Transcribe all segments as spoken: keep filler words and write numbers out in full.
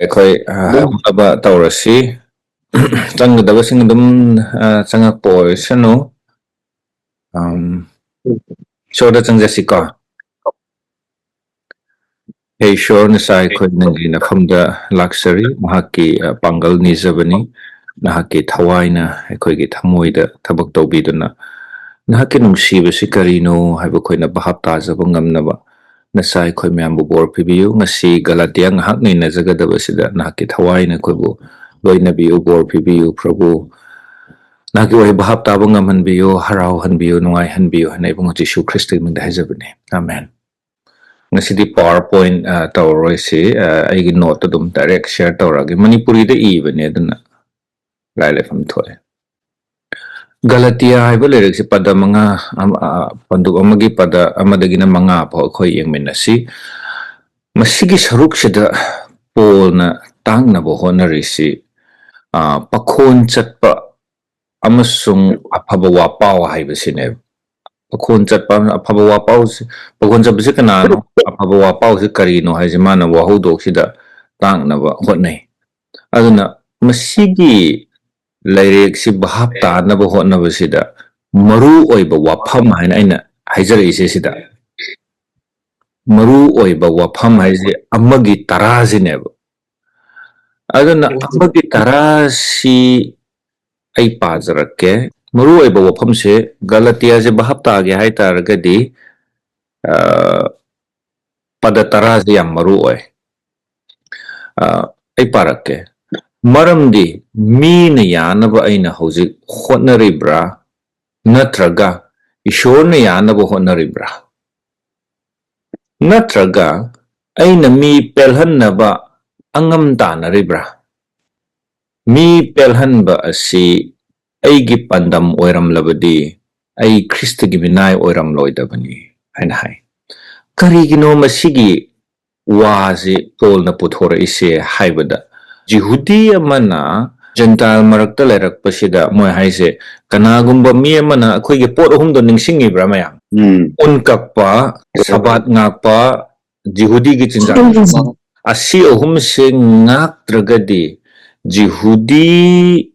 ꯑꯩꯈꯣꯏ ꯑ, ꯍꯧꯅꯕ ꯇꯧꯔꯁꯤ꯫ ꯆꯪꯒꯗꯕꯁꯤꯡ ꯑꯗꯨꯝ ꯑ, ꯆꯪꯉꯛꯄ ꯑꯣꯏꯁꯅꯨ꯫ ꯑꯝ, ꯏꯁꯣꯔꯗ ꯆꯪꯖꯁꯤꯀꯣ꯫ ꯍꯦ ꯏꯁꯣꯔ, ꯅꯆꯥ ꯑꯩꯈꯣꯏ ꯅꯪꯒꯤ ꯅꯐꯝꯗ ꯂꯥꯛꯆꯔꯤ꯫ ꯅꯍꯥꯛꯀꯤ ꯑ, ꯄꯥꯡꯒꯜ ꯅꯤꯖꯕꯅꯤ꯫ ꯅꯍꯥꯛꯀꯤ ꯊꯋꯥꯏꯅ ꯑꯩꯈꯣꯏꯒꯤ ꯊꯃꯣꯏꯗ ꯊꯕꯛ ꯇꯧꯕꯤꯗꯨꯅ, ꯅꯍꯥꯛꯀꯤ ꯅꯨꯡꯁꯤꯕꯁꯤ ꯀꯔꯤꯅꯣ ꯍꯥꯏꯕ ꯑꯩꯈꯣꯏꯅ ꯚꯥꯞ ꯇꯥꯖꯕ ꯉꯝꯅꯕ ꯅꯆꯥ ꯑꯩꯈꯣꯏ ꯃꯌꯥꯝꯕꯨ ꯕꯣꯔ ꯄꯤꯕꯤꯌꯨ꯫ ꯉꯁꯤ ꯒꯂꯥꯇꯤꯌꯥ ꯉꯥꯏꯍꯥꯛ ꯅꯩꯅꯖꯒꯗꯕꯁꯤꯗ ꯅꯍꯥꯛꯀꯤ ꯊꯋꯥꯏꯅ ꯑꯩꯈꯣꯏꯕꯨ ꯂꯣꯏꯅꯕꯤꯌꯨ, ꯕꯣꯔ ꯄꯤꯕꯤꯌꯨ꯫ ꯄ꯭ꯔꯚꯨ, ꯅꯍꯥꯛꯀꯤ ꯋꯥꯍꯩ ꯚꯥꯞ ꯇꯥꯕ ꯉꯝꯍꯟꯕꯤꯌꯨ, ꯍꯔꯥꯎꯍꯟꯕꯤꯌꯨ, ꯅꯨꯡꯉꯥꯏꯍꯟꯕꯤꯌꯨ ꯍꯥꯏꯅ ꯏꯕꯨꯡꯉꯣ ꯖꯤꯁꯨ ꯈ꯭ꯔꯤꯁꯇꯒꯤ ꯃꯤꯡꯗ ꯍꯥꯏꯖꯕꯅꯤ꯫ ꯑꯥꯃꯦꯟ꯫ ꯉꯁꯤꯗꯤ ꯄꯥꯋꯔ ꯄꯣꯏꯟ ꯇꯧꯔꯔꯣꯏꯁꯤ꯫ ꯑ, ꯑꯩꯒꯤ ꯅꯣꯠꯇ ꯑꯗꯨꯝ ꯗꯥꯏꯔꯦꯛ ꯁꯤꯌꯔ ꯇꯧꯔꯛꯑꯒꯦ꯫ ꯃꯅꯤꯄꯨꯔꯤꯗ ꯏꯕꯅꯦ, ꯑꯗꯨꯅ ꯂꯥꯏ ꯂꯩꯐꯝ ꯊꯣꯛꯑꯦ꯫ ꯒꯂꯇꯤꯌꯥ ꯍꯥꯏꯕ ꯂꯥꯏꯔꯤꯛꯁꯤ ꯄꯗ ꯃꯉꯥ, ꯑꯃ, ꯑ, ꯄꯟꯗꯨꯞ ꯑꯃꯒꯤ ꯄꯗ ꯑꯃꯗꯒꯤꯅ ꯃꯉꯥ ꯐꯥꯎ ꯑꯩꯈꯣꯏ ꯌꯦꯡꯃꯤꯟꯅꯁꯤ꯫ ꯃꯁꯤꯒꯤ ꯁꯔꯨꯛꯁꯤꯗ ꯄꯣꯜꯅ ꯇꯥꯛꯅꯕ ꯍꯣꯠꯅꯔꯤꯁꯤ, ꯑ, ꯄꯈꯣꯟ ꯆꯠꯄ ꯑꯃꯁꯨꯡ ꯑꯐꯕ ꯋꯥꯄꯥꯎ ꯍꯥꯏꯕꯁꯤꯅꯦꯕ꯫ ꯄꯈꯣꯟ ꯆꯠꯄ ꯑꯃ-, ꯑꯐꯕ ꯋꯥꯄꯥꯎꯁꯤ, ꯄꯈꯣꯟ ꯆꯠꯄꯁꯤ ꯀꯅꯥꯅꯣ? ꯑꯐꯕ ꯋꯥꯄꯥꯎꯁꯤ ꯀꯔꯤꯅꯣ ꯍꯥꯏꯁꯦ ꯃꯥꯅ ꯋꯥꯍꯧꯗꯣꯛꯁꯤꯗ ꯇꯥꯛꯅꯕ ꯍꯣꯠꯅꯩ꯫ ꯑꯗꯨꯅ ꯃꯁꯤꯒꯤ ꯂꯥꯏꯔꯤꯛꯁꯤ ꯚꯥꯞ ꯇꯥꯅꯕ ꯍꯣꯠꯅꯕꯁꯤꯗ ꯃꯔꯨ ꯑꯣꯏꯕ ꯋꯥꯐꯝ ꯍꯥꯏꯅ ꯑꯩꯅ ꯍꯥꯏꯖꯔꯛꯏꯁꯦ ꯁꯤꯗ꯫ ꯃꯔꯨ ꯑꯣꯏꯕ ꯋꯥꯐꯝ ꯍꯥꯏꯁꯦ ꯑꯃꯒꯤ ꯇꯔꯥꯁꯤꯅꯦꯕ꯫ ꯑꯗꯨꯅ ꯑꯃꯒꯤ ꯇꯔꯥꯁꯤ ꯑꯩ ꯄꯥꯖꯔꯛꯀꯦ꯫ ꯃꯔꯨ ꯑꯣꯏꯕ ꯋꯥꯐꯝꯁꯦ ꯒꯂꯇꯤꯌꯥꯁꯦ ꯚꯥꯞ ꯇꯥꯒꯦ ꯍꯥꯏ ꯇꯥꯔꯒꯗꯤ, ꯑ, ꯄꯗ ꯇꯔꯥꯁꯦ ꯌꯥꯝ ꯃꯔꯨ ꯑꯣꯏ꯫ ꯑ, ꯑꯩ ꯄꯥꯔꯛꯀꯦ꯫ "ꯃꯔꯝꯗꯤ ꯃꯤꯅ ꯌꯥꯅꯕ ꯑꯩꯅ ꯍꯧꯖꯤꯛ ꯍꯣꯠꯅꯔꯤꯕ꯭ꯔꯥ? ꯅꯠꯇ꯭ꯔꯒ ꯏꯁꯣꯔꯅ ꯌꯥꯅꯕ ꯍꯣꯠꯅꯔꯤꯕ꯭ꯔꯥ? ꯅꯠꯇ꯭ꯔꯒ ꯑꯩꯅ ꯃꯤ ꯄꯦꯜꯍꯟꯅꯕ ꯑꯉꯝ ꯇꯥꯟꯅꯔꯤꯕ꯭ꯔꯥ? ꯃꯤ ꯄꯦꯜꯍꯟꯕ ꯑꯁꯤ ꯑꯩꯒꯤ ꯄꯥꯟꯗꯝ ꯑꯣꯏꯔꯝꯂꯕꯗꯤ ꯑꯩ ꯈ꯭ꯔꯤꯁꯇꯒꯤ ꯃꯤꯅꯥꯏ ꯑꯣꯏꯔꯝꯂꯣꯏꯗꯕꯅꯤ" ꯍꯥꯏꯅ ꯍꯥꯏ꯫ ꯀꯔꯤꯒꯤꯅꯣ ꯃꯁꯤꯒꯤ ꯋꯥꯁꯤ ꯄꯣꯜꯅ ꯄꯨꯊꯣꯔꯛꯏꯁꯦ ꯍꯥꯏꯕꯗ, ꯖꯤꯍꯨꯗꯤ ꯑꯃꯅ ꯖꯦꯟꯇꯥꯏꯜ ꯃꯔꯛꯇ ꯂꯩꯔꯛꯄꯁꯤꯗ ꯃꯣꯏ ꯍꯥꯏꯁꯦ, ꯀꯅꯥꯒꯨꯝꯕ ꯃꯤ ꯑꯃꯅ ꯑꯩꯈꯣꯏꯒꯤ ꯄꯣꯠ ꯑꯍꯨꯝꯗꯣ ꯅꯤꯡꯁꯤꯡꯉꯤꯕ꯭ꯔꯥ ꯃꯌꯥꯝ? ꯎꯝ꯫ ꯎꯟ ꯀꯛꯄ, ꯁꯕꯥꯠ ꯉꯥꯛꯄ, ꯖꯤꯍꯨꯗꯤꯒꯤ ꯆꯤꯟꯖꯥꯛ꯫ ꯑꯁꯤ ꯑꯍꯨꯝꯁꯦ ꯉꯥꯛꯇ꯭ꯔꯒꯗꯤ ꯖꯤꯍꯨꯗꯤ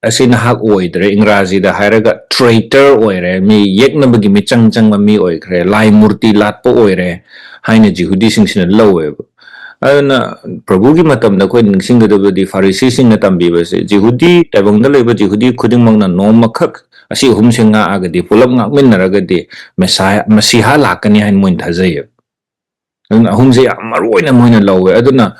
ꯑꯁꯤ ꯅꯍꯥꯛ ꯑꯣꯏꯗ꯭ꯔꯦ, ꯏꯪꯒ꯭ꯔꯥꯖꯤꯗ ꯍꯥꯏꯔꯒ traitor ꯑꯣꯏꯔꯦ, ꯃꯤ ꯌꯦꯛꯅꯕꯒꯤ ꯃꯤꯆꯪ ꯆꯪꯕ ꯃꯤ ꯑꯣꯏꯈ꯭ꯔꯦ, ꯂꯥꯏ ꯃꯨꯔꯇꯤ ꯂꯥꯠꯄ ꯑꯣꯏꯔꯦ ꯍꯥꯏꯅ ꯖꯤꯍꯨꯗꯤꯁꯤꯡꯁꯤꯅ ꯂꯧꯋꯦꯕ꯫ ꯑꯗꯨꯅ ꯄ꯭ꯔꯚꯨꯒꯤ ꯃꯇꯝꯗ ꯑꯩꯈꯣꯏ ꯅꯤꯡꯁꯤꯡꯒꯗꯕꯗꯤ ꯐꯥꯔꯤꯁꯤꯁꯤꯡꯅ ꯇꯝꯕꯤꯕꯁꯦ, ꯖꯤꯍꯨꯗꯤ ꯇꯥꯏꯕꯪꯗ ꯂꯩꯕ ꯖꯤꯍꯨꯗꯤ ꯈꯨꯗꯤꯡꯃꯛꯅ ꯅꯣꯡꯃꯈꯛ ꯑꯁꯤ ꯑꯍꯨꯝꯁꯦ ꯉꯥꯛꯑꯒꯗꯤ, ꯄꯨꯂꯞ ꯉꯥꯛꯃꯤꯟꯅꯔꯒꯗꯤ ꯃꯦꯁꯥꯌꯥ, ꯃꯁꯤꯍꯥ ꯂꯥꯛꯀꯅꯤ ꯍꯥꯏꯅ ꯃꯣꯏꯅ ꯊꯥꯖꯩꯌꯦꯕ꯫ ꯑꯗꯨꯅ ꯑꯍꯨꯝꯁꯦ ꯌꯥꯝ ꯃꯔꯨ ꯑꯣꯏꯅ ꯃꯣꯏꯅ ꯂꯧꯋꯦ꯫ ꯑꯗꯨꯅ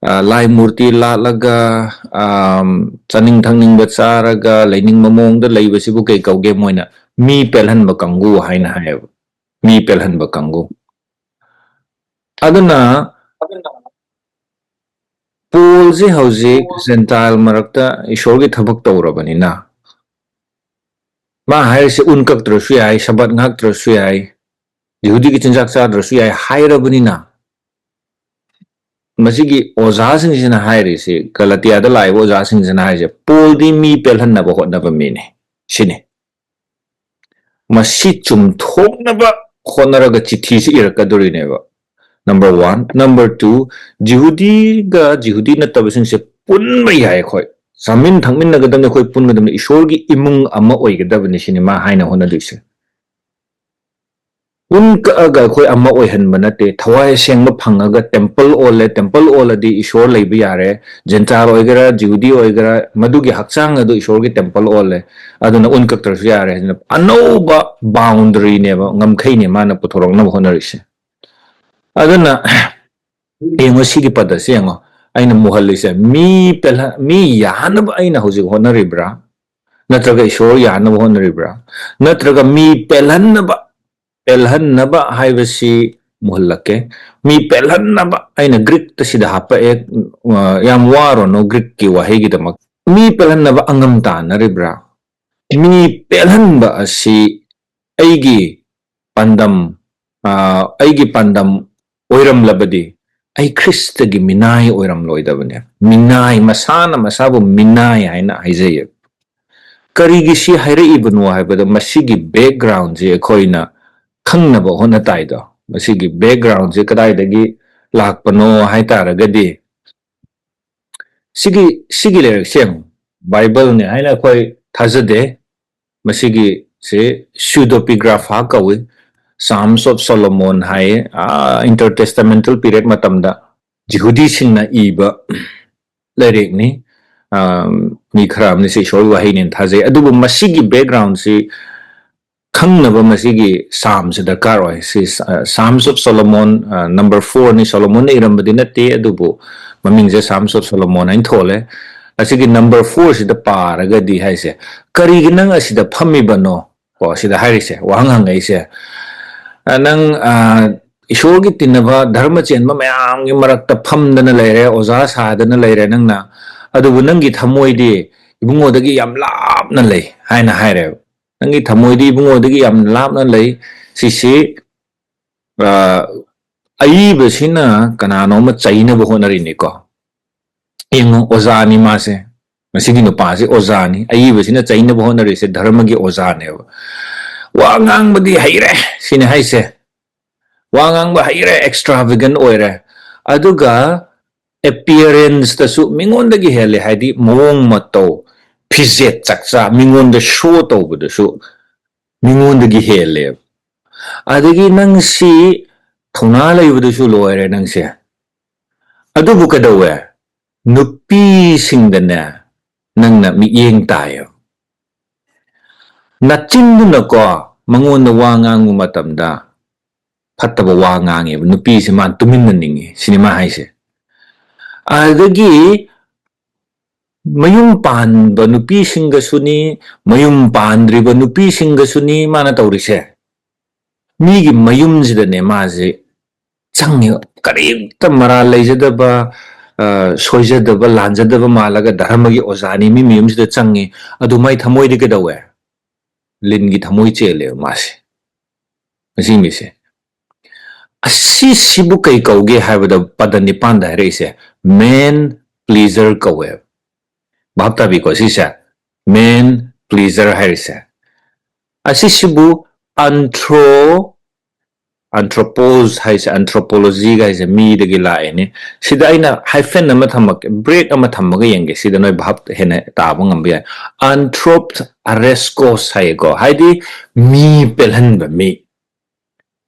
ꯑ, ꯂꯥꯏ ꯃꯨꯔꯇꯤ ꯂꯥꯠꯂꯒ, ꯑꯝ, ꯆꯥꯅꯤꯡ ꯊꯛꯅꯤꯡꯕ ꯆꯥꯔꯒ ꯂꯩꯅꯤꯡꯕ ꯃꯑꯣꯡꯗ ꯂꯩꯕꯁꯤꯕꯨ ꯀꯩ ꯀꯧꯒꯦ? ꯃꯣꯏꯅ ꯃꯤ ꯄꯦꯜꯍꯟꯕ ꯀꯥꯡꯕꯨ ꯍꯥꯏꯅ ꯍꯥꯏꯌꯦꯕ꯫ ꯃꯤ ꯄꯦꯜꯍꯟꯕ ꯀꯥꯡꯕꯨ꯫ ꯑꯗꯨꯅ ꯄꯣꯜꯁꯦ ꯍꯧꯖꯤꯛ ꯖꯦꯟꯇꯥꯏꯜ ꯃꯔꯛꯇ ꯏꯁꯣꯔꯒꯤ ꯊꯕꯛ ꯇꯧꯔꯕꯅꯤꯅ, ꯃꯥ ꯍꯥꯏꯔꯤꯁꯦ ꯎꯟ ꯀꯛꯇ꯭ꯔꯁꯨ ꯌꯥꯏ, ꯁꯕꯠ ꯉꯥꯛꯇ꯭ꯔꯁꯨ ꯌꯥꯏ, ꯌꯍꯨꯗꯤꯒꯤ ꯆꯤꯟꯖꯥꯛ ꯆꯥꯗ꯭ꯔꯁꯨ ꯌꯥꯏ ꯍꯥꯏꯔꯕꯅꯤꯅ, ꯃꯁꯤꯒꯤ ꯑꯣꯖꯥꯁꯤꯡꯁꯤꯅ ꯍꯥꯏꯔꯤꯁꯤ, ꯒꯂꯇꯤꯌꯥꯗ ꯂꯥꯛꯏꯕ ꯑꯣꯖꯥꯁꯤꯡꯁꯤꯅ ꯍꯥꯏꯔꯤꯁꯦ, ꯄꯣꯜꯗꯤ ꯃꯤ ꯄꯦꯜꯍꯟꯅꯕ ꯍꯣꯠꯅꯕ ꯃꯤꯅꯤ ꯁꯤꯅꯤ꯫ ꯃꯁꯤ ꯆꯨꯝꯊꯣꯛꯅꯕ ꯍꯣꯠꯅꯔꯒ ꯆꯤꯊꯤꯁꯤ ꯏꯔꯛꯀꯗꯣꯔꯤꯅꯦꯕ꯫ Number one꯫ Number two, ꯖꯤꯍꯨꯗꯤꯒ ꯖꯤꯍꯨꯗꯤ ꯅꯠꯇꯕꯁꯤꯡꯁꯦ ꯄꯨꯟꯕ ꯌꯥꯏ ꯑꯩꯈꯣꯏ꯫ ꯆꯥꯃꯤꯟ ꯊꯛꯃꯤꯟꯅꯒꯗꯕꯅꯤ, ꯑꯩꯈꯣꯏ ꯄꯨꯟꯒꯗꯕꯅꯤ, ꯏꯁꯣꯔꯒꯤ ꯏꯃꯨꯡ ꯑꯃ ꯑꯣꯏꯒꯗꯕꯅꯤ ꯁꯤꯅꯤ ꯃꯥ ꯍꯥꯏꯅ ꯍꯣꯠꯅꯗꯣꯏꯁꯦ꯫ ꯎꯟ ꯀꯛꯑꯒ ꯑꯩꯈꯣꯏ ꯑꯃ ꯑꯣꯏꯍꯟꯕ ꯅꯠꯇꯦ, ꯊꯋꯥꯏ ꯑꯁꯦꯡꯕ ꯐꯪꯉꯒ temple ꯑꯣꯜꯂꯦ, temple ꯑꯣꯜꯂꯗꯤ ꯏꯁꯣꯔ ꯂꯩꯕ ꯌꯥꯔꯦ, ꯖꯦꯟꯇꯥꯏꯜ ꯑꯣꯏꯒꯦꯔꯥ, ꯖꯤꯍꯨꯗꯤ ꯑꯣꯏꯒꯦꯔꯥ, ꯃꯗꯨꯒꯤ ꯍꯛꯆꯥꯡ ꯑꯗꯨ ꯏꯁꯣꯔꯒꯤ temple ꯑꯣꯜꯂꯦ, ꯑꯗꯨꯅ ꯎꯟ ꯀꯛꯇ꯭ꯔꯁꯨ ꯌꯥꯔꯦ ꯍꯥꯏꯗꯅ ꯑꯅꯧꯕ boundaryꯅꯦꯕ, ꯉꯝꯈꯩꯅꯦ ꯃꯥꯅ ꯄꯨꯊꯣꯔꯛꯅꯕ ꯍꯣꯠꯅꯔꯤꯁꯦ꯫ ꯑꯗꯨꯅ ꯌꯦꯡꯉꯣ, ꯁꯤꯒꯤ ꯄꯗꯁꯦ ꯌꯦꯡꯉꯣ, ꯑꯩꯅ ꯃꯨꯍꯜꯂꯤꯁꯦ, ꯃꯤ ꯄꯦꯜꯍ-, ꯃꯤ ꯌꯥꯅꯕ ꯑꯩꯅ ꯍꯧꯖꯤꯛ ꯍꯣꯠꯅꯔꯤꯕ꯭ꯔꯥ? ꯅꯠꯇ꯭ꯔꯒ ꯏꯁꯣꯔ ꯌꯥꯅꯕ ꯍꯣꯠꯅꯔꯤꯕ꯭ꯔꯥ? ꯅꯠꯇ꯭ꯔꯒ ꯃꯤ ꯄꯦꯜꯍꯟꯅꯕ, ꯄꯦꯜꯍꯟꯅꯕ ꯍꯥꯏꯕꯁꯤ ꯃꯨꯍꯜꯂꯛꯀꯦ꯫ ꯃꯤ ꯄꯦꯜꯍꯟꯅꯕ ꯑꯩꯅ ꯒ꯭ꯔꯤꯛꯇ ꯁꯤꯗ ꯍꯥꯞꯄꯛꯑꯦ, ꯑ, ꯌꯥꯝ ꯋꯥꯔꯨꯅꯨ ꯒ꯭ꯔꯤꯛꯀꯤ ꯋꯥꯍꯩꯒꯤꯗꯃꯛ꯫ ꯃꯤ ꯄꯦꯜꯍꯟꯅꯕ ꯑꯉꯝ ꯇꯥꯟꯅꯔꯤꯕ꯭ꯔꯥ? ꯃꯤ ꯄꯦꯜꯍꯟꯕ ꯑꯁꯤ ꯑꯩꯒꯤ ꯄꯥꯟꯗꯝ, ꯑ, ꯑꯩꯒꯤ ꯄꯥꯟꯗꯝ ꯑꯣꯏꯔꯝꯂꯕꯗꯤ ꯑꯩ ꯈ꯭ꯔꯤꯁꯇꯒꯤ ꯃꯤꯅꯥꯏ ꯑꯣꯏꯔꯝꯂꯣꯏꯗꯕꯅꯦ꯫ ꯃꯤꯅꯥꯏ, ꯃꯁꯥꯅ ꯃꯁꯥꯕꯨ ꯃꯤꯅꯥꯏ ꯍꯥꯏꯅ ꯍꯥꯏꯖꯩꯌꯦ꯫ ꯀꯔꯤꯒꯤ ꯁꯤ ꯍꯥꯏꯔꯛꯏꯕꯅꯣ ꯍꯥꯏꯕꯗ ꯃꯁꯤꯒꯤ backgroundꯁꯦ ꯑꯩꯈꯣꯏꯅ ꯈꯪꯅꯕ ꯍꯣꯠꯅ ꯇꯥꯏꯗꯣ꯫ ꯃꯁꯤꯒꯤ backgroundꯁꯦ ꯀꯗꯥꯏꯗꯒꯤ ꯂꯥꯛꯄꯅꯣ ꯍꯥꯏ ꯇꯥꯔꯒꯗꯤ, ꯁꯤꯒꯤ ꯁꯤꯒꯤ ꯂꯥꯏꯔꯤꯛꯁꯦ ꯌꯦꯡꯉꯨ, ꯕꯥꯏꯕꯜꯅꯦ ꯍꯥꯏꯅ ꯑꯩꯈꯣꯏ ꯊꯥꯖꯗꯦ꯫ ꯃꯁꯤꯒꯤꯁꯦ ꯁ꯭ꯌꯨꯗꯣꯄꯤꯒ꯭ꯔꯥꯐꯥ ꯀꯧꯏ, ꯁꯥꯝꯁ ꯑꯣꯐ ꯁꯣꯂꯣꯃꯣꯟ ꯍꯥꯏꯌꯦ꯫ ꯏꯟꯇꯔ ꯇꯦꯁꯇꯥꯃꯦꯟꯇꯜ ꯄꯤꯔꯤꯌꯠ ꯃꯇꯝꯗ ꯖꯤꯍꯨꯗꯤꯁꯤꯡꯅ ꯏꯕ ꯂꯥꯏꯔꯤꯛꯅꯤ꯫ ꯑꯥ, ꯃꯤ ꯈꯔ ꯑꯃꯅ ꯁꯤ ꯏꯁꯣꯔꯒꯤ ꯋꯥꯍꯩꯅꯦꯅ ꯊꯥꯖꯩ, ꯑꯗꯨꯕꯨ ꯃꯁꯤꯒꯤ ꯕꯦꯛꯒ꯭ꯔꯥꯎꯟꯁꯤ ꯈꯪꯅꯕ ꯃꯁꯤꯒꯤ ꯁꯥꯝꯁꯦ ꯗꯔꯀꯥꯔ ꯑꯣꯏ꯫ ꯁꯤ, ꯑ, ꯁꯥꯝꯁ ꯑꯣꯐ ꯁꯣꯂꯣꯃꯣꯟ, ꯑ, ꯅꯝꯕꯔ ꯐꯣꯔꯅꯤ꯫ ꯁꯣꯂꯣꯃꯣꯟꯅ ꯏꯔꯝꯕꯗꯤ ꯅꯠꯇꯦ, ꯑꯗꯨꯕꯨ ꯃꯃꯤꯡꯁꯦ ꯁꯥꯝꯁ ꯑꯣꯐ ꯁꯣꯂꯣꯃꯣꯟ ꯍꯥꯏꯅ ꯊꯣꯜꯂꯦ꯫ ꯑꯁꯤꯒꯤ ꯅꯝꯕꯔ ꯐꯣꯔꯁꯤꯗ ꯄꯥꯔꯒꯗꯤ ꯍꯥꯏꯁꯦ, "ꯀꯔꯤꯒꯤ ꯅꯪ ꯑꯁꯤꯗ ꯐꯝꯃꯤꯕꯅꯣ?" ꯀꯣ, ꯁꯤꯗ ꯍꯥꯏꯔꯤꯁꯦ, ꯋꯥꯍꯪ ꯍꯪꯉꯛꯏꯁꯦ, ꯑ, ꯅꯪ, ꯑ, ꯏꯁꯣꯔꯒꯤ ꯇꯤꯟꯅꯕ ꯙꯔꯃ ꯆꯦꯟꯕ ꯃꯌꯥꯝꯒꯤ ꯃꯔꯛꯇ ꯐꯝꯗꯅ ꯂꯩꯔꯦ, ꯑꯣꯖꯥ ꯁꯥꯗꯅ ꯂꯩꯔꯦ ꯅꯪꯅ, ꯑꯗꯨꯕꯨ ꯅꯪꯒꯤ ꯊꯃꯣꯏꯗꯤ ꯏꯕꯨꯡꯉꯣꯗꯒꯤ ꯌꯥꯝ ꯂꯥꯞꯅ ꯂꯩ ꯍꯥꯏꯅ ꯍꯥꯏꯔꯦꯕ꯫ ꯅꯪꯒꯤ ꯊꯃꯣꯏꯗꯤ ꯏꯕꯨꯡꯉꯣꯗꯒꯤ ꯌꯥꯝ ꯂꯥꯞꯅ ꯂꯩ꯫ ꯁꯤꯁꯤ, ꯑ, ꯑꯏꯕꯁꯤꯅ ꯀꯅꯥꯅꯣꯝꯃ ꯆꯩꯅꯕ ꯍꯣꯠꯅꯔꯤꯅꯤꯀꯣ꯫ ꯌꯦꯡꯉꯣ, ꯑꯣꯖꯥꯅꯤ ꯃꯥꯁꯦ꯫ ꯃꯁꯤꯒꯤ ꯅꯨꯄꯥꯁꯤ ꯑꯣꯖꯥꯅꯤ꯫ ꯑꯏꯕꯁꯤꯅ ꯆꯩꯅꯕ ꯍꯣꯠꯅꯔꯤꯁꯦ ꯙꯔꯃꯒꯤ ꯑꯣꯖꯥꯅꯦꯕ꯫ ꯋꯥ ꯉꯥꯡꯕꯗꯤ ꯍꯩꯔꯦ, ꯁꯤꯅꯤ ꯍꯥꯏꯁꯦ꯫ ꯋꯥ ꯉꯥꯡꯕ ꯍꯩꯔꯦ, ꯑꯦꯛꯁꯇ꯭ꯔꯥ ꯚꯦꯒꯟ ꯑꯣꯏꯔꯦ꯫ ꯑꯗꯨꯒ ꯑꯦꯄꯤꯌꯔꯦꯟꯁꯇꯁꯨ ꯃꯤꯉꯣꯟꯗꯒꯤ ꯍꯦꯜꯂꯦ, ꯍꯥꯏꯗꯤ ꯃꯑꯣꯡ ꯃꯇꯧ, ꯐꯤꯖꯦꯠ ꯆꯛꯆꯥ, ꯃꯤꯉꯣꯟꯗ ꯁꯣ ꯇꯧꯕꯗꯁꯨ ꯃꯤꯉꯣꯟꯗꯒꯤ ꯍꯦꯜꯂꯦꯕ꯫ ꯑꯗꯒꯤ ꯅꯪꯁꯤ ꯊꯧꯅꯥ ꯂꯩꯕꯗꯁꯨ ꯂꯣꯏꯔꯦ ꯅꯪꯁꯦ꯫ ꯑꯗꯨꯕꯨ ꯀꯩꯗꯧꯋꯦ? ꯅꯨꯄꯤꯁꯤꯡꯗꯅꯦ, ꯅꯪꯅ ꯃꯤꯠꯌꯦꯡ ꯇꯥꯏꯌꯦꯕ꯫ ꯅꯆꯤꯟꯗꯨꯅꯀꯣ, ꯃꯉꯣꯟꯗ ꯋꯥ ꯉꯥꯡꯕ ꯃꯇꯝꯗ ꯐꯠꯇꯕ ꯋꯥ ꯉꯥꯡꯉꯦꯕ꯫ ꯅꯨꯄꯤꯁꯦ ꯃꯥ ꯇꯨꯃꯤꯟꯅ ꯅꯤꯡꯉꯤ, ꯁꯤꯅꯦ ꯃꯥ ꯍꯥꯏꯁꯦ꯫ ꯑꯗꯒꯤ ꯃꯌꯨꯝ ꯄꯥꯟꯕ ꯅꯨꯄꯤꯁꯤꯡꯒꯁꯨꯅꯤ, ꯃꯌꯨꯝ ꯄꯥꯟꯗ꯭ꯔꯤꯕ ꯅꯨꯄꯤꯁꯤꯡꯒꯁꯨꯅꯤ ꯃꯥꯅ ꯇꯧꯔꯤꯁꯦ꯫ ꯃꯤꯒꯤ ꯃꯌꯨꯝꯁꯤꯗꯅꯦ ꯃꯥꯁꯦ ꯆꯪꯉꯦ꯫ ꯀꯔꯤꯝꯇ ꯃꯔꯥꯜ ꯂꯩꯖꯗꯕ, ꯑ, ꯁꯣꯏꯖꯗꯕ, ꯂꯥꯟꯖꯗꯕ ꯃꯥꯜꯂꯒ ꯙꯔꯃꯒꯤ ꯑꯣꯖꯥꯅꯤ, ꯃꯤ ꯃꯌꯨꯝꯁꯤꯗ ꯆꯪꯉꯤ꯫ ꯑꯗꯨ ꯃꯥꯏ ꯊꯃꯣꯏꯗꯤ ꯀꯩꯗꯧꯋꯦ? ꯂꯤꯟꯒꯤ ꯊꯃꯣꯏ ꯆꯦꯜꯂꯦꯕ ꯃꯥꯁꯦ꯫ ꯃꯁꯤ ꯃꯤꯁꯦ꯫ ꯑꯁꯤꯁꯤꯕꯨ ꯀꯩ ꯀꯧꯒꯦ ꯍꯥꯏꯕꯗ, ꯄꯗ ꯅꯤꯄꯥꯟꯗ ꯍꯥꯏꯔꯛꯏꯁꯦ, ꯃꯦꯟ ꯄ꯭ꯂꯤꯖꯔ ꯀꯧꯋꯦꯕ꯫ ꯚꯥꯞ ꯇꯥꯕꯤꯀꯣ ꯁꯤꯁꯦ? ꯃꯦꯟ ꯄ꯭ꯂꯤꯖꯔ ꯍꯥꯏꯔꯤꯁꯦ꯫ ꯑꯁꯤꯁꯤꯕꯨ ꯑꯟꯊ꯭ꯔꯣ Anthropos ꯍꯥꯏꯁꯦ, anthropology ꯒ ꯍꯥꯏꯁꯦ ꯃꯤꯗꯒꯤ ꯂꯥꯛꯑꯦꯅꯦ꯫ ꯁꯤꯗ ꯑꯩꯅ hyphen ꯑꯃ ꯊꯝꯃꯛꯀꯦ, break ꯑꯃ ꯊꯝꯃꯒ ꯌꯦꯡꯒꯦ, ꯁꯤꯗ ꯅꯣꯏ ꯚꯥꯞ ꯍꯦꯟꯅ ꯇꯥꯕ ꯉꯝꯕ ꯌꯥꯏ꯫ Anthropos areskos ꯍꯥꯏꯌꯦꯀꯣ, ꯍꯥꯏꯗꯤ ꯃꯤ ꯄꯦꯜꯍꯟꯕ ꯃꯤ꯫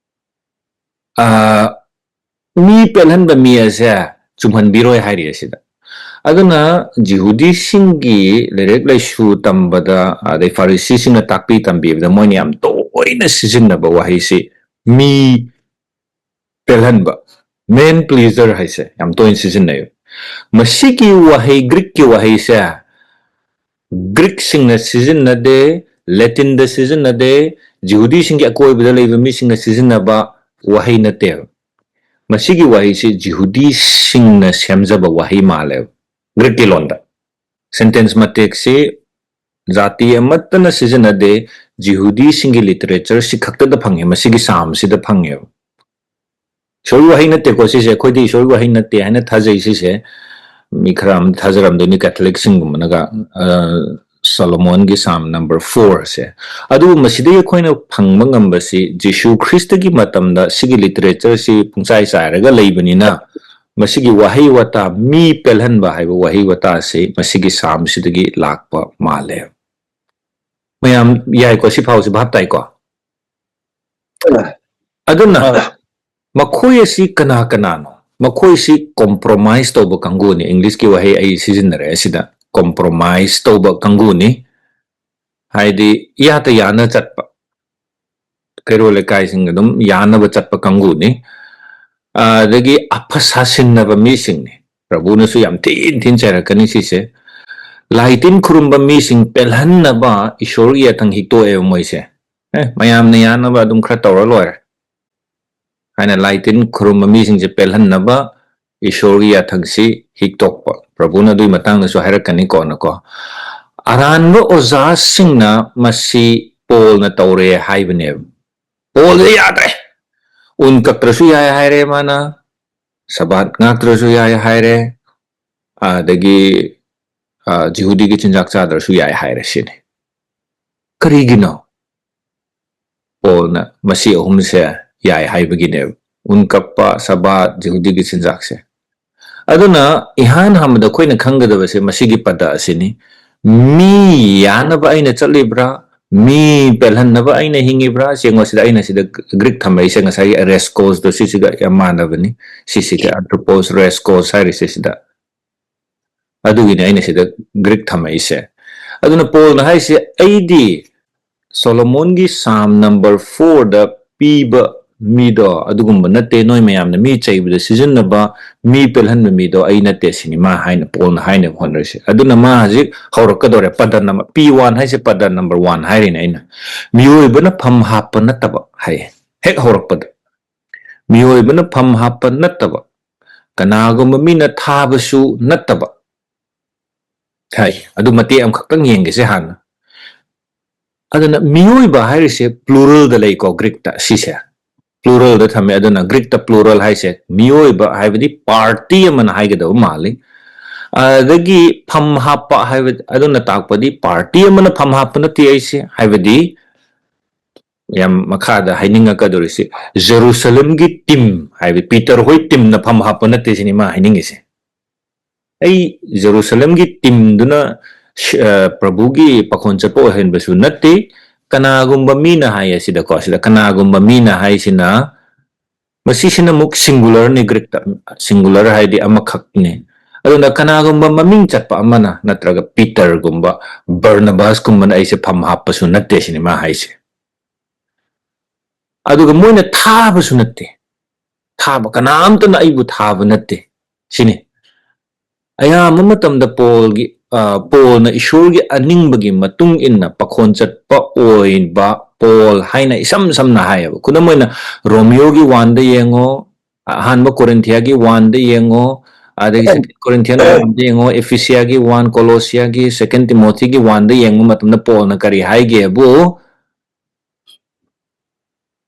ꯑ, ꯃꯤ ꯄꯦꯜꯍꯟꯕ ꯃꯤ ꯑꯁꯦ ꯆꯨꯝꯍꯟꯕꯤꯔꯣꯏ ꯍꯥꯏꯔꯤ ꯑꯁꯤꯗ꯫ ꯑꯗꯨꯅ ꯖꯤꯍꯨꯗꯤꯁꯤꯡꯒꯤ ꯂꯥꯏꯔꯤꯛ ꯂꯥꯏꯁꯨ ꯇꯝꯕꯗ, ꯑꯗꯩ ꯐꯥꯔꯤꯁꯤꯁꯤꯡꯅ ꯇꯥꯛꯄꯤ ꯇꯝꯕꯤꯕꯗ ꯃꯣꯏꯅ ꯌꯥꯝ ꯇꯣꯏꯅ ꯁꯤꯖꯤꯟꯅꯕ ꯋꯥꯍꯩꯁꯤ ꯃꯤ ꯄꯦꯜꯍꯟꯕ, man pleaser ꯍꯥꯏꯁꯦ ꯌꯥꯝ ꯇꯣꯏꯅ ꯁꯤꯖꯤꯟꯅꯩ꯫ ꯃꯁꯤꯒꯤ ꯋꯥꯍꯩ, ꯒ꯭ꯔꯤꯛꯀꯤ ꯋꯥꯍꯩꯁꯦ ꯒ꯭ꯔꯤꯛꯁꯤꯡꯅ ꯁꯤꯖꯤꯟꯅꯗꯦ, ꯂꯦꯇꯤꯟꯗ ꯁꯤꯖꯤꯟꯅꯗꯦ, ꯖꯤꯍꯨꯗꯤꯁꯤꯡꯒꯤ ꯑꯀꯣꯏꯕꯗ ꯂꯩꯕ ꯃꯤꯁꯤꯡꯅ ꯁꯤꯖꯤꯟꯅꯕ ꯋꯥꯍꯩ ꯅꯠꯇꯦꯕ꯫ ꯃꯁꯤꯒꯤ ꯋꯥꯍꯩꯁꯤ ꯖꯤꯍꯨꯗꯤꯁꯤꯡꯅ ꯁꯦꯝꯖꯕ ꯋꯥꯍꯩ ꯃꯥꯜꯂꯦꯕ ꯒ꯭ꯔꯤꯛꯀꯤ ꯂꯣꯟꯗ꯫ Sentence ꯃꯇꯦꯛꯁꯤ ꯖꯥꯇꯤ ꯑꯃꯠꯇꯅ ꯁꯤꯖꯤꯟꯅꯗꯦ, ꯖꯤꯍꯨꯗꯤꯁꯤꯡꯒꯤ literature ꯁꯤ ꯈꯛꯇꯗ ꯐꯪꯉꯦ, ꯃꯁꯤꯒꯤ ꯁꯥꯝꯁꯤꯗ ꯐꯪꯉꯦꯕ꯫ ꯏꯁꯣꯔꯒꯤ ꯋꯥꯍꯩ ꯅꯠꯇꯦꯀꯣ ꯁꯤꯁꯦ, ꯑꯩꯈꯣꯏꯗꯤ ꯏꯁꯣꯔꯒꯤ ꯋꯥꯍꯩ ꯅꯠꯇꯦ ꯍꯥꯏꯅ ꯊꯥꯖꯩ ꯁꯤꯁꯦ꯫ ꯃꯤ ꯈꯔ ꯑꯃ ꯊꯥꯖꯔꯝꯗꯣꯏꯅꯤ, ꯀꯦꯊꯣꯂꯤꯛꯁꯤꯡꯒꯨꯝꯕꯅꯒ, ꯑ, ꯁꯣꯂꯣꯃꯣꯟꯒꯤ ꯁꯥꯝ number four ꯁꯦ꯫ ꯑꯗꯨꯕꯨ ꯃꯁꯤꯗꯒꯤ ꯑꯩꯈꯣꯏꯅ ꯐꯪꯕ ꯉꯝꯕꯁꯤ ꯖꯤꯁꯨ ꯈ꯭ꯔꯤꯁꯇꯒꯤ ꯃꯇꯝꯗ ꯁꯤꯒꯤ literature ꯁꯤ ꯄꯨꯡꯆꯥꯏ ꯆꯥꯏꯔꯒ ꯂꯩꯕꯅꯤꯅ ꯃꯁꯤꯒꯤ ꯋꯥꯍꯩ ꯋꯥꯇꯥ ꯃꯤ ꯄꯦꯜꯍꯟꯕ ꯍꯥꯏꯕ ꯋꯥꯍꯩ ꯋꯥꯇꯥ ꯑꯁꯤ ꯃꯁꯤꯒꯤ ꯁꯥꯝꯁꯤꯗꯒꯤ ꯂꯥꯛꯄ ꯃꯥꯜꯂꯦ꯫ ꯃꯌꯥꯝ ꯌꯥꯏꯀꯣ? ꯁꯤ ꯐꯥꯎꯁꯤ ꯚꯥꯞ ꯇꯥꯏꯀꯣ? ꯑꯗꯨꯅ ꯑ꯫ ꯃꯈꯣꯏ ꯑꯁꯤ ꯀꯅꯥ ꯀꯅꯥꯅꯣ? ꯃꯈꯣꯏꯁꯤ compromise ꯇꯧꯕ ꯀꯥꯡꯕꯨꯅꯤ꯫ English ꯀꯤ ꯋꯥꯍꯩ ꯑꯩ ꯁꯤꯖꯤꯟꯅꯔꯦ ꯑꯁꯤꯗ, compromise ꯇꯧꯕ ꯀꯥꯡꯕꯨꯅꯤ꯫ ꯍꯥꯏꯗꯤ ꯏꯌꯥꯇ ꯌꯥꯅ ꯆꯠꯄ, ꯀꯩꯔꯣꯜ ꯂꯩꯀꯥꯏꯁꯤꯡ ꯑꯗꯨꯝ ꯌꯥꯅꯕ ꯆꯠꯄ ꯀꯥꯡꯕꯨꯅꯤ꯫ ꯑꯗꯒꯤ ꯑꯐ ꯁꯥꯁꯤꯟꯅꯕ ꯃꯤꯁꯤꯡꯅꯤ꯫ ꯄ꯭ꯔꯚꯨꯅꯁꯨ ꯌꯥꯝ ꯊꯤꯅ ꯊꯤꯅ ꯆꯩꯔꯛꯀꯅꯤ ꯁꯤꯁꯦ꯫ ꯂꯥꯏ ꯇꯤꯟ ꯈꯨꯔꯨꯝꯕ ꯃꯤꯁꯤꯡ ꯄꯦꯜꯍꯟꯅꯕ ꯏꯁꯣꯔꯒꯤ ꯌꯥꯊꯪ ꯍꯤꯛꯇꯣꯛꯑꯦꯕ ꯃꯣꯏꯁꯦ꯫ ꯑꯦ, ꯃꯌꯥꯝꯅ ꯌꯥꯅꯕ ꯑꯗꯨꯝ ꯈꯔ ꯇꯧꯔ ꯂꯣꯏꯔꯦ ꯍꯥꯏꯅ ꯂꯥꯏ ꯇꯤꯟ ꯈꯨꯔꯨꯝꯕ ꯃꯤꯁꯤꯡꯁꯦ ꯄꯦꯜꯍꯟꯅꯕ ꯏꯁꯣꯔꯒꯤ ꯌꯥꯊꯪꯁꯤ ꯍꯤꯛꯇꯣꯛꯄ꯫ ꯄ꯭ꯔꯚꯨꯅ ꯑꯗꯨꯒꯤ ꯃꯇꯥꯡꯗꯁꯨ ꯍꯥꯏꯔꯛꯀꯅꯤ ꯀꯣꯟꯅꯀꯣ꯫ ꯑꯔꯥꯟꯕ ꯑꯣꯖꯥꯁꯤꯡꯅ ꯃꯁꯤ ꯄꯣꯜꯅ ꯇꯧꯔꯦ ꯍꯥꯏꯕꯅꯦꯕ꯫ ꯄꯣꯜꯁꯦ ꯌꯥꯗ꯭ꯔꯦ꯫ ꯎꯟ ꯀꯛꯇ꯭ꯔꯁꯨ ꯌꯥꯏ ꯍꯥꯏꯔꯦ ꯃꯥꯅ, ꯁꯕꯥꯠ ꯉꯥꯛꯇ꯭ꯔꯁꯨ ꯌꯥꯏ ꯍꯥꯏꯔꯦ, ꯑꯗꯒꯤ, ꯑ, ꯖꯤꯍꯨꯗꯤꯒꯤ ꯆꯤꯟꯖꯥꯛ ꯆꯥꯗ꯭ꯔꯁꯨ ꯌꯥꯏ ꯍꯥꯏꯔꯦ ꯁꯤꯅꯤ꯫ ꯀꯔꯤꯒꯤꯅꯣ? ꯄꯣꯜꯅ ꯃꯁꯤ ꯑꯍꯨꯝꯁꯦ ꯌꯥꯏ ꯍꯥꯏꯕꯒꯤꯅꯦꯕ꯫ ꯎꯟꯀꯞꯄ, ꯁꯕꯥꯠ, ꯖꯤꯍꯨꯗꯤꯒꯤ ꯆꯤꯟꯖꯥꯛꯁꯦ꯫ ꯑꯗꯨꯅ ꯏꯍꯥꯟ ꯍꯥꯟꯕꯗ ꯑꯩꯈꯣꯏꯅ ꯈꯪꯒꯗꯕꯁꯦ ꯃꯁꯤꯒꯤ ꯄꯗ ꯑꯁꯤꯅꯤ꯫ ꯃꯤ ꯌꯥꯅꯕ ꯑꯩꯅ ꯆꯠꯂꯤꯕ꯭ꯔꯥ? ꯃꯤ ꯄꯦꯜꯍꯟꯅꯕ ꯑꯩꯅ ꯍꯤꯡꯉꯤꯕ꯭ꯔꯥ? ꯌꯦꯡꯉꯣ ꯁꯤꯗ, ꯑꯩꯅ ꯁꯤꯗ ꯒ꯭ꯔꯤꯛ ꯊꯝꯃꯛꯏꯁꯦ ꯉꯁꯥꯏꯒꯤ ꯔꯦꯁꯀꯣꯁꯇꯣ ꯁꯤꯁꯤꯒ ꯌꯥꯝ ꯃꯥꯟꯅꯕꯅꯤ꯫ ꯁꯤꯁꯤꯒ ꯑꯟꯊ꯭ꯔꯣꯄꯣꯁ ꯔꯦꯁꯀꯣꯁ ꯍꯥꯏꯔꯤꯁꯦ ꯁꯤꯗ꯫ ꯑꯗꯨꯒꯤꯅꯤ ꯑꯩꯅ ꯁꯤꯗ ꯒ꯭ꯔꯤꯛ ꯊꯝꯃꯛꯏꯁꯦ꯫ ꯑꯗꯨꯅ ꯄꯣꯜꯅ ꯍꯥꯏꯁꯦ, "ꯑꯩꯗꯤ ꯁꯣꯂꯣꯃꯣꯟꯒꯤ ꯁꯥꯝ ꯅꯝꯕꯔ ꯐꯣꯔꯗ ꯄꯤꯕ ꯃꯤꯗꯣ ꯑꯗꯨꯒꯨꯝꯕ ꯅꯠꯇꯦ, ꯅꯣꯏ ꯃꯌꯥꯝꯅ ꯃꯤ ꯆꯩꯕꯗ ꯁꯤꯖꯤꯟꯅꯕ, ꯃꯤ ꯄꯦꯜꯍꯟꯕ ꯃꯤꯗꯣ ꯑꯩ ꯅꯠꯇꯦ" ꯁꯤꯅꯤ ꯃꯥ ꯍꯥꯏꯅ, ꯄꯣꯜꯅ ꯍꯥꯏꯅꯕ ꯍꯣꯠꯅꯔꯤꯁꯦ꯫ ꯑꯗꯨꯅ ꯃꯥ ꯍꯧꯖꯤꯛ ꯍꯧꯔꯛꯀꯗꯧꯔꯦ, ꯄꯗ ꯅꯝꯕꯔ, ꯄꯤ ꯋꯥꯟ ꯍꯥꯏꯁꯦ ꯄꯗ ꯅꯝꯕꯔ ꯋꯥꯟ ꯍꯥꯏꯔꯤꯅꯦ ꯑꯩꯅ꯫ "ꯃꯤꯑꯣꯏꯕꯅ ꯐꯝ ꯍꯥꯞꯄ ꯅꯠꯇꯕ" ꯍꯥꯏꯌꯦ ꯍꯦꯛ ꯍꯧꯔꯛꯄꯗ꯫ "ꯃꯤꯑꯣꯏꯕꯅ ꯐꯝ ꯍꯥꯞꯄ ꯅꯠꯇꯕ, ꯀꯅꯥꯒꯨꯝꯕ ꯃꯤꯅ ꯊꯥꯕꯁꯨ ꯅꯠꯇꯕ" ꯍꯥꯏ꯫ ꯑꯗꯨ ꯃꯇꯦꯛ ꯑꯃꯈꯛꯇꯪ ꯌꯦꯡꯒꯦꯁꯦ ꯍꯥꯟꯅ꯫ ꯑꯗꯨꯅ ꯃꯤꯑꯣꯏꯕ ꯍꯥꯏꯔꯤꯁꯦ ꯄ꯭ꯂꯨꯔꯦꯜꯗ ꯂꯩꯀꯣ, ꯒ꯭ꯔꯤꯛꯇ ꯁꯤꯁꯦ꯫ ꯄ꯭ꯂꯨꯔꯦꯜꯗ ꯊꯝꯃꯦ꯫ ꯑꯗꯨꯅ ꯒ꯭ꯔꯤꯛꯇ ꯄ꯭ꯂꯨꯔꯦꯜ ꯍꯥꯏꯁꯦ ꯃꯤꯑꯣꯏꯕ ꯍꯥꯏꯕꯗꯤ ꯄꯥꯔꯇꯤ ꯑꯃꯅ ꯍꯥꯏꯒꯗꯕ ꯃꯥꯜꯂꯤ꯫ ꯑꯗꯒꯤ ꯐꯝ ꯍꯥꯞꯄ ꯍꯥꯏꯕ, ꯑꯗꯨꯅ ꯇꯥꯛꯄꯗꯤ ꯄꯥꯔꯇꯤ ꯑꯃꯅ ꯐꯝ ꯍꯥꯞꯄ ꯅꯠꯇꯦ ꯑꯩꯁꯦ, ꯍꯥꯏꯕꯗꯤ ꯌꯥꯝ ꯃꯈꯥꯗ ꯍꯥꯏꯅꯤꯡꯉꯛꯀꯗꯧꯔꯤꯁꯤ, ꯖꯦꯔꯨꯁꯂꯝꯒꯤ ꯇꯤꯝ ꯍꯥꯏꯕꯗꯤ ꯄꯤꯇꯔ ꯍꯣꯏ ꯇꯤꯝꯅ ꯐꯝ ꯍꯥꯞꯄ ꯅꯠꯇꯦ ꯁꯤꯅꯤ ꯃꯥ ꯍꯥꯏꯅꯤꯡꯉꯤꯁꯦ꯫ ꯑꯩ ꯖꯦꯔꯨꯁꯂꯝꯒꯤ ꯇꯤꯝꯗꯨꯅ ꯁ-, ꯑ, ꯄ꯭ꯔꯚꯨꯒꯤ ꯄꯥꯈꯣꯟ ꯆꯠꯄ ꯑꯣꯏꯍꯟꯕꯁꯨ ꯅꯠꯇꯦ꯫ ꯀꯅꯥꯒꯨꯝꯕ ꯃꯤꯅ ꯍꯥꯏꯌꯦ ꯁꯤꯗꯀꯣ, ꯁꯤꯗ ꯀꯅꯥꯒꯨꯝꯕ ꯃꯤꯅ ꯍꯥꯏꯁꯤꯅ, ꯃꯁꯤꯁꯤꯅ ꯑꯃꯨꯛ ꯁꯤꯡꯒꯨꯂꯔꯅꯤ, ꯒ꯭ꯔꯤꯛꯇ꯫ ꯁꯤꯡꯒꯨꯂꯔ ꯍꯥꯏꯗꯤ ꯑꯃꯈꯛꯅꯤ꯫ ꯑꯗꯨꯅ ꯀꯅꯥꯒꯨꯝꯕ ꯃꯃꯤꯡ ꯆꯠꯄ ꯑꯃꯅ, ꯅꯠꯇ꯭ꯔꯒ ꯄꯤꯇꯔꯒꯨꯝꯕ, ꯕꯔꯅꯕꯥꯁꯀꯨꯝꯕꯅ ꯑꯩꯁꯦ ꯐꯝ ꯍꯥꯞꯄꯁꯨ ꯅꯠꯇꯦ ꯁꯤꯅꯤ ꯃꯥ ꯍꯥꯏꯁꯦ꯫ ꯑꯗꯨꯒ ꯃꯣꯏꯅ ꯊꯥꯕꯁꯨ ꯅꯠꯇꯦ꯫ ꯊꯥꯕ, ꯀꯅꯥꯝꯇꯅ ꯑꯩꯕꯨ ꯊꯥꯕ ꯅꯠꯇꯦ ꯁꯤꯅꯤ꯫ ꯑꯌꯥꯝꯕ ꯃꯇꯝꯗ ꯄꯣꯜꯒꯤ, ꯑ, ꯄꯣꯜꯅ ꯏꯁꯣꯔꯒꯤ ꯑꯅꯤꯡꯕꯒꯤ ꯃꯇꯨꯡ ꯏꯟꯅ ꯄꯥꯈꯣꯟ ꯆꯠꯄ ꯑꯣꯏꯕ ꯄꯣꯜ ꯍꯥꯏꯅ ꯏꯁꯝ ꯁꯝꯅ ꯍꯥꯏꯌꯦꯕ꯫ ꯈꯨꯗꯝ ꯑꯣꯏꯅ, ꯔꯣꯃꯤꯌꯣꯒꯤ ꯋꯥꯟꯗ ꯌꯦꯡꯉꯣ, ꯑꯍꯥꯟꯕ ꯀꯣꯔꯤꯟꯊꯤꯌꯥꯒꯤ ꯋꯥꯟꯗ ꯌꯦꯡꯉꯣ, ꯑꯗꯒꯤ ꯁꯦꯀꯦꯟ ꯀꯣꯔꯤꯟꯊꯤꯌꯥꯟ ꯋꯥꯟꯗ ꯌꯦꯡꯉꯣ, ꯏꯐꯤꯁꯤꯌꯥꯒꯤ ꯋꯥꯟ, ꯀꯣꯂꯣꯁꯤꯌꯥꯒꯤ, ꯁꯦꯀꯦꯟ ꯇꯤꯃꯣꯊꯤꯒꯤ ꯋꯥꯟꯗ ꯌꯦꯡꯕ ꯃꯇꯝꯗ ꯄꯣꯜꯅ ꯀꯔꯤ ꯍꯥꯏꯒꯦꯕꯨ,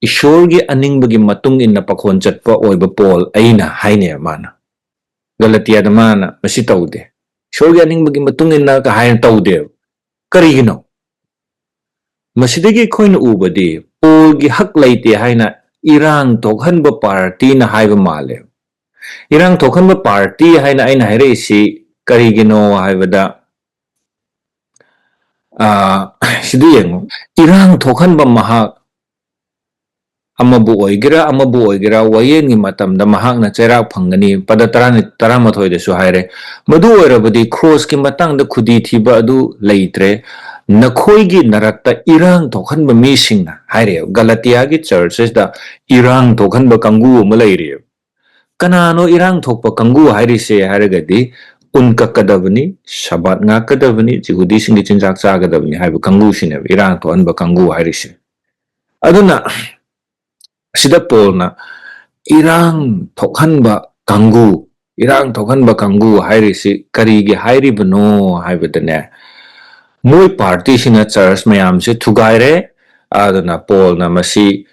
"ꯏꯁꯣꯔꯒꯤ ꯑꯅꯤꯡꯕꯒꯤ ꯃꯇꯨꯡ ꯏꯟꯅ ꯄꯥꯈꯣꯟ ꯆꯠꯄ ꯑꯣꯏꯕ ꯄꯣꯜ ꯑꯩꯅ" ꯍꯥꯏꯅꯦꯕ ꯃꯥꯅ꯫ ꯒꯂꯇꯤꯌꯥꯗ ꯃꯥꯅ ꯃꯁꯤ ꯇꯧꯗꯦ꯫ "ꯏꯁꯣꯔꯒꯤ ꯑꯅꯤꯡꯕꯒꯤ ꯃꯇꯨꯡ ꯏꯟꯅ" ꯀ ꯍꯥꯏꯅ ꯇꯧꯗꯦꯕ꯫ ꯀꯔꯤꯒꯤꯅꯣ? ꯃꯁꯤꯗꯒꯤ ꯑꯩꯈꯣꯏꯅ ꯎꯕꯗꯤ ꯄꯣꯜꯒꯤ ꯍꯛ ꯂꯩꯇꯦ ꯍꯥꯏꯅ ꯏꯔꯥꯡ ꯊꯣꯛꯍꯟꯕ ꯄꯥꯔꯇꯤꯅ ꯍꯥꯏꯕ ꯃꯥꯜꯂꯦ꯫ ꯏꯔꯥꯡ ꯊꯣꯛꯍꯟꯕ ꯄꯥꯔꯇꯤ ꯍꯥꯏꯅ ꯑꯩꯅ ꯍꯥꯏꯔꯛꯏꯁꯤ ꯀꯔꯤꯒꯤꯅꯣ ꯍꯥꯏꯕꯗ, ꯑ, ꯁꯤꯗ ꯌꯦꯡꯉꯨ, ꯏꯔꯥꯡ ꯊꯣꯛꯍꯟꯕ ꯃꯍꯥꯛ ꯑꯃꯕꯨ ꯑꯣꯏꯒꯦꯔꯥ, ꯑꯃꯕꯨ ꯑꯣꯏꯒꯦꯔꯥ, ꯋꯥꯌꯦꯜꯒꯤ ꯃꯇꯝꯗ ꯃꯍꯥꯛꯅ ꯆꯩꯔꯥꯛ ꯐꯪꯒꯅꯤ꯫ ꯄꯗ ꯇꯔꯥꯅꯤ-, ꯇꯔꯥꯃꯥꯊꯣꯏꯗꯁꯨ ꯍꯥꯏꯔꯦ, "ꯃꯗꯨ ꯑꯣꯏꯔꯕꯗꯤ ꯀ꯭ꯔꯣꯁꯀꯤ ꯃꯇꯥꯡꯗ ꯈꯨꯗꯤ ꯊꯤꯕ ꯑꯗꯨ ꯂꯩꯇ꯭ꯔꯦ, ꯅꯈꯣꯏꯒꯤ ꯅꯔꯛꯇ ꯏꯔꯥꯡ ꯊꯣꯛꯍꯟꯕ ꯃꯤꯁꯤꯡꯅ" ꯍꯥꯏꯔꯦ꯫ ꯒꯂꯇꯤꯌꯥꯒꯤ ꯆꯔꯆ ꯑꯁꯤꯗ ꯏꯔꯥꯡ ꯊꯣꯛꯍꯟꯕ ꯀꯥꯡꯕꯨ ꯑꯃ ꯂꯩꯔꯤꯑꯕ꯫ ꯀꯅꯥꯅꯣ ꯏꯔꯥꯡ ꯊꯣꯛꯄ ꯀꯥꯡꯕꯨ ꯍꯥꯏꯔꯤꯁꯦ ꯍꯥꯏꯔꯒꯗꯤ, ꯎꯟ ꯀꯛꯀꯗꯕꯅꯤ, ꯁꯕꯥꯠ ꯉꯥꯛꯀꯗꯕꯅꯤ, ꯖꯤꯍꯨꯗꯤꯁꯤꯡꯒꯤ ꯆꯤꯟꯖꯥꯛ ꯆꯥꯒꯗꯕꯅꯤ ꯍꯥꯏꯕ ꯀꯥꯡꯕꯨꯁꯤꯅꯦꯕ ꯏꯔꯥꯡ ꯊꯣꯛꯍꯟꯕ ꯀꯥꯡꯕꯨ ꯍꯥꯏꯔꯤꯁꯦ꯫ ꯑꯗꯨꯅ ꯁꯤꯗ ꯄꯣꯜꯅ ꯏꯔꯥꯡ ꯊꯣꯛꯍꯟꯕ ꯀꯥꯡꯕꯨ, ꯏꯔꯥꯡ ꯊꯣꯛꯍꯟꯕ ꯀꯥꯡꯕꯨ ꯍꯥꯏꯔꯤꯁꯤ ꯀꯔꯤꯒꯤ ꯍꯥꯏꯔꯤꯕꯅꯣ ꯍꯥꯏꯕꯗꯅꯦ, ꯃꯣꯏ ꯄꯥꯔꯇꯤꯁꯤꯅ ꯆꯔꯆ ꯃꯌꯥꯝꯁꯦ ꯊꯨꯒꯥꯏꯔꯦ꯫ ꯑꯗꯨꯅ ꯄꯣꯜꯅ ꯃꯁꯤ,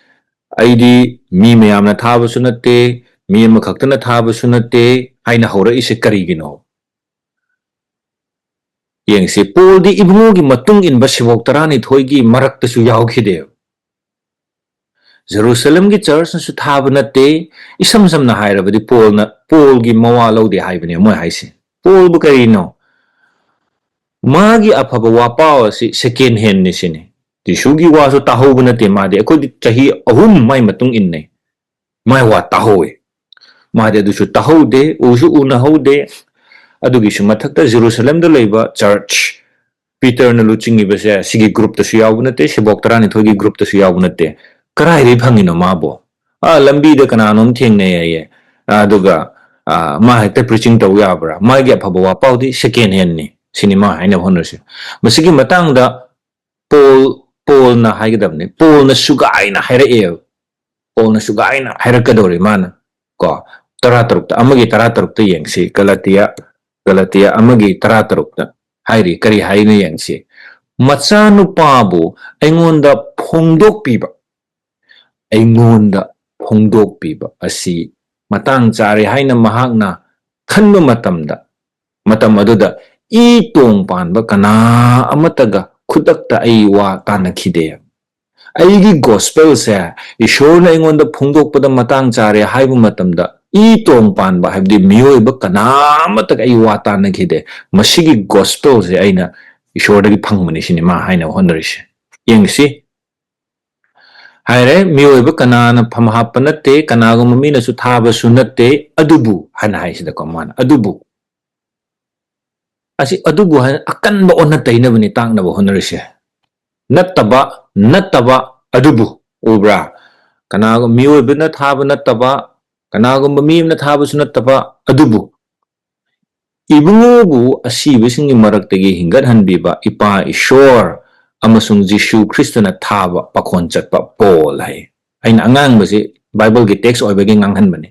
"ꯑꯩꯗꯤ ꯃꯤ ꯃꯌꯥꯝꯅ ꯊꯥꯕꯁꯨ ꯅꯠꯇꯦ, ꯃꯤ ꯑꯃꯈꯛꯇꯅ ꯊꯥꯕꯁꯨ ꯅꯠꯇꯦ" ꯍꯥꯏꯅ ꯍꯧꯔꯛꯏꯁꯦ ꯀꯔꯤꯒꯤꯅꯣ? ꯌꯦꯡꯁꯤ, ꯄꯣꯜꯗꯤ ꯏꯕꯨꯡꯉꯣꯒꯤ ꯃꯇꯨꯡ ꯏꯟꯕ ꯁꯤꯕꯣꯛ ꯇꯔꯥꯅꯤꯊꯣꯏꯒꯤ ꯃꯔꯛꯇꯁꯨ ꯌꯥꯎꯈꯤꯗꯦꯕ꯫ ꯖꯦꯔꯨꯁꯂꯝꯒꯤ ꯆꯔꯆꯅꯁꯨ ꯊꯥꯕ ꯅꯠꯇꯦ꯫ ꯏꯁꯝ ꯁꯝꯅ ꯍꯥꯏꯔꯕꯗꯤ ꯄꯣꯜꯅ, ꯄꯣꯜꯒꯤ ꯃꯋꯥ ꯂꯧꯗꯦ ꯍꯥꯏꯕꯅꯦ ꯃꯣꯏ ꯍꯥꯏꯁꯦ꯫ ꯄꯣꯜꯕꯨ ꯀꯔꯤꯅꯣ? ꯃꯥꯒꯤ ꯑꯐꯕ ꯋꯥꯄꯥꯎ ꯑꯁꯤ ꯁꯦꯀꯦꯟ ꯍꯦꯟꯅꯤ ꯁꯤꯅꯤ꯫ ꯖꯤꯁꯨꯒꯤ ꯋꯥꯁꯨ ꯇꯥꯍꯧꯕ ꯅꯠꯇꯦ ꯃꯥꯗꯤ꯫ ꯑꯩꯈꯣꯏꯗꯤ ꯆꯍꯤ ꯑꯍꯨꯝ ꯃꯥꯏ ꯃꯇꯨꯡ ꯏꯟꯅꯩ꯫ ꯃꯥꯏ ꯋꯥ ꯇꯥꯍꯧꯋꯦ꯫ ꯃꯥꯗꯤ ꯑꯗꯨꯁꯨ ꯇꯥꯍꯧꯗꯦ, ꯎꯁꯨ ꯎꯅꯍꯧꯗꯦ꯫ ꯑꯗꯨꯒꯤꯁꯨ ꯃꯊꯛꯇ ꯖꯦꯔꯨꯁꯂꯝꯗ ꯂꯩꯕ ꯆꯔꯆ, ꯄꯤꯇꯔꯅ ꯂꯨꯆꯤꯡꯉꯤꯕꯁꯦ ꯁꯤꯒꯤ ꯒ꯭ꯔꯨꯞꯇꯁꯨ ꯌꯥꯎꯕ ꯅꯠꯇꯦ, ꯁꯤꯕꯣꯛ ꯇꯔꯥꯅꯤꯊꯣꯏꯒꯤ ꯒ꯭ꯔꯨꯞꯇꯁꯨ ꯌꯥꯎꯕ ꯅꯠꯇꯦ꯫ ꯀꯗꯥꯏꯗꯒꯤ ꯐꯪꯉꯤꯅꯣ ꯃꯥꯕꯨ? ꯑꯥ, ꯂꯝꯕꯤꯗ ꯀꯅꯥꯅꯣꯝ ꯊꯦꯡꯅꯩ ꯍꯥꯏꯌꯦ, ꯑꯗꯨꯒ, ꯑꯥ, ꯃꯥ ꯍꯦꯛꯇ ꯄ꯭ꯔꯤꯆꯤꯡ ꯇꯧ ꯌꯥꯕ꯭ꯔꯥ? ꯃꯥꯒꯤ ꯑꯐꯕ ꯋꯥꯄꯥꯎꯗꯤ ꯁꯦꯀꯦꯟ ꯍꯦꯟꯅꯤ ꯁꯤꯅꯤ ꯃꯥ ꯍꯥꯏꯅꯕ ꯍꯣꯠꯅꯔꯤꯁꯦ꯫ ꯃꯁꯤꯒꯤ ꯃꯇꯥꯡꯗ ꯄꯣꯜ, ꯄꯣꯜꯅ ꯍꯥꯏꯒꯗꯕꯅꯤ, ꯄꯣꯜꯅ ꯁꯨꯒꯥꯏꯅ ꯍꯥꯏꯔꯛꯑꯦꯕ꯫ ꯄꯣꯜꯅ ꯁꯨꯒꯥꯏꯅ ꯍꯥꯏꯔꯛꯀꯗꯧꯔꯤ ꯃꯥꯅ, ꯀꯣ, ꯇꯔꯥꯇꯔꯨꯛꯇ, ꯑꯃꯒꯤ ꯇꯔꯥꯇꯔꯨꯛꯇ ꯌꯦꯡꯁꯤ, ꯒꯂꯇꯤꯌꯥ, ꯒꯂꯇꯤꯌꯥ ꯑꯃꯒꯤ ꯇꯔꯥꯇꯔꯨꯛꯇ ꯍꯥꯏꯔꯤ, ꯀꯔꯤ ꯍꯥꯏꯅꯣ ꯌꯦꯡꯁꯤ꯫ "ꯃꯆꯥꯅꯨꯄꯥꯕꯨ ꯑꯩꯉꯣꯟꯗ ꯐꯣꯡꯗꯣꯛꯄꯤꯕ, ꯑꯩꯉꯣꯟꯗ ꯐꯣꯡꯗꯣꯛꯄꯤꯕ ꯑꯁꯤ ꯃꯇꯥꯡ ꯆꯥꯔꯦ ꯍꯥꯏꯅ ꯃꯍꯥꯛꯅ ꯈꯟꯕ ꯃꯇꯝꯗ, ꯃꯇꯝ ꯑꯗꯨꯗ ꯏ ꯇꯣꯡ ꯄꯥꯟꯕ ꯀꯅꯥ ꯑꯃꯠꯇꯒ ꯈꯨꯗꯛꯇ ꯑꯩ ꯋꯥ ꯇꯥꯟꯅꯈꯤꯗꯦ꯫ ꯑꯩꯒꯤ ꯒꯣꯁꯄꯦꯜꯁꯦ ꯏꯁꯣꯔꯅ ꯑꯩꯉꯣꯟꯗ ꯐꯣꯡꯗꯣꯛꯄꯗ ꯃꯇꯥꯡ ꯆꯥꯔꯦ ꯍꯥꯏꯕ ꯃꯇꯝꯗ, ꯏ ꯇꯣꯡ ꯄꯥꯟꯕ, ꯍꯥꯏꯕꯗꯤ ꯃꯤꯑꯣꯏꯕ ꯀꯅꯥ ꯑꯃꯠꯇꯒ ꯑꯩ ꯋꯥ ꯇꯥꯟꯅꯈꯤꯗꯦ, ꯃꯁꯤꯒꯤ ꯒꯣꯁꯄꯦꯜꯁꯦ ꯑꯩꯅ ꯏꯁꯣꯔꯗꯒꯤ ꯐꯪꯕꯅꯤ ꯁꯤꯅꯤ ꯃꯥ ꯍꯥꯏꯅꯕ ꯍꯣꯠꯅꯔꯤꯁꯦ꯫ ꯌꯦꯡꯁꯤ꯫ ꯍꯥꯏꯔꯦ, ꯃꯤꯑꯣꯏꯕ ꯀꯅꯥꯅ ꯐꯝ ꯍꯥꯞꯄ ꯅꯠꯇꯦ, ꯀꯅꯥꯒꯨꯝꯕ ꯃꯤꯅꯁꯨ ꯊꯥꯕꯁꯨ ꯅꯠꯇꯦ, ꯑꯗꯨꯕꯨ ꯍꯥꯏꯅ ꯍꯥꯏꯁꯤꯗꯀꯣ ꯃꯥꯅ, ꯑꯗꯨꯕꯨ꯫ ꯑꯁꯤ ꯑꯗꯨꯕꯨ ꯍꯥꯏꯅ ꯑꯀꯟꯕ ꯑꯣꯟꯅ ꯇꯩꯅꯕꯅꯤ ꯇꯥꯛꯅꯕ ꯍꯣꯠꯅꯔꯤꯁꯦ꯫ ꯅꯠꯇꯕ, ꯅꯠꯇꯕ, ꯑꯗꯨꯕꯨ꯫ ꯎꯕ꯭ꯔꯥ? ꯀꯅꯥꯒꯨꯝꯕ ꯃꯤꯑꯣꯏꯕꯅ ꯊꯥꯕ ꯅꯠꯇꯕ, ꯀꯅꯥꯒꯨꯝꯕ ꯃꯤ ꯑꯃꯅ ꯊꯥꯕꯁꯨ ꯅꯠꯇꯕ, ꯑꯗꯨꯕꯨ꯫ ꯏꯕꯨꯡꯉꯣꯕꯨ ꯑꯁꯤꯕꯁꯤꯡꯒꯤ ꯃꯔꯛꯇꯒꯤ ꯍꯤꯡꯒꯠꯍꯟꯕꯤꯕ ꯏꯄꯥ ꯏꯁꯣꯔ ꯑꯃꯁꯨꯡ ꯖꯤꯁꯨ ꯈ꯭ꯔꯤꯁꯇꯅ ꯊꯥꯕ ꯄꯥꯈꯣꯟ ꯆꯠꯄ ꯄꯣꯜ ꯍꯥꯏ꯫ ꯑꯩꯅ ꯑꯉꯥꯡꯕꯁꯤ ꯕꯥꯏꯕꯜꯒꯤ ꯇꯦꯛꯁ ꯑꯣꯏꯕꯒꯤ ꯉꯥꯡꯍꯟꯕꯅꯤ,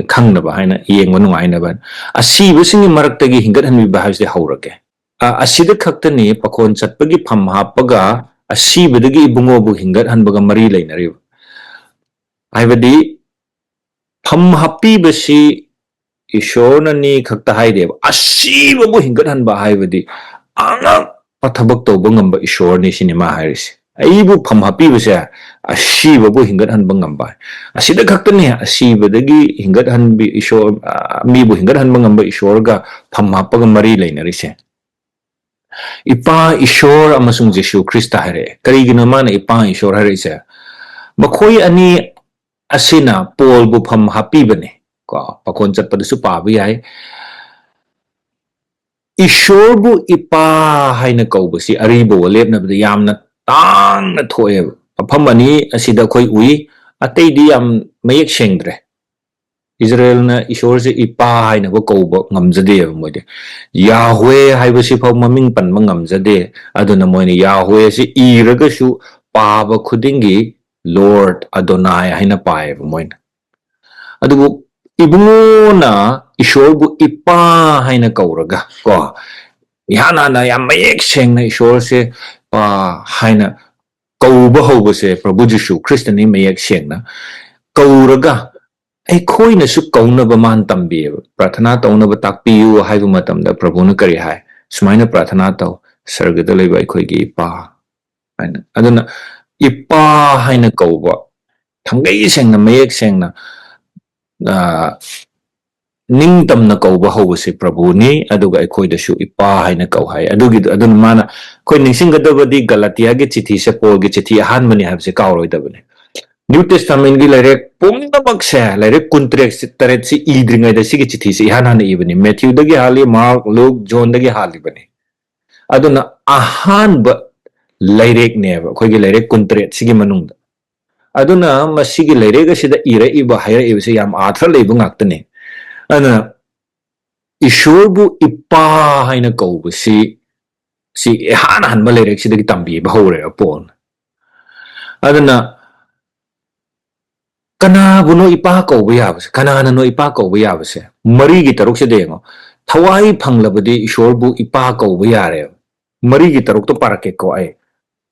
ꯈꯪꯅꯕ ꯍꯥꯏꯅ, ꯌꯦꯡꯕ ꯅꯨꯡꯉꯥꯏꯅꯕ꯫ ꯑꯁꯤꯕꯁꯤꯡꯒꯤ ꯃꯔꯛꯇꯒꯤ ꯍꯤꯡꯒꯠꯍꯟꯕꯤꯕ ꯍꯥꯏꯕꯁꯤ ꯍꯧꯔꯒꯦ꯫ ꯑ, ꯑꯁꯤꯗ ꯈꯛꯇꯅꯤ ꯄꯥꯈꯣꯟ ꯆꯠꯄꯒꯤ ꯐꯝ ꯍꯥꯞꯄꯒ ꯑꯁꯤꯕꯗꯒꯤ ꯏꯕꯨꯡꯉꯣꯕꯨ ꯍꯤꯡꯒꯠꯍꯟꯕꯒ ꯃꯔꯤ ꯂꯩꯅꯔꯤꯕ꯫ ꯍꯥꯏꯕꯗꯤ ꯐꯝ ꯍꯥꯞꯄꯤꯕꯁꯤ ꯏꯁꯣꯔꯅꯅꯤ ꯈꯛꯇ ꯍꯥꯏꯗꯦꯕ꯫ ꯑꯁꯤꯕꯕꯨ ꯍꯤꯡꯒꯠꯍꯟꯕ ꯍꯥꯏꯕꯗꯤ ꯑꯉꯛꯄ ꯊꯕꯛ ꯇꯧꯕ ꯉꯝꯕ ꯏꯁꯣꯔꯅꯤ ꯁꯤꯅꯤ ꯃꯥ ꯍꯥꯏꯔꯤꯁꯦ꯫ ꯑꯩꯕꯨ ꯐꯝ ꯍꯥꯞꯄꯤꯕꯁꯦ ꯑꯁꯤꯕꯕꯨ ꯍꯤꯡꯒꯠꯍꯟꯕ ꯉꯝꯕ꯫ ꯑꯁꯤꯗ ꯈꯛꯇꯅꯤ ꯑꯁꯤꯕꯗꯒꯤ ꯍꯤꯡꯒꯠꯍꯟꯕꯤ ꯏꯁꯣꯔ, ꯑ, ꯃꯤꯕꯨ ꯍꯤꯡꯒꯠꯍꯟꯕ ꯉꯝꯕ ꯏꯁꯣꯔꯒ ꯐꯝ ꯍꯥꯞꯄꯒ ꯃꯔꯤ ꯂꯩꯅꯔꯤꯁꯦ꯫ ꯏꯄꯥ ꯏꯁꯣꯔ ꯑꯃꯁꯨꯡ ꯖꯤꯁꯨ ꯈ꯭ꯔꯤꯁꯇ ꯍꯥꯏꯔꯛꯑꯦ꯫ ꯀꯔꯤꯒꯤꯅꯣ ꯃꯥꯅ ꯏꯄꯥ ꯏꯁꯣꯔ ꯍꯥꯏꯔꯛꯏꯁꯦ? ꯃꯈꯣꯏ ꯑꯅꯤ ꯑꯁꯤꯅ ꯄꯣꯜꯕꯨ ꯐꯝ ꯍꯥꯞꯄꯤꯕꯅꯤ꯫ ꯀꯣ, ꯄꯥꯈꯣꯟ ꯆꯠꯄꯗꯁꯨ ꯄꯥꯕ ꯌꯥꯏ꯫ ꯏꯁꯣꯔꯕꯨ ꯏꯄꯥ ꯍꯥꯏꯅ ꯀꯧꯕꯁꯤ ꯑꯔꯤꯕ ꯋꯥꯔꯦꯞꯅꯕꯗ ꯌꯥꯝꯅ ꯇꯥꯡꯅ ꯊꯣꯛꯑꯦꯕ꯫ ꯃꯐꯝ ꯑꯅꯤ ꯑꯁꯤꯗ ꯑꯩꯈꯣꯏ ꯎꯏ, ꯑꯇꯩꯗꯤ ꯌꯥꯝ ꯃꯌꯦꯛ ꯁꯦꯡꯗ꯭ꯔꯦ꯫ ꯏꯖꯔꯦꯜꯅ ꯏꯁꯣꯔꯁꯦ ꯏꯄꯥ ꯍꯥꯏꯅꯕ ꯀꯧꯕ ꯉꯝꯖꯗꯦꯕ ꯃꯣꯏꯗꯤ꯫ ꯌꯥꯍ꯭ꯋꯦ ꯍꯥꯏꯕꯁꯤ ꯐꯥꯎ ꯃꯃꯤꯡ ꯄꯟꯕ ꯉꯝꯖꯗꯦ꯫ ꯑꯗꯨꯅ ꯃꯣꯏꯅ ꯌꯥꯍ꯭ꯋꯦꯁꯤ ꯏꯔꯒꯁꯨ ꯄꯥꯕ ꯈꯨꯗꯤꯡꯒꯤ Lord, Adonai ꯍꯥꯏꯅ ꯄꯥꯏꯌꯦꯕ ꯃꯣꯏꯅ꯫ ꯑꯗꯨꯕꯨ ꯏꯕꯨꯡꯉꯣꯅ ꯏꯁꯣꯔꯕꯨ ꯏꯄꯥ ꯍꯥꯏꯅ ꯀꯧꯔꯒ, ꯀꯣ, ꯏꯍꯥꯟ ꯍꯥꯟꯅ ꯌꯥꯝ ꯃꯌꯦꯛ ꯁꯦꯡꯅ ꯏꯁꯣꯔꯁꯦ ꯄꯥ ꯍꯥꯏꯅ ꯀꯧꯕ ꯍꯧꯕꯁꯦ ꯄ꯭ꯔꯚꯨ ꯖꯤꯁꯨ ꯈ꯭ꯔꯤꯁꯇꯅꯤ ꯃꯌꯦꯛ ꯁꯦꯡꯅ ꯀꯧꯔꯒ, ꯑꯩꯈꯣꯏꯅꯁꯨ ꯀꯧꯅꯕ ꯃꯥꯅ ꯇꯝꯕꯤꯌꯦꯕ꯫ ꯄ꯭ꯔꯥꯊꯅꯥ ꯇꯧꯅꯕ ꯇꯥꯛꯄꯤꯌꯨ ꯍꯥꯏꯕ ꯃꯇꯝꯗ ꯄ꯭ꯔꯚꯨꯅ ꯀꯔꯤ ꯍꯥꯏ? "ꯁꯨꯃꯥꯏꯅ ꯄ꯭ꯔꯥꯊꯅꯥ ꯇꯧ, ꯁꯔꯒꯗ ꯂꯩꯕ ꯑꯩꯈꯣꯏꯒꯤ ꯏꯄꯥ" ꯍꯥꯏꯅ꯫ ꯑꯗꯨꯅ ꯏꯄꯥ ꯍꯥꯏꯅ ꯀꯧꯕ, ꯊꯥꯡꯒꯩ ꯁꯦꯡꯅ, ꯃꯌꯦꯛ ꯁꯦꯡꯅ, ꯑ, ꯅꯤꯡꯇꯝꯅ ꯀꯧꯕ ꯍꯧꯕꯁꯤ ꯄ꯭ꯔꯚꯨꯅꯤ, ꯑꯗꯨꯒ ꯑꯩꯈꯣꯏꯗꯁꯨ ꯏꯄꯥ ꯍꯥꯏꯅ ꯀꯧ ꯍꯥꯏ꯫ ꯑꯗꯨꯒꯤ, ꯑꯗꯨꯅ ꯃꯥꯅ, ꯑꯩꯈꯣꯏ ꯅꯤꯡꯁꯤꯡꯒꯗꯕꯗꯤ ꯒꯂꯥꯇꯤꯌꯥꯒꯤ ꯆꯤꯊꯤꯁꯦ ꯄꯣꯜꯒꯤ ꯆꯤꯊꯤ ꯑꯍꯥꯟꯕꯅꯤ ꯍꯥꯏꯕꯁꯦ ꯀꯥꯎꯔꯣꯏꯗꯕꯅꯤ꯫ ꯅ꯭ꯌꯨ ꯇꯦꯁꯇꯥꯃꯦꯟꯒꯤ ꯂꯥꯏꯔꯤꯛ ꯄꯨꯝꯅꯃꯛꯁꯦ, ꯂꯥꯏꯔꯤꯛ ꯀꯨꯟꯇꯔꯦꯠꯁꯤ, ꯇꯔꯦꯠꯁꯤ ꯏꯗ꯭ꯔꯤꯉꯩꯗ ꯁꯤꯒꯤ ꯆꯤꯊꯤꯁꯤ ꯏꯍꯥꯟ ꯍꯥꯟꯅ ꯏꯕꯅꯤ꯫ ꯃꯦꯊ꯭ꯌꯨꯗꯒꯤ ꯍꯥꯜꯂꯤ, ꯃꯥꯔꯛ, ꯂꯨꯛ, ꯖꯣꯟꯗꯒꯤ ꯍꯥꯜꯂꯤꯕꯅꯤ꯫ ꯑꯗꯨꯅ ꯑꯍꯥꯟꯕ ꯂꯥꯏꯔꯤꯛꯅꯦꯕ, ꯑꯩꯈꯣꯏꯒꯤ ꯂꯥꯏꯔꯤꯛ ꯀꯨꯟꯇꯔꯦꯠꯁꯤꯒꯤ ꯃꯅꯨꯡꯗ꯫ ꯑꯗꯨꯅ ꯃꯁꯤꯒꯤ ꯂꯥꯏꯔꯤꯛ ꯑꯁꯤꯗ ꯏꯔꯛꯏꯕ, ꯍꯥꯏꯔꯛꯏꯕꯁꯦ ꯌꯥꯝ ꯑꯥꯔꯊ ꯂꯩꯕ ꯉꯥꯛꯇꯅꯤ꯫ ꯑꯗꯨꯅ ꯏꯁꯣꯔꯕꯨ ꯏꯄꯥ ꯍꯥꯏꯅ ꯀꯧꯕꯁꯤ, ꯁꯤ ꯏꯍꯥꯟ ꯍꯥꯟꯕ ꯂꯥꯏꯔꯤꯛꯁꯤꯗꯒꯤ ꯇꯝꯕꯤꯕ ꯍꯧꯔꯦꯕ ꯄꯣꯜꯅ꯫ ꯑꯗꯨꯅ ꯀꯅꯥꯕꯨꯅꯣ ꯏꯄꯥ ꯀꯧꯕ ꯌꯥꯕꯁꯦ? ꯀꯅꯥꯅꯅꯣ ꯏꯄꯥ ꯀꯧꯕ ꯌꯥꯕꯁꯦ? ꯃꯔꯤꯒꯤ ꯇꯔꯨꯛꯁꯤꯗ ꯌꯦꯡꯉꯣ, ꯊꯋꯥꯏ ꯐꯪꯂꯕꯗꯤ ꯏꯁꯣꯔꯕꯨ ꯏꯄꯥ ꯀꯧꯕ ꯌꯥꯔꯦꯕ꯫ ꯃꯔꯤꯒꯤ ꯇꯔꯨꯛꯇꯣ ꯄꯥꯔꯛꯀꯦꯀꯣ ꯑꯩ,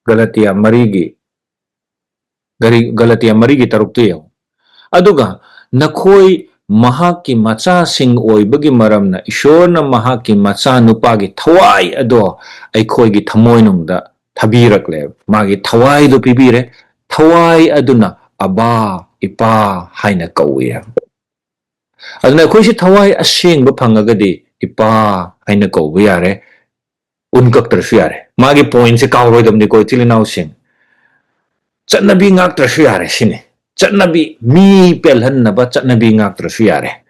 ꯒꯂꯥꯇꯤꯌꯥ ꯃꯔꯤꯒꯤ, ꯒꯔꯤ-, ꯒꯂꯥꯇꯤꯌꯥ ꯃꯔꯤꯒꯤ ꯇꯔꯨꯛꯇꯣ ꯌꯦꯡꯉꯣ꯫ ꯑꯗꯨꯒ ꯅꯈꯣꯏ ꯃꯍꯥꯛꯀꯤ ꯃꯆꯥꯁꯤꯡ ꯑꯣꯏꯕꯒꯤ ꯃꯔꯝꯅ ꯏꯁꯣꯔꯅ ꯃꯍꯥꯛꯀꯤ ꯃꯆꯥꯅꯨꯄꯥꯒꯤ ꯊꯋꯥꯏ ꯑꯗꯣ ꯑꯩꯈꯣꯏꯒꯤ ꯊꯃꯣꯏꯅꯨꯡꯗ ꯊꯥꯕꯤꯔꯛꯂꯦ꯫ ꯃꯥꯒꯤ ꯊꯋꯥꯏꯗꯣ ꯄꯤꯕꯤꯔꯦ꯫ ꯊꯋꯥꯏ ꯑꯗꯨꯅ "ꯑꯕꯥ, ꯏꯄꯥ" ꯍꯥꯏꯅ ꯀꯧꯏ꯫ ꯑꯗꯨꯅ ꯑꯩꯈꯣꯏꯁꯦ ꯊꯋꯥꯏ ꯑꯁꯦꯡꯕ ꯐꯪꯉꯒꯗꯤ ꯏꯄꯥ ꯍꯥꯏꯅ ꯀꯧꯕ ꯌꯥꯔꯦ, ꯎꯟ ꯀꯛꯇ꯭ꯔꯁꯨ ꯌꯥꯔꯦ꯫ ꯃꯥꯒꯤ ꯄꯣꯏꯟꯁꯦ ꯀꯥꯎꯔꯣꯏꯗꯕꯅꯤꯀꯣ, ꯏꯆꯤꯜ ꯏꯅꯥꯎꯁꯤꯡ꯫ ꯆꯠꯅꯕꯤ ꯉꯥꯛꯇ꯭ꯔꯁꯨ ꯌꯥꯔꯦ ꯁꯤꯅꯤ꯫ ꯆꯠꯅꯕꯤ, ꯃꯤ ꯄꯦꯜꯍꯟꯅꯕ ꯆꯠꯅꯕꯤ ꯉꯥꯛꯇ꯭ꯔꯁꯨ ꯌꯥꯔꯦ꯫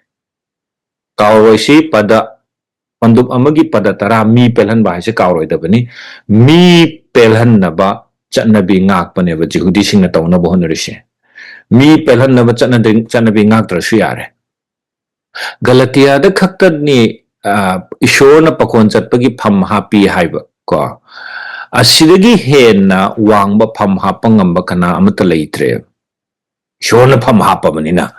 ꯀꯥꯎꯔꯣꯏꯁꯤ, ꯄꯗ, ꯄꯟꯗꯨꯞ ꯑꯃꯒꯤ ꯄꯗ ꯇꯔꯥ, ꯃꯤ ꯄꯦꯜꯍꯟꯕ ꯍꯥꯏꯁꯦ ꯀꯥꯎꯔꯣꯏꯗꯕꯅꯤ꯫ ꯃꯤ ꯄꯦꯜꯍꯟꯅꯕ ꯆꯠꯅꯕꯤ ꯉꯥꯛꯄꯅꯦꯕ ꯖꯤꯍꯨꯗꯤꯁꯤꯡꯅ ꯇꯧꯅꯕ ꯍꯣꯠꯅꯔꯤꯁꯦ꯫ ꯃꯤ ꯄꯦꯜꯍꯟꯅꯕ ꯆꯠꯅ-, ꯆꯠꯅꯕꯤ ꯉꯥꯛꯇ꯭ꯔꯁꯨ ꯌꯥꯔꯦ꯫ ꯒꯂꯇꯤꯌꯥꯗ ꯈꯛꯇꯅꯤ, ꯑ, ꯏꯁꯣꯔꯅ ꯄꯥꯈꯣꯟ ꯆꯠꯄꯒꯤ ꯐꯝ ꯍꯥꯞꯄꯤ ꯍꯥꯏꯕ ꯀꯣ꯫ ꯑꯁꯤꯗꯒꯤ ꯍꯦꯟꯅ ꯋꯥꯡꯕ ꯐꯝ ꯍꯥꯞꯄ ꯉꯝꯕ ꯀꯅꯥ ꯑꯃꯠꯇ ꯂꯩꯇ꯭ꯔꯦ꯫ ꯏꯁꯣꯔꯅ ꯐꯝ ꯍꯥꯞꯄꯕꯅꯤꯅ꯫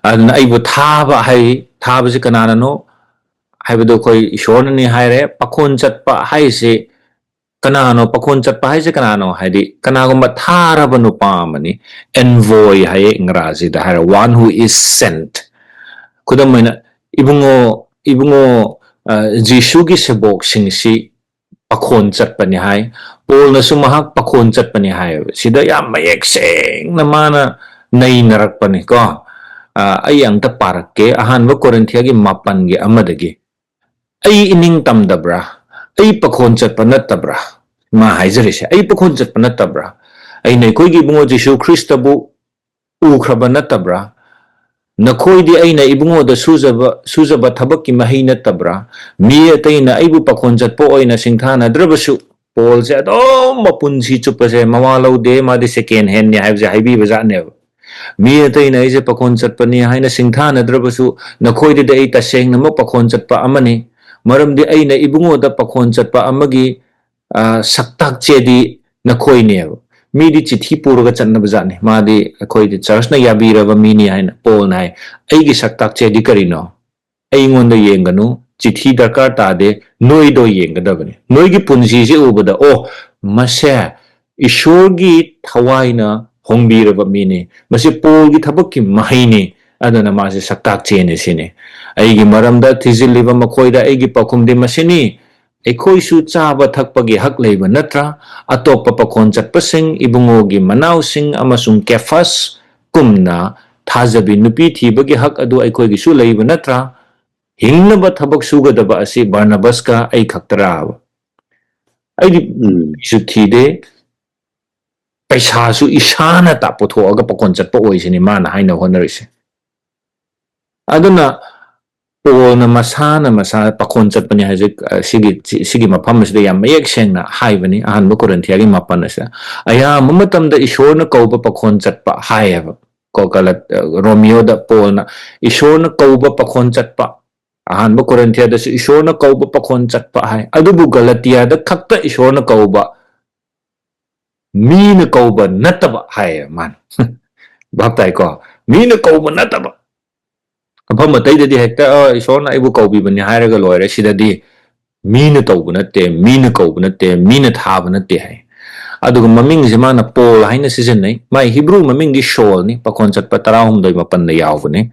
ꯑꯗꯨꯅ ꯑꯩꯕꯨ ꯊꯥꯕ ꯍꯥꯏ, ꯊꯥꯕꯁꯤ ꯀꯅꯥꯅꯅꯣ ꯍꯥꯏꯕꯗꯣ ꯑꯩꯈꯣꯏ ꯏꯁꯣꯔꯅꯅꯤ ꯍꯥꯏꯔꯦ꯫ ꯄꯥꯈꯣꯟ ꯆꯠꯄ ꯍꯥꯏꯁꯤ ꯀꯅꯥꯅꯣ? ꯄꯥꯈꯣꯟ ꯆꯠꯄ ꯍꯥꯏꯁꯦ ꯀꯅꯥꯅꯣ? ꯍꯥꯏꯗꯤ ꯀꯅꯥꯒꯨꯝꯕ ꯊꯥꯔꯕ ꯅꯨꯄꯥ ꯑꯃꯅꯤ, envoy ꯍꯥꯏꯌꯦ ꯏꯪꯒ꯭ꯔꯥꯖꯤꯗ ꯍꯥꯏꯔ, one who is sent꯫ ꯈꯨꯗꯝ ꯑꯣꯏꯅ, ꯏꯕꯨꯡꯉꯣ, ꯏꯕꯨꯡꯉꯣ, ꯑ, ꯖꯤꯁꯨꯒꯤ ꯁꯦꯕꯣꯛꯁꯤꯡꯁꯤ ꯄꯥꯈꯣꯟ ꯆꯠꯄꯅꯤ ꯍꯥꯏ꯫ ꯄꯣꯜꯅꯁꯨ ꯃꯍꯥꯛ ꯄꯥꯈꯣꯟ ꯆꯠꯄꯅꯤ ꯍꯥꯏꯌꯦꯕ꯫ ꯁꯤꯗ ꯌꯥꯝ ꯃꯌꯦꯛ ꯁꯦꯡꯅ ꯃꯥꯅ ꯅꯩꯅꯔꯛꯄꯅꯤꯀꯣ꯫ ꯑ, ꯑꯩ ꯑꯝꯇ ꯄꯥꯔꯛꯀꯦ, ꯑꯍꯥꯟꯕ ꯀꯣꯔꯤꯟꯊꯤꯌꯥꯒꯤ ꯃꯥꯄꯟꯒꯤ ꯑꯃꯗꯒꯤ, "ꯑꯩ ꯏꯅꯤꯡ ꯇꯝꯗꯕ꯭ꯔꯥ? ꯑꯩ ꯄꯥꯈꯣꯟ ꯆꯠꯄ ꯅꯠꯇꯕ꯭ꯔꯥ?" ꯃꯥ ꯍꯥꯏꯖꯔꯤꯁꯦ, "ꯑꯩ ꯄꯥꯈꯣꯟ ꯆꯠꯄ ꯅꯠꯇꯕ꯭ꯔꯥ? ꯑꯩꯅ ꯑꯩꯈꯣꯏꯒꯤ ꯏꯕꯨꯡꯉꯣ ꯖꯤꯁꯨ ꯈ꯭ꯔꯤꯁꯇꯕꯨ ꯎꯈ꯭ꯔꯕ ꯅꯠꯇꯕ꯭ꯔꯥ? ꯅꯈꯣꯏꯗꯤ ꯑꯩꯅ ꯏꯕꯨꯡꯉꯣꯗ ꯁꯨꯖꯕ, ꯁꯨꯖꯕ ꯊꯕꯛꯀꯤ ꯃꯍꯩ ꯅꯠꯇꯕ꯭ꯔꯥ? ꯃꯤ ꯑꯇꯩꯅ ꯑꯩꯕꯨ ꯄꯥꯈꯣꯟ ꯆꯠꯄ ꯑꯣꯏꯅ ꯁꯤꯡꯊꯥꯅꯗ꯭ꯔꯕꯁꯨ," ꯄꯣꯜꯁꯦ ꯑꯗꯨꯝ ꯃꯄꯨꯟꯁꯤ ꯆꯨꯞꯄꯁꯦ ꯃꯋꯥ ꯂꯧꯗꯦ, ꯃꯥꯗꯤ ꯁꯦꯀꯦꯟ ꯍꯦꯟꯅꯤ ꯍꯥꯏꯕꯁꯦ ꯍꯥꯏꯕꯤꯕ ꯖꯥꯠꯅꯦꯕ꯫ "ꯃꯤ ꯑꯇꯩꯅ ꯑꯩꯁꯦ ꯄꯥꯈꯣꯟ ꯆꯠꯄꯅꯤ ꯍꯥꯏꯅ ꯁꯤꯡꯊꯥꯅꯗ꯭ꯔꯕꯁꯨ, ꯅꯈꯣꯏꯗꯗꯤ ꯑꯩ ꯇꯁꯦꯡꯅꯃꯛ ꯄꯥꯈꯣꯟ ꯆꯠꯄ ꯑꯃꯅꯤ, ꯃꯔꯝꯗꯤ ꯑꯩꯅ ꯏꯕꯨꯡꯉꯣꯗ ꯄꯥꯈꯣꯟ ꯆꯠꯄ ꯑꯃꯒꯤ, ꯑ, ꯁꯛꯇꯥꯛ ꯆꯦꯗꯤ ꯅꯈꯣꯏꯅꯦꯕ꯫" ꯃꯤꯗꯤ ꯆꯤꯊꯤ ꯄꯨꯔꯒ ꯆꯠꯅꯕ ꯖꯥꯠꯅꯤ, ꯃꯥꯗꯤ ꯑꯩꯈꯣꯏꯗꯤ ꯆꯔꯆꯅ ꯌꯥꯕꯤꯔꯕ ꯃꯤꯅꯤ ꯍꯥꯏꯅ꯫ ꯄꯣꯜꯅ ꯍꯥꯏ, "ꯑꯩꯒꯤ ꯁꯛꯇꯥꯛ ꯆꯦꯗꯤ ꯀꯔꯤꯅꯣ? ꯑꯩꯉꯣꯟꯗ ꯌꯦꯡꯒꯅꯨ, ꯆꯤꯊꯤ ꯗꯔꯀꯥꯔ ꯇꯥꯗꯦ, ꯅꯣꯏꯗꯣ ꯌꯦꯡꯒꯗꯕꯅꯤ꯫ ꯅꯣꯏꯒꯤ ꯄꯨꯟꯁꯤꯁꯦ ꯎꯕꯗ, ꯑꯣ, ꯃꯁꯦ ꯏꯁꯣꯔꯒꯤ ꯊꯋꯥꯏꯅ ꯍꯣꯡꯕꯤꯔꯕ ꯃꯤꯅꯤ, ꯃꯁꯤ ꯄꯣꯜꯒꯤ ꯊꯕꯛꯀꯤ ꯃꯍꯩꯅꯤ, ꯑꯗꯨꯅ ꯃꯥꯁꯦ ꯁꯛꯇꯥꯛ ꯆꯦꯅꯤ ꯁꯤꯅꯤ꯫ ꯑꯩꯒꯤ ꯃꯔꯝꯗ ꯊꯤꯖꯤꯜꯂꯤꯕ ꯃꯈꯣꯏꯗ ꯑꯩꯒꯤ ꯄꯥꯎꯈꯨꯝꯗꯤ ꯃꯁꯤꯅꯤ: ꯑꯩꯈꯣꯏꯁꯨ ꯆꯥꯕ ꯊꯛꯄꯒꯤ ꯍꯛ ꯂꯩꯕ ꯅꯠꯇ꯭ꯔꯥ? ꯑꯇꯣꯞꯄ ꯄꯥꯈꯣꯟ ꯆꯠꯄꯁꯤꯡ, ꯏꯕꯨꯡꯉꯣꯒꯤ ꯃꯅꯥꯎꯁꯤꯡ ꯑꯃꯁꯨꯡ ꯀꯦꯐꯥꯁ ꯀꯨꯝꯅ ꯊꯥꯖꯕꯤ ꯅꯨꯄꯤ ꯊꯤꯕꯒꯤ ꯍꯛ ꯑꯗꯨ ꯑꯩꯈꯣꯏꯒꯤꯁꯨ ꯂꯩꯕ ꯅꯠꯇ꯭ꯔꯥ? ꯍꯤꯡꯅꯕ ꯊꯕꯛ ꯁꯨꯒꯗꯕ ꯑꯁꯤ ꯕꯥꯔꯅꯕꯥꯁꯀ ꯑꯩ ꯈꯛꯇꯔꯥꯕ? ꯑꯩꯗꯤ ꯎꯝ꯫ ꯁꯨ ꯊꯤꯗꯦ, ꯄꯩꯁꯥꯁꯨ ꯏꯁꯥꯅ ꯇ-, ꯄꯨꯊꯣꯛꯑꯒ ꯄꯥꯈꯣꯟ ꯆꯠꯄ ꯑꯣꯏꯁꯤꯅꯤ ꯃꯥꯅ ꯍꯥꯏꯅ ꯍꯣꯠꯅꯔꯤꯁꯦ꯫ ꯑꯗꯨꯅ ꯄꯣꯜꯅ ꯃꯁꯥꯅ ꯃꯁꯥ ꯄꯥꯈꯣꯟ ꯆꯠꯄꯅꯤ ꯍꯥꯏꯁꯦ, ꯑ, ꯁꯤꯒꯤ, ꯁꯤ-, ꯁꯤꯒꯤ ꯃꯐꯝ ꯑꯁꯤꯗ ꯌꯥꯝ ꯃꯌꯦꯛ ꯁꯦꯡꯅ ꯍꯥꯏꯕꯅꯤ, ꯑꯍꯥꯟꯕ ꯀꯣꯔꯤꯟꯊꯤꯌꯥꯒꯤ ꯃꯥꯄꯟ ꯑꯁꯤꯗ꯫ ꯑꯌꯥꯝꯕ ꯃꯇꯝꯗ ꯏꯁꯣꯔꯅ ꯀꯧꯕ ꯄꯥꯈꯣꯟ ꯆꯠꯄ ꯍꯥꯏꯌꯦꯕ꯫ ꯀꯣ, ꯒꯂꯠ-, ꯑ, ꯔꯣꯃꯤꯌꯣꯗ ꯄꯣꯜꯅ ꯏꯁꯣꯔꯅ ꯀꯧꯕ ꯄꯥꯈꯣꯟ ꯆꯠꯄ, ꯑꯍꯥꯟꯕ ꯀꯣꯔꯤꯟꯊꯤꯌꯥꯗꯁꯨ ꯏꯁꯣꯔꯅ ꯀꯧꯕ ꯄꯥꯈꯣꯟ ꯆꯠꯄ ꯍꯥꯏ, ꯑꯗꯨꯕꯨ ꯒꯂꯇꯤꯌꯥꯗ ꯈꯛꯇ ꯏꯁꯣꯔꯅ ꯀꯧꯕ, ꯃꯤꯅ ꯀꯧꯕ ꯅꯠꯇꯕ ꯍꯥꯏꯌꯦ ꯃꯥꯅ꯫ ꯚꯥꯞ ꯇꯥꯏꯀꯣ? ꯃꯤꯅ ꯀꯧꯕ ꯅꯠꯇꯕ꯫ ꯃꯐꯝ ꯑꯇꯩꯗꯗꯤ ꯍꯦꯛꯇ, "ꯑ, ꯏꯁꯣꯔꯅ ꯑꯩꯕꯨ ꯀꯧꯕꯤꯕꯅꯤ" ꯍꯥꯏꯔꯒ ꯂꯣꯏꯔꯦ꯫ ꯁꯤꯗꯗꯤ ꯃꯤꯅ ꯇꯧꯕ ꯅꯠꯇꯦ, ꯃꯤꯅ ꯀꯧꯕ ꯅꯠꯇꯦ, ꯃꯤꯅ ꯊꯥꯕ ꯅꯠꯇꯦ ꯍꯥꯏ꯫ ꯑꯗꯨꯒ ꯃꯃꯤꯡꯁꯦ ꯃꯥꯅ ꯄꯣꯜ ꯍꯥꯏꯅ ꯁꯤꯖꯤꯟꯅꯩ꯫ ꯃꯥꯏ ꯍꯤꯕ꯭ꯔꯨ ꯃꯃꯤꯡꯗꯤ ꯁꯣꯜꯅꯤ, ꯄꯥꯈꯣꯟ ꯆꯠꯄ ꯇꯔꯥꯍꯨꯝꯗꯣꯏ ꯃꯥꯄꯟꯗ ꯌꯥꯎꯕꯅꯤ꯫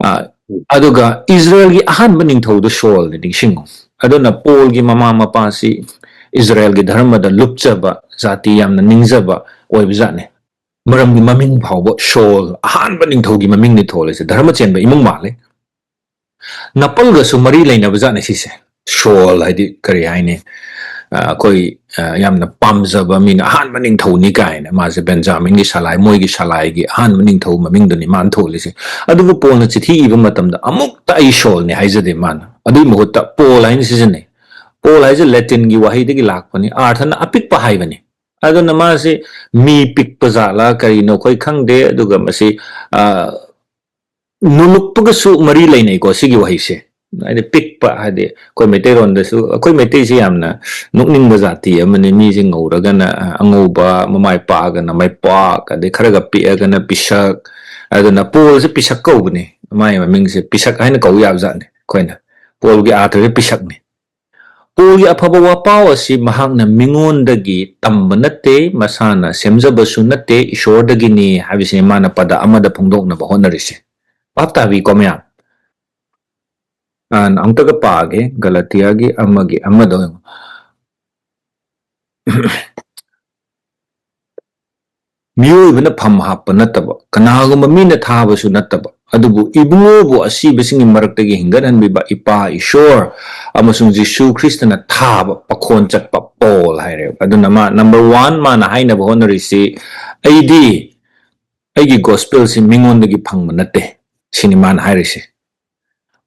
ꯑ, ꯑꯗꯨꯒ ꯏꯁꯔꯥꯌꯦꯜꯒꯤ ꯑꯍꯥꯟꯕ ꯅꯤꯡꯊꯧꯗꯣ ꯁꯣꯜꯅꯤ, ꯅꯤꯡꯁꯤꯡꯉꯨ꯫ ꯑꯗꯨꯅ ꯄꯣꯜꯒꯤ ꯃꯃꯥ ꯃꯄꯥꯁꯤ ꯏꯖꯔꯥꯌꯦꯜꯒꯤ ꯙꯔꯃꯗ ꯂꯨꯞꯆꯕ, ꯖꯥꯇꯤ ꯌꯥꯝꯅ ꯅꯤꯡꯖꯕ ꯑꯣꯏꯕꯖꯥꯠꯅꯤ꯫ ꯃꯔꯝꯗꯤ ꯃꯃꯤꯡ ꯐꯥꯎꯕ ꯁꯣꯜ, ꯑꯍꯥꯟꯕ ꯅꯤꯡꯊꯧꯒꯤ ꯃꯃꯤꯡꯅꯤ ꯊꯣꯜꯂꯤꯁꯦ, ꯙꯔꯃ ꯆꯦꯟꯕ ꯏꯃꯨꯡ ꯃꯥꯜꯂꯦ꯫ ꯅꯥꯄꯜꯒꯁꯨ ꯃꯔꯤ ꯂꯩꯅꯕ ꯖꯥꯠꯅꯤ ꯁꯤꯁꯦ꯫ ꯁꯣꯜ ꯍꯥꯏꯗꯤ ꯀꯔꯤ ꯍꯥꯏꯅꯤ? ꯑ, ꯑꯩꯈꯣꯏ, ꯑ, ꯌꯥꯝꯅ ꯄꯥꯝꯖꯕ ꯃꯤꯅ, ꯑꯍꯥꯟꯕ ꯅꯤꯡꯊꯧꯅꯤ ꯀꯥꯏꯅ, ꯃꯥꯁꯦ ꯕꯦꯟꯖꯥꯃꯤꯟꯒꯤ ꯁꯂꯥꯏ, ꯃꯣꯏꯒꯤ ꯁꯂꯥꯏꯒꯤ ꯑꯍꯥꯟꯕ ꯅꯤꯡꯊꯧ ꯃꯃꯤꯡꯗꯨꯅꯤ ꯃꯥꯅ ꯊꯣꯜꯂꯤꯁꯦ꯫ ꯑꯗꯨꯕꯨ ꯄꯣꯜꯅ ꯆꯤꯊꯤ ꯏꯕ ꯃꯇꯝꯗ ꯑꯃꯨꯛꯇ "ꯑꯩ ꯁꯣꯜꯅꯤ" ꯍꯥꯏꯖꯗꯦ ꯃꯥꯅ꯫ ꯑꯗꯨꯒꯤ ꯃꯍꯨꯠꯇ ꯄꯣꯜ ꯍꯥꯏꯅ ꯁꯤꯖꯤꯟꯅꯩ꯫ ꯄꯣꯜ ꯍꯥꯏꯁꯦ ꯂꯦꯇꯤꯟꯒꯤ ꯋꯥꯍꯩꯗꯒꯤ ꯂꯥꯛꯄꯅꯤ, ꯑꯥꯔꯊꯅ ꯑꯄꯤꯛꯄ ꯍꯥꯏꯕꯅꯤ꯫ ꯑꯗꯨꯅ ꯃꯥꯁꯤ ꯃꯤ ꯄꯤꯛꯄ ꯖꯥꯠꯂꯥ ꯀꯔꯤꯅꯣ ꯑꯩꯈꯣꯏ ꯈꯪꯗꯦ꯫ ꯑꯗꯨꯒ ꯃꯁꯤ, ꯑ, ꯅꯨꯂꯨꯛꯄꯒꯁꯨ ꯃꯔꯤ ꯂꯩꯅꯩꯀꯣ ꯁꯤꯒꯤ ꯋꯥꯍꯩꯁꯦ꯫ ꯍꯥꯏꯗꯤ ꯄꯤꯛꯄ, ꯍꯥꯏꯗꯤ ꯑꯩꯈꯣꯏ ꯃꯩꯇꯩꯔꯣꯟꯗꯁꯨ, ꯑꯩꯈꯣꯏ ꯃꯩꯇꯩꯁꯦ ꯌꯥꯝꯅ ꯅꯣꯛꯅꯤꯡꯕ ꯖꯥꯇꯤ ꯑꯃꯅꯤ꯫ ꯃꯤꯁꯦ ꯉꯧꯔꯒꯅ, ꯑ, ꯑꯉꯧꯕ, ꯃꯃꯥꯏ ꯄꯥꯛꯑꯒꯅ ꯃꯩꯄꯥꯛ, ꯑꯗꯩ ꯈꯔꯒ ꯄꯤꯛꯑꯒꯅ ꯄꯤꯁꯛ꯫ ꯑꯗꯨꯅ ꯄꯣꯜꯁꯦ ꯄꯤꯁꯛ ꯀꯧꯕꯅꯤ꯫ ꯃꯥꯒꯤ ꯃꯃꯤꯡꯁꯦ ꯄꯤꯁꯛ ꯍꯥꯏꯅ ꯀꯧ ꯌꯥꯕ ꯖꯥꯠꯅꯤ ꯑꯩꯈꯣꯏꯅ꯫ ꯄꯣꯜꯒꯤ ꯑꯥꯔꯊꯁꯦ ꯄꯤꯁꯛꯅꯤ꯫ ꯄꯣꯜꯒꯤ ꯑꯐꯕ ꯋꯥꯄꯥꯎ ꯑꯁꯤ ꯃꯍꯥꯛꯅ ꯃꯤꯉꯣꯟꯗꯒꯤ ꯇꯝꯕ ꯅꯠꯇꯦ, ꯃꯁꯥꯅ ꯁꯦꯝꯖꯕꯁꯨ ꯅꯠꯇꯦ, ꯏꯁꯣꯔꯗꯒꯤꯅꯤ ꯍꯥꯏꯕꯁꯤꯅꯤ ꯃꯥꯅ ꯄꯗ ꯑꯃꯗ ꯐꯣꯡꯗꯣꯛꯅꯕ ꯍꯣꯠꯅꯔꯤꯁꯦ꯫ ꯚꯥꯞ ꯇꯥꯕꯤꯀꯣ ꯃꯌꯥꯝ? ꯑ, ꯑꯃꯨꯛꯇꯒ ꯄꯥꯒꯦ, ꯒꯂꯇꯤꯌꯥꯒꯤ ꯑꯃꯒꯤ ꯑꯃꯗꯣ ꯌꯦꯡꯉꯣ꯫ "ꯃꯤꯑꯣꯏꯕꯅ ꯐꯝ ꯍꯥꯞꯄ ꯅꯠꯇꯕ, ꯀꯅꯥꯒꯨꯝꯕ ꯃꯤꯅ ꯊꯥꯕꯁꯨ ꯅꯠꯇꯕ, ꯑꯗꯨꯕꯨ ꯏꯕꯨꯡꯉꯣꯕꯨ ꯑꯁꯤꯕꯁꯤꯡꯒꯤ ꯃꯔꯛꯇꯒꯤ ꯍꯤꯡꯒꯠꯍꯟꯕꯤꯕ ꯏꯄꯥ ꯏꯁꯣꯔ ꯑꯃꯁꯨꯡ ꯖꯤꯁꯨ ꯈ꯭ꯔꯤꯁꯇꯅ ꯊꯥꯕ ꯄꯥꯈꯣꯟ ꯆꯠꯄ ꯄꯣꯜ" ꯍꯥꯏꯔꯦꯕ꯫ ꯑꯗꯨꯅ ꯃꯥ, number one, ꯃꯥꯅ ꯍꯥꯏꯅꯕ ꯍꯣꯠꯅꯔꯤꯁꯤ, "ꯑꯩꯗꯤ ꯑꯩꯒꯤ ꯒꯣꯁꯄꯦꯜꯁꯤ ꯃꯤꯉꯣꯟꯗꯒꯤ ꯐꯪꯕ ꯅꯠꯇꯦ", ꯁꯤꯅꯤ ꯃꯥꯅ ꯍꯥꯏꯔꯤꯁꯦ꯫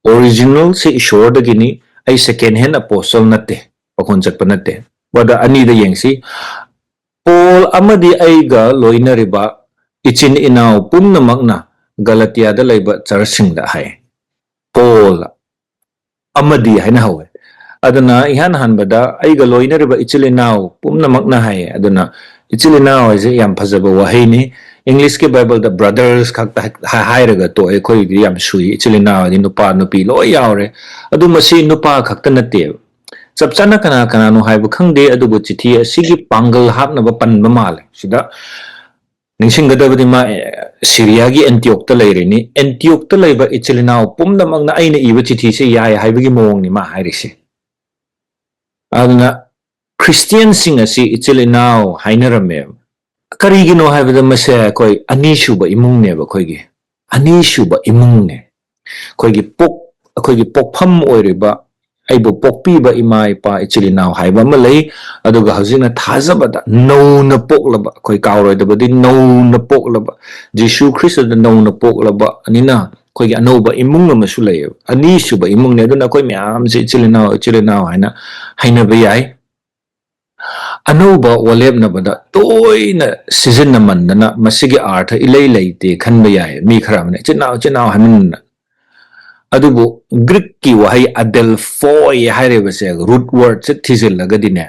"ꯑꯣꯔꯤꯖꯤꯅꯦꯜꯁꯦ ꯏꯁꯣꯔꯗꯒꯤꯅꯤ, ꯑꯩ second hand apostle ꯅꯠꯇꯦ, ꯄꯥꯈꯣꯟ ꯆꯠꯄ ꯅꯠꯇꯦ"꯫ ꯋꯥꯗ ꯑꯅꯤꯗ ꯌꯦꯡꯁꯤ꯫ "ꯄꯣꯜ ꯑꯃꯗꯤ ꯑꯩꯒ ꯂꯣꯏꯅꯔꯤꯕ ꯏꯆꯤꯟ ꯏꯅꯥꯎ ꯄꯨꯝꯅꯃꯛꯅ ꯒꯂꯇꯤꯌꯥꯗ ꯂꯩꯕ ꯆꯔꯆꯁꯤꯡꯗ" ꯍꯥꯏ꯫ "ꯄꯣꯜ ꯑꯃꯗꯤ" ꯍꯥꯏꯅ ꯍꯧꯋꯦ꯫ ꯑꯗꯨꯅ ꯏꯍꯥꯟ ꯍꯥꯟꯕꯗ "ꯑꯩꯒ ꯂꯣꯏꯅꯔꯤꯕ ꯏꯆꯤꯜ ꯏꯅꯥꯎ ꯄꯨꯝꯅꯃꯛꯅ" ꯍꯥꯏꯌꯦ꯫ ꯑꯗꯨꯅ ꯏꯆꯤꯜ ꯏꯅꯥꯎ ꯍꯥꯏꯁꯦ ꯌꯥꯝ ꯐꯖꯕ ꯋꯥꯍꯩꯅꯤ꯫ ꯏꯪꯂꯤꯁꯀꯤ ꯕꯥꯏꯕꯜꯗ brothers ꯈꯛꯇ ꯍꯥꯏ-, ꯍꯥꯏꯔꯒ ꯇꯣꯛꯑꯦ꯫ ꯑꯩꯈꯣꯏꯒꯤꯗꯤ ꯌꯥꯝ ꯁꯨꯏ꯫ ꯏꯆꯤꯜ ꯏꯅꯥꯎ ꯍꯥꯏꯗꯤ ꯅꯨꯄꯥ ꯅꯨꯄꯤ ꯂꯣꯏ ꯌꯥꯎꯔꯦ꯫ ꯑꯗꯨ ꯃꯁꯤ ꯅꯨꯄꯥ ꯈꯛꯇ ꯅꯠꯇꯦꯕ꯫ ꯆꯞ ꯆꯥꯅ ꯀꯅꯥ ꯀꯅꯥꯅꯣ ꯍꯥꯏꯕ ꯈꯪꯗꯦ, ꯑꯗꯨꯕꯨ ꯆꯤꯊꯤ ꯑꯁꯤꯒꯤ ꯄꯥꯡꯒꯜ ꯍꯥꯞꯅꯕ ꯄꯟꯕ ꯃꯥꯜꯂꯦ꯫ ꯁꯤꯗ ꯅꯤꯡꯁꯤꯡꯒꯗꯕꯗꯤ ꯃꯥ, ꯑꯦ, ꯁꯤꯔꯤꯌꯥꯒꯤ ꯑꯦꯟꯇꯤꯌꯣꯛꯇ ꯂꯩꯔꯤꯅꯤ꯫ ꯑꯦꯟꯇꯤꯌꯣꯛꯇ ꯂꯩꯕ ꯏꯆꯤꯜ ꯏꯅꯥꯎ ꯄꯨꯝꯅꯃꯛꯅ ꯑꯩꯅ ꯏꯕ ꯆꯤꯊꯤꯁꯦ ꯌꯥꯏ ꯍꯥꯏꯕꯒꯤ ꯃꯑꯣꯡꯅꯤ ꯃꯥ ꯍꯥꯏꯔꯤꯁꯦ꯫ ꯑꯗꯨꯅ ꯈ꯭ꯔꯤꯁꯇꯤꯌꯥꯟꯁꯤꯡ ꯑꯁꯤ ꯏꯆꯤꯜ ꯏꯅꯥꯎ ꯍꯥꯏꯅꯔꯝꯃꯦꯕ꯫ ꯀꯔꯤꯒꯤꯅꯣ ꯍꯥꯏꯕꯗ ꯃꯁꯦ ꯑꯩꯈꯣꯏ ꯑꯅꯤꯁꯨꯕ ꯏꯃꯨꯡꯅꯦꯕ, ꯑꯩꯈꯣꯏꯒꯤ ꯑꯅꯤꯁꯨꯕ ꯏꯃꯨꯡꯅꯦ꯫ ꯑꯩꯈꯣꯏꯒꯤ ꯄꯣꯛ ꯑꯩꯈꯣꯏꯒꯤ ꯄꯣꯛꯐꯝ ꯑꯣꯏꯔꯤꯕ, ꯑꯩꯕꯨ ꯄꯣꯛꯄꯤꯕ ꯏꯃꯥ ꯏꯄꯥ ꯏꯆꯤꯜ ꯏꯅꯥꯎ ꯍꯥꯏꯕ ꯑꯃ ꯂꯩ꯫ ꯑꯗꯨꯒ ꯍꯧꯖꯤꯛꯅ ꯊꯥꯖꯕꯗ ꯅꯧꯅ ꯄꯣꯛꯂꯕ, ꯑꯩꯈꯣꯏ ꯀꯥꯎꯔꯣꯏꯗꯕꯗꯤ ꯅꯧꯅ ꯄꯣꯛꯂꯕ, ꯖꯤꯁꯨ ꯈ꯭ꯔꯤꯁꯇꯗ ꯅꯧꯅ ꯄꯣꯛꯂꯕ ꯑꯅꯤꯅ ꯑꯩꯈꯣꯏꯒꯤ ꯑꯅꯧꯕ ꯏꯃꯨꯡ ꯑꯃꯁꯨ ꯂꯩꯌꯦꯕ꯫ ꯑꯅꯤꯁꯨꯕ ꯏꯃꯨꯡꯅꯦ꯫ ꯑꯗꯨꯅ ꯑꯩꯈꯣꯏ ꯃꯌꯥꯝꯁꯦ ꯏꯆꯤꯜ ꯏꯅꯥꯎ, ꯏꯆꯤꯜ ꯏꯅꯥꯎ ꯍꯥꯏꯅ ꯍꯩꯅꯕ ꯌꯥꯏ꯫ ꯑꯅꯧꯕ ꯋꯥꯂꯦꯞꯅꯕꯗ ꯇꯣꯏꯅ ꯁꯤꯖꯤꯟꯅꯃꯟꯗꯅ ꯃꯁꯤꯒꯤ ꯑꯥꯔꯊ ꯏꯂꯩ ꯂꯩꯇꯦ ꯈꯟꯕ ꯌꯥꯏ ꯃꯤ ꯈꯔ ꯑꯃꯅ, "ꯏꯆꯤꯟ ꯏꯅꯥꯎ, ꯏꯆꯤꯟ ꯏꯅꯥꯎ" ꯍꯥꯏꯃꯟꯗꯅ꯫ ꯑꯗꯨꯕꯨ ꯒ꯭ꯔꯤꯛꯀꯤ ꯋꯥꯍꯩ ꯑꯗꯦꯜꯐꯣꯏ ꯍꯥꯏꯔꯤꯕꯁꯦ, ꯔꯨꯠ ꯋꯥꯔꯗꯁꯦ ꯊꯤꯖꯤꯜꯂꯒꯗꯤꯅꯦ,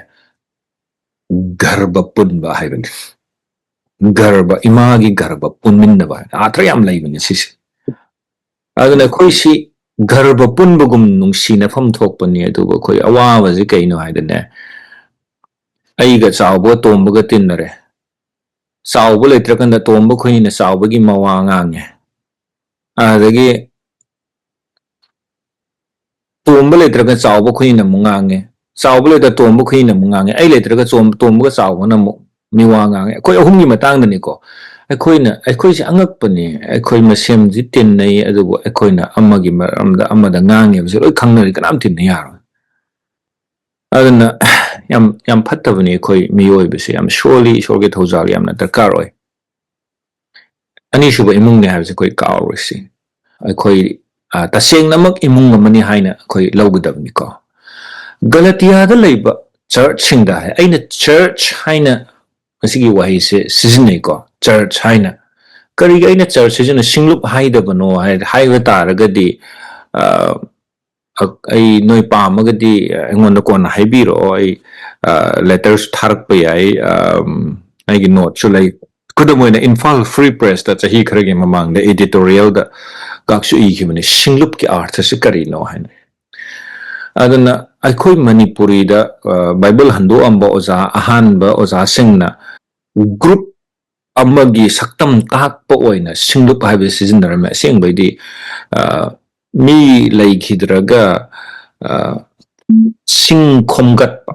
ꯒꯔꯚ ꯄꯨꯟꯕ ꯍꯥꯏꯕꯅꯤ꯫ ꯒꯔꯚ, ꯏꯃꯥꯒꯤ ꯒꯔꯚ ꯄꯨꯟꯃꯤꯟꯅꯕ ꯍꯥꯏꯅ ꯑꯥꯔꯊ ꯌꯥꯝ ꯂꯩꯕꯅꯤ ꯁꯤꯁꯦ꯫ ꯑꯗꯨꯅ ꯑꯩꯈꯣꯏꯁꯤ ꯒꯔꯚ ꯄꯨꯟꯕꯒꯨꯝ ꯅꯨꯡꯁꯤꯅꯐꯝ ꯊꯣꯛꯄꯅꯤ, ꯑꯗꯨꯕꯨ ꯑꯩꯈꯣꯏ ꯑꯋꯥꯕꯁꯤ ꯀꯩꯅꯣ ꯍꯥꯏꯗꯅꯦ, ꯑꯩꯒ ꯆꯥꯎꯕꯒ ꯇꯣꯝꯕꯒ ꯇꯤꯟꯅꯔꯦ꯫ ꯆꯥꯎꯕ ꯂꯩꯇ꯭ꯔꯀꯥꯟꯗ ꯇꯣꯝꯕ ꯈꯣꯏꯅ ꯆꯥꯎꯕꯒꯤ ꯃꯋꯥ ꯉꯥꯡꯉꯦ꯫ ꯑꯗꯒꯤ ꯇꯣꯝꯕ ꯂꯩꯇ꯭ꯔꯒ ꯆꯥꯎꯕ ꯈꯣꯏꯅ ꯑꯃꯨꯛ ꯉꯥꯡꯉꯦ꯫ ꯆꯥꯎꯕ ꯂꯩꯇ꯭ꯔ ꯇꯣꯝꯕ ꯈꯣꯏꯅ ꯑꯃꯨꯛ ꯉꯥꯡꯉꯦ꯫ ꯑꯩ ꯂꯩꯇ꯭ꯔꯒ ꯆꯣꯝ-, ꯇꯣꯝꯕꯒ ꯆꯥꯎꯕꯅ ꯑꯃꯨꯛ ꯃꯤꯋꯥ ꯉꯥꯡꯉꯦ꯫ ꯑꯩꯈꯣꯏ ꯑꯍꯨꯝꯒꯤ ꯃꯇꯥꯡꯗꯅꯤꯀꯣ꯫ ꯑꯩꯈꯣꯏꯅ, ꯑꯩꯈꯣꯏꯁꯦ ꯑꯉꯛꯄꯅꯤ꯫ ꯑꯩꯈꯣꯏ ꯃꯁꯦꯝꯁꯤ ꯇꯤꯟꯅꯩ, ꯑꯗꯨꯕꯨ ꯑꯩꯈꯣꯏꯅ ꯑꯃꯒꯤ ꯃꯔꯝꯗ ꯑꯃꯗ ꯉꯥꯡꯉꯦꯕꯁꯦ ꯂꯣꯏ ꯈꯪꯅꯔꯤ, ꯀꯅꯥꯝ ꯇꯤꯟꯅ ꯌꯥꯔꯣꯏ꯫ ꯑꯗꯨꯅ ꯌꯥꯝ, ꯌꯥꯝ ꯐꯠꯇꯕꯅꯤ ꯑꯩꯈꯣꯏ ꯃꯤꯑꯣꯏꯕꯁꯦ, ꯌꯥꯝ ꯁꯣꯜꯂꯤ, ꯏꯁꯣꯔꯒꯤ ꯊꯧꯖꯥꯜ ꯌꯥꯝꯅ ꯗꯔꯀꯥꯔ ꯑꯣꯏ꯫ ꯑꯅꯤꯁꯨꯕ ꯏꯃꯨꯡꯅꯦ ꯍꯥꯏꯕꯁꯦ ꯑꯩꯈꯣꯏ ꯀꯥꯎꯔꯣꯏꯁꯤ꯫ ꯑꯩꯈꯣꯏ, ꯑ, ꯇꯁꯦꯡꯅꯃꯛ ꯏꯃꯨꯡ ꯑꯃꯅꯤ ꯍꯥꯏꯅ ꯑꯩꯈꯣꯏ ꯂꯧꯒꯗꯕꯅꯤꯀꯣ꯫ ꯒꯂꯇꯤꯌꯥꯗ ꯂꯩꯕ ꯆꯔꯆꯁꯤꯡꯗ ꯍꯥꯏ, ꯑꯩꯅ ꯆꯔꯆ ꯍꯥꯏꯅ ꯃꯁꯤꯒꯤ ꯋꯥꯍꯩꯁꯦ ꯁꯤꯖꯤꯟꯅꯩꯀꯣ, ꯆꯔꯆ ꯍꯥꯏꯅ꯫ ꯀꯔꯤꯒꯤ ꯑꯩꯅ ꯆꯔꯆ ꯁꯤꯖꯤꯟꯅ, ꯁꯤꯡꯂꯨꯞ ꯍꯥꯏꯗꯕꯅꯣ ꯍꯥꯏ-, ꯍꯥꯏꯕ ꯇꯥꯔꯒꯗꯤ, ꯑ, ꯑ-, ꯑꯩ ꯅꯣꯏ ꯄꯥꯝꯃꯒꯗꯤ ꯑꯩꯉꯣꯟꯗ ꯀꯣꯟꯅ ꯍꯥꯏꯕꯤꯔꯛꯑꯣ, ꯑꯩ, ꯑ, ꯂꯦꯇꯔꯁ ꯊꯥꯔꯛꯄ ꯌꯥꯏ, ꯑꯝ, ꯑꯩꯒꯤ ꯅꯣꯠꯁꯨ ꯂꯩ꯫ ꯈꯨꯗꯝ ꯑꯣꯏꯅ, ꯏꯝꯐꯥꯜ ꯐ꯭ꯔꯤ ꯄ꯭ꯔꯦꯁꯇ ꯆꯍꯤ ꯈꯔꯒꯤ ꯃꯃꯥꯡꯗ ꯏꯗꯤꯇꯣꯔꯤꯌꯦꯜꯗ ꯀꯥꯛꯁꯨ ꯏꯈꯤꯕꯅꯤ, "ꯁꯤꯡꯂꯨꯞꯀꯤ ꯑꯥꯔꯊꯁꯤ ꯀꯔꯤꯅꯣ?" ꯍꯥꯏꯅ꯫ ꯑꯗꯨꯅ ꯑꯩꯈꯣꯏ ꯃꯅꯤꯄꯨꯔꯤꯗ, ꯑ, ꯕꯥꯏꯕꯜ ꯍꯟꯗꯣꯛꯑꯝꯕ ꯑꯣꯖꯥ, ꯑꯍꯥꯟꯕ ꯑꯣꯖꯥꯁꯤꯡꯅ ꯒ꯭ꯔꯨꯞ ꯑꯃꯒꯤ ꯁꯛꯇꯝ ꯇꯥꯛꯄ ꯑꯣꯏꯅ ꯁꯤꯡꯂꯨꯞ ꯍꯥꯏꯕꯁꯤ ꯁꯤꯖꯤꯟꯅꯔꯝꯃꯦ꯫ ꯑꯁꯦꯡꯕꯩꯗꯤ, ꯑ, ꯃꯤ ꯂꯩꯈꯤꯗ꯭ꯔꯒ, ꯑ, ꯁꯤꯡ ꯈꯣꯝꯒꯠꯄ,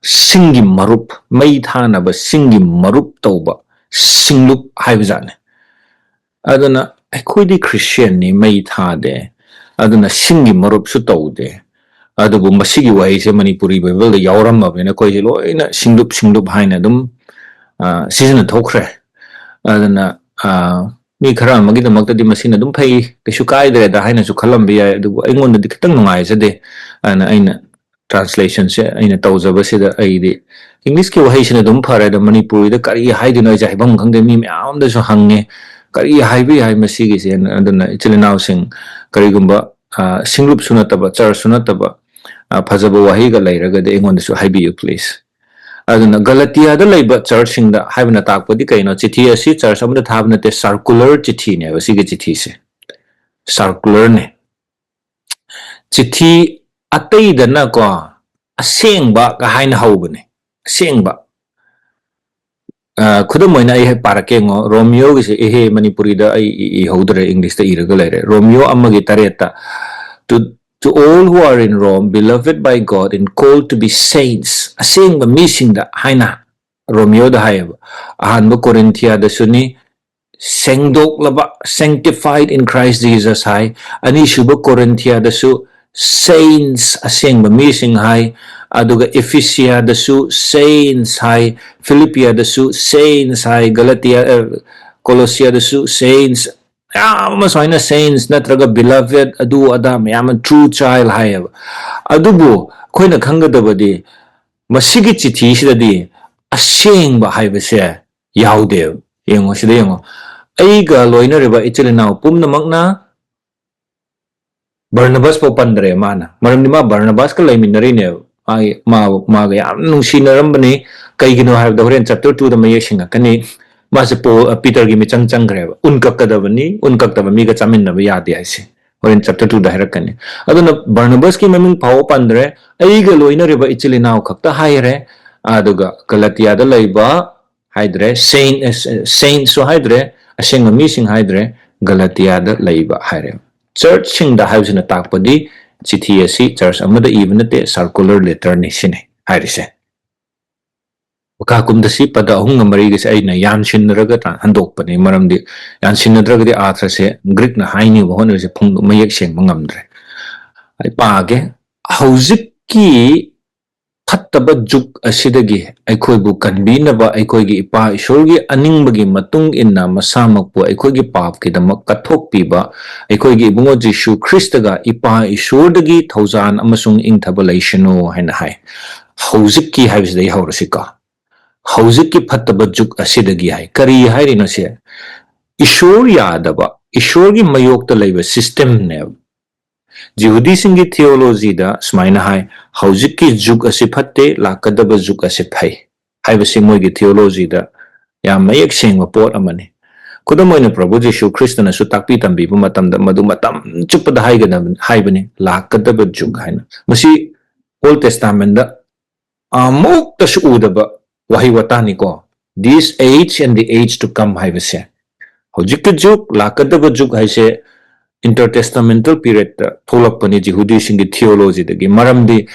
ꯁꯤꯡꯒꯤ ꯃꯔꯨꯞ, ꯃꯩ ꯊꯥꯅꯕ ꯁꯤꯡꯒꯤ ꯃꯔꯨꯞ ꯇꯧꯕ ꯁꯤꯡꯂꯨꯞ ꯍꯥꯏꯕꯖꯥꯠꯅꯤ꯫ ꯑꯗꯨꯅ ꯑꯩꯈꯣꯏꯗꯤ ꯈ꯭ꯔꯤꯁꯇꯤꯌꯥꯟꯅꯤ, ꯃꯩ ꯊꯥꯗꯦ, ꯑꯗꯨꯅ ꯁꯤꯡꯒꯤ ꯃꯔꯨꯞꯁꯨ ꯇꯧꯗꯦ꯫ ꯑꯗꯨꯕꯨ ꯃꯁꯤꯒꯤ ꯋꯥꯍꯩꯁꯦ ꯃꯅꯤꯄꯨꯔꯤ ꯕꯥꯏꯕꯜꯗ ꯌꯥꯎꯔꯝꯃꯕꯅꯤꯅ ꯑꯩꯈꯣꯏꯁꯦ ꯂꯣꯏꯅ ꯁꯤꯡꯂꯨꯞ ꯁꯤꯡꯂꯨꯞ ꯍꯥꯏꯅ ꯑꯗꯨꯝ, ꯑ, ꯁꯤꯖꯤꯟꯅ ꯊꯣꯛꯈ꯭ꯔꯦ꯫ ꯑꯗꯨꯅ, ꯑ, ꯃꯤ ꯈꯔ ꯑꯃꯒꯤꯗꯃꯛꯇꯗꯤ ꯃꯁꯤꯅ ꯑꯗꯨꯝ ꯐꯩ, ꯀꯩꯁꯨ ꯀꯥꯏꯗ꯭ꯔꯦꯗ ꯍꯥꯏꯅꯁꯨ ꯈꯜꯂꯝꯕ ꯌꯥꯏ, ꯑꯗꯨꯕꯨ ꯑꯩꯉꯣꯟꯗꯗꯤ ꯈꯤꯇꯪ ꯅꯨꯡꯉꯥꯏꯖꯗꯦ꯫ ꯑꯗꯨꯅ ꯑꯩꯅ translationꯁꯦ ꯑꯩꯅ ꯇꯧꯖꯕꯁꯤꯗ ꯑꯩꯗꯤ Englishꯀꯤ ꯋꯥꯍꯩꯁꯤꯅ ꯑꯗꯨꯝ ꯐꯔꯦ꯫ ꯑꯗꯣ ꯃꯅꯤꯄꯨꯔꯤꯗ ꯀꯔꯤ ꯍꯥꯏꯗꯣꯏꯅꯣ ꯑꯩꯁꯦ ꯍꯥꯏꯐꯝ ꯈꯪꯗꯦ꯫ ꯃꯤ ꯃꯌꯥꯝꯗꯁꯨ ꯍꯪꯉꯦ, "ꯀꯔꯤ ꯍꯥꯏꯕ ꯌꯥꯏ ꯃꯁꯤꯒꯤꯁꯦ?" ꯑꯗꯨꯅ ꯏꯆꯤꯜ ꯏꯅꯥꯎꯁꯤꯡ, ꯀꯔꯤꯒꯨꯝꯕ, ꯑ, ꯁꯤꯡꯂꯨꯞꯁꯨ ꯅꯠꯇꯕ, churchꯁꯨ ꯅꯠꯇꯕ, ꯑ, ꯐꯖꯕ ꯋꯥꯍꯩꯒ ꯂꯩꯔꯒꯗꯤ ꯑꯩꯉꯣꯟꯗꯁꯨ ꯍꯥꯏꯕꯤꯌꯨ, please꯫ ꯑꯗꯨꯅ ꯒꯂꯇꯤꯌꯥꯗ ꯂꯩꯕ churchꯁꯤꯡꯗ ꯍꯥꯏꯕꯅ ꯇꯥꯛꯄꯗꯤ ꯀꯩꯅꯣ? ꯆꯤꯊꯤ ꯑꯁꯤ church ꯑꯃꯗ ꯊꯥꯕ ꯅꯠꯇꯦ, circular ꯆꯤꯊꯤꯅꯦꯕ ꯁꯤꯒꯤ ꯆꯤꯊꯤꯁꯦ꯫ Circularꯅꯦ꯫ ꯆꯤꯊꯤ ꯑꯇꯩꯗꯅꯀꯣ, "ꯑꯁꯦꯡꯕ"ꯒ ꯍꯥꯏꯅ ꯍꯧꯕꯅꯦ꯫ ꯑꯁꯦꯡꯕ꯫ ꯑ, ꯈꯨꯗꯝ ꯑꯣꯏꯅ ꯑꯩ ꯍꯦꯛ ꯄꯥꯔꯛꯀꯦ ꯌꯦꯡꯉꯣ꯫ ꯔꯣꯃꯤꯌꯣꯒꯤꯁꯦ, ꯑꯦꯍꯦ, ꯃꯅꯤꯄꯨꯔꯤꯗ ꯑꯩ ꯏ-, ꯏꯍꯧꯗ꯭ꯔꯦ, Englishꯇ ꯏꯔꯒ ꯂꯩꯔꯦ꯫ ꯔꯣꯃꯤꯌꯣ ꯑꯃꯒꯤ ꯇꯔꯦꯠꯇ, "To, to all who are in Rome, beloved by God and called to be saints", ꯑꯁꯦꯡꯕ ꯃꯤꯁꯤꯡꯗ ꯍꯥꯏꯅ ꯔꯣꯃꯤꯌꯣꯗ ꯍꯥꯏꯌꯦꯕ꯫ ꯑꯍꯥꯟꯕ ꯀꯣꯔꯤꯟꯊꯤꯌꯥꯗꯁꯨꯅꯤ, "ꯁꯦꯡꯗꯣꯛꯂꯕ", sanctified in Christ Jesus ꯍꯥꯏ꯫ ꯑꯅꯤꯁꯨꯕ ꯀꯣꯔꯤꯟꯊꯤꯌꯥꯗꯁꯨ saints, ꯑꯁꯦꯡꯕ ꯃꯤꯁꯤꯡ ꯍꯥꯏ꯫ ꯑꯗꯨꯒ ꯏꯐꯤꯁꯤꯌꯥꯗꯁꯨ saints ꯍꯥꯏ, ꯐꯤꯂꯤꯄꯤꯌꯥꯗꯁꯨ saints ꯍꯥꯏ, ꯒꯂꯇꯤꯌꯥ, ꯑ, ꯀꯣꯂꯣꯁꯤꯌꯥꯗꯁꯨ saints, ꯃꯌꯥꯝ ꯑꯃ ꯁꯨꯃꯥꯏꯅ saints ꯅꯠꯇ꯭ꯔꯒ beloved, ꯑꯗꯨ ꯑꯗꯥ ꯃꯌꯥꯝ ꯑꯃ, true child ꯍꯥꯏꯌꯦꯕ꯫ ꯑꯗꯨꯕꯨ ꯑꯩꯈꯣꯏꯅ ꯈꯪꯒꯗꯕꯗꯤ ꯃꯁꯤꯒꯤ ꯆꯤꯊꯤꯁꯤꯗꯗꯤ ꯑꯁꯦꯡꯕ ꯍꯥꯏꯕꯁꯦ ꯌꯥꯎꯗꯦꯕ꯫ ꯌꯦꯡꯉꯣ, ꯁꯤꯗ ꯌꯦꯡꯉꯣ, "ꯑꯩꯒ ꯂꯣꯏꯅꯔꯤꯕ ꯏꯆꯤꯜ ꯏꯅꯥꯎ ꯄꯨꯝꯅꯃꯛꯅ", ꯕꯔꯅꯕꯥꯁ ꯐꯥꯎ ꯄꯟꯗ꯭ꯔꯦ ꯃꯥꯅ, ꯃꯔꯝꯗꯤ ꯃꯥ ꯕꯔꯅꯕꯥꯁꯀ ꯂꯩꯃꯤꯟꯅꯔꯤꯅꯦꯕ꯫ ꯃꯥꯒꯤ, ꯃꯥ, ꯃꯥꯒ ꯌꯥꯝ ꯅꯨꯡꯁꯤꯅꯔꯝꯕꯅꯤ꯫ ꯀꯩꯒꯤꯅꯣ ꯍꯥꯏꯕꯗ ꯍꯣꯔꯦꯟ chapter twoꯗ ꯃꯌꯦꯛ ꯁꯦꯡꯉꯛꯀꯅꯤ꯫ ꯃꯥꯁꯦ ꯄꯣꯜ, ꯑ, ꯄꯤꯇꯔꯒꯤ ꯃꯤꯆꯪ ꯆꯪꯈ꯭ꯔꯦꯕ꯫ ꯎꯟ ꯀꯛꯀꯗꯕꯅꯤ, ꯎꯟ ꯀꯛꯇꯕ ꯃꯤꯒ ꯆꯥꯃꯤꯟꯅꯕ ꯌꯥꯗꯦ ꯍꯥꯏꯁꯦ ꯍꯣꯔꯦꯟ chapter twoꯗ ꯍꯥꯏꯔꯛꯀꯅꯤ꯫ ꯑꯗꯨꯅ ꯕꯔꯅꯕꯥꯁꯀꯤ ꯃꯃꯤꯡ ꯐꯥꯎꯕ ꯄꯟꯗ꯭ꯔꯦ, "ꯑꯩꯒ ꯂꯣꯏꯅꯔꯤꯕ ꯏꯆꯤꯜ ꯏꯅꯥꯎ" ꯈꯛꯇ ꯍꯥꯏꯔꯦ꯫ ꯑꯗꯨꯒ ꯒꯂꯇꯤꯌꯥꯗ ꯂꯩꯕ ꯍꯥꯏꯗ꯭ꯔꯦ, saint, ꯑ, saintꯁꯨ ꯍꯥꯏꯗ꯭ꯔꯦ, "ꯑꯁꯦꯡꯕ ꯃꯤꯁꯤꯡ" ꯍꯥꯏꯗ꯭ꯔꯦ, "ꯒꯂꯇꯤꯌꯥꯗ ꯂꯩꯕ" ꯍꯥꯏꯔꯦ꯫ Churchꯁꯤꯡꯗ ꯍꯥꯏꯕꯁꯤꯅ ꯇꯥꯛꯄꯗꯤ ꯆꯤꯊꯤ ꯑꯁꯤ church ꯑꯃꯗ ꯏꯕ ꯅꯠꯇꯦ, circular letterꯅꯤ ꯁꯤꯅꯤ ꯍꯥꯏꯔꯤꯁꯦ꯫ ꯀꯥ ꯀꯨꯝꯗꯁꯤ ꯄꯗ ꯑꯍꯨꯝꯒ ꯃꯔꯤꯒꯁꯦ ꯑꯩꯅ ꯌꯥꯟꯁꯤꯟꯅꯔꯒ ꯇ꯭ꯔꯥ-, ꯍꯟꯗꯣꯛꯄꯅꯤ, ꯃꯔꯝꯗꯤ ꯌꯥꯟꯁꯤꯟꯅꯗ꯭ꯔꯒꯗꯤ ꯑꯥꯔꯊꯁꯦ ꯒ꯭ꯔꯤꯛꯅ ꯍꯥꯏꯅꯕ ꯍꯣꯠꯅꯕꯁꯦ ꯐꯣꯡꯗꯣꯛ-, ꯃꯌꯦꯛ ꯁꯦꯡꯕ ꯉꯝꯗ꯭ꯔꯦ꯫ ꯑꯩ ꯄꯥꯒꯦ꯫ ꯍꯧꯖꯤꯛꯀꯤ ꯐꯠꯇꯕ ꯖꯨꯒ ꯑꯁꯤꯗꯒꯤ ꯑꯩꯈꯣꯏꯕꯨ ꯀꯟꯕꯤꯅꯕ ꯑꯩꯈꯣꯏꯒꯤ ꯏꯄꯥ ꯏꯁꯣꯔꯒꯤ ꯑꯅꯤꯡꯕꯒꯤ ꯃꯇꯨꯡ ꯏꯟꯅ ꯃꯁꯥꯃꯛꯄꯨ ꯑꯩꯈꯣꯏꯒꯤ ꯄꯥꯞꯀꯤꯗꯃꯛ ꯀꯠꯊꯣꯛꯄꯤꯕ ꯑꯩꯈꯣꯏꯒꯤ ꯏꯕꯨꯡꯉꯣ ꯖꯤꯁꯨ ꯈ꯭ꯔꯤꯁꯇꯒ ꯏꯄꯥ ꯏꯁꯣꯔꯗꯒꯤ ꯊꯧꯖꯥꯟ ꯑꯃꯁꯨꯡ ꯏꯪꯊꯕ ꯂꯩꯁꯅꯨ ꯍꯥꯏꯅ ꯍꯥꯏ꯫ ꯍꯧꯖꯤꯛꯀꯤ ꯍꯥꯏꯕꯁꯤꯗꯒꯤ ꯍꯧꯔꯁꯤꯀꯣ꯫ ꯍꯧꯖꯤꯛꯀꯤ ꯐꯠꯇꯕ ꯖꯨꯒ ꯑꯁꯤꯗꯒꯤ ꯍꯥꯏ꯫ ꯀꯔꯤ ꯍꯥꯏꯔꯤꯅꯣ ꯁꯦ? ꯏꯁꯣꯔ ꯌꯥꯗꯕ, ꯏꯁꯣꯔꯒꯤ ꯃꯌꯣꯛꯇ ꯂꯩꯕ ꯁꯤꯁꯇꯦꯝꯅꯦꯕ꯫ ꯖꯤꯍꯨꯗꯤꯁꯤꯡꯒꯤ ꯊꯤꯑꯣꯂꯣꯖꯤꯗ ꯁꯨꯃꯥꯏꯅ ꯍꯥꯏ, "ꯍꯧꯖꯤꯛꯀꯤ ꯖꯨꯒ ꯑꯁꯤ ꯐꯠꯇꯦ, ꯂꯥꯛꯀꯗꯕ ꯖꯨꯒ ꯑꯁꯤ ꯐꯩ" ꯍꯥꯏꯕꯁꯤ ꯃꯣꯏꯒꯤ ꯊꯤꯑꯣꯂꯣꯖꯤꯗ ꯌꯥꯝ ꯃꯌꯦꯛ ꯁꯦꯡꯕ ꯄꯣꯠ ꯑꯃꯅꯤ꯫ ꯈꯨꯗꯝ ꯑꯣꯏꯅ, ꯄ꯭ꯔꯚꯨ ꯖꯤꯁꯨ ꯈ꯭ꯔꯤꯁꯇꯅꯁꯨ ꯇꯥꯛꯄꯤ ꯇꯝꯕꯤꯕ ꯃꯇꯝꯗ ꯃꯗꯨ ꯃꯇꯝ ꯆꯨꯞꯄꯗ ꯍꯥꯏꯒꯗꯕ, ꯍꯥꯏꯕꯅꯤ, "ꯂꯥꯛꯀꯗꯕ ꯖꯨꯒ" ꯍꯥꯏꯅ꯫ ꯃꯁꯤ ꯑꯣꯜ ꯇꯦꯁꯇꯥꯃꯦꯟꯗ ꯑꯃꯨꯛꯇꯁꯨ ꯎꯗꯕ ꯋꯥꯍꯩ ꯋꯥꯇꯥꯅꯤꯀꯣ, "This age and the age to come" ꯍꯥꯏꯕꯁꯦ꯫ ꯍꯧꯖꯤꯛꯀꯤ ꯖꯨꯒ, ꯂꯥꯛꯀꯗꯕ ꯖꯨꯒ ꯍꯥꯏꯁꯦ intertestamental periodꯇ ꯊꯣꯛꯂꯛꯄꯅꯤ ꯖꯤꯍꯨꯗꯤꯁꯤꯡꯒꯤ ꯊꯤꯑꯣꯂꯣꯖꯤꯗꯒꯤ꯫ ꯃꯔꯝꯗꯤ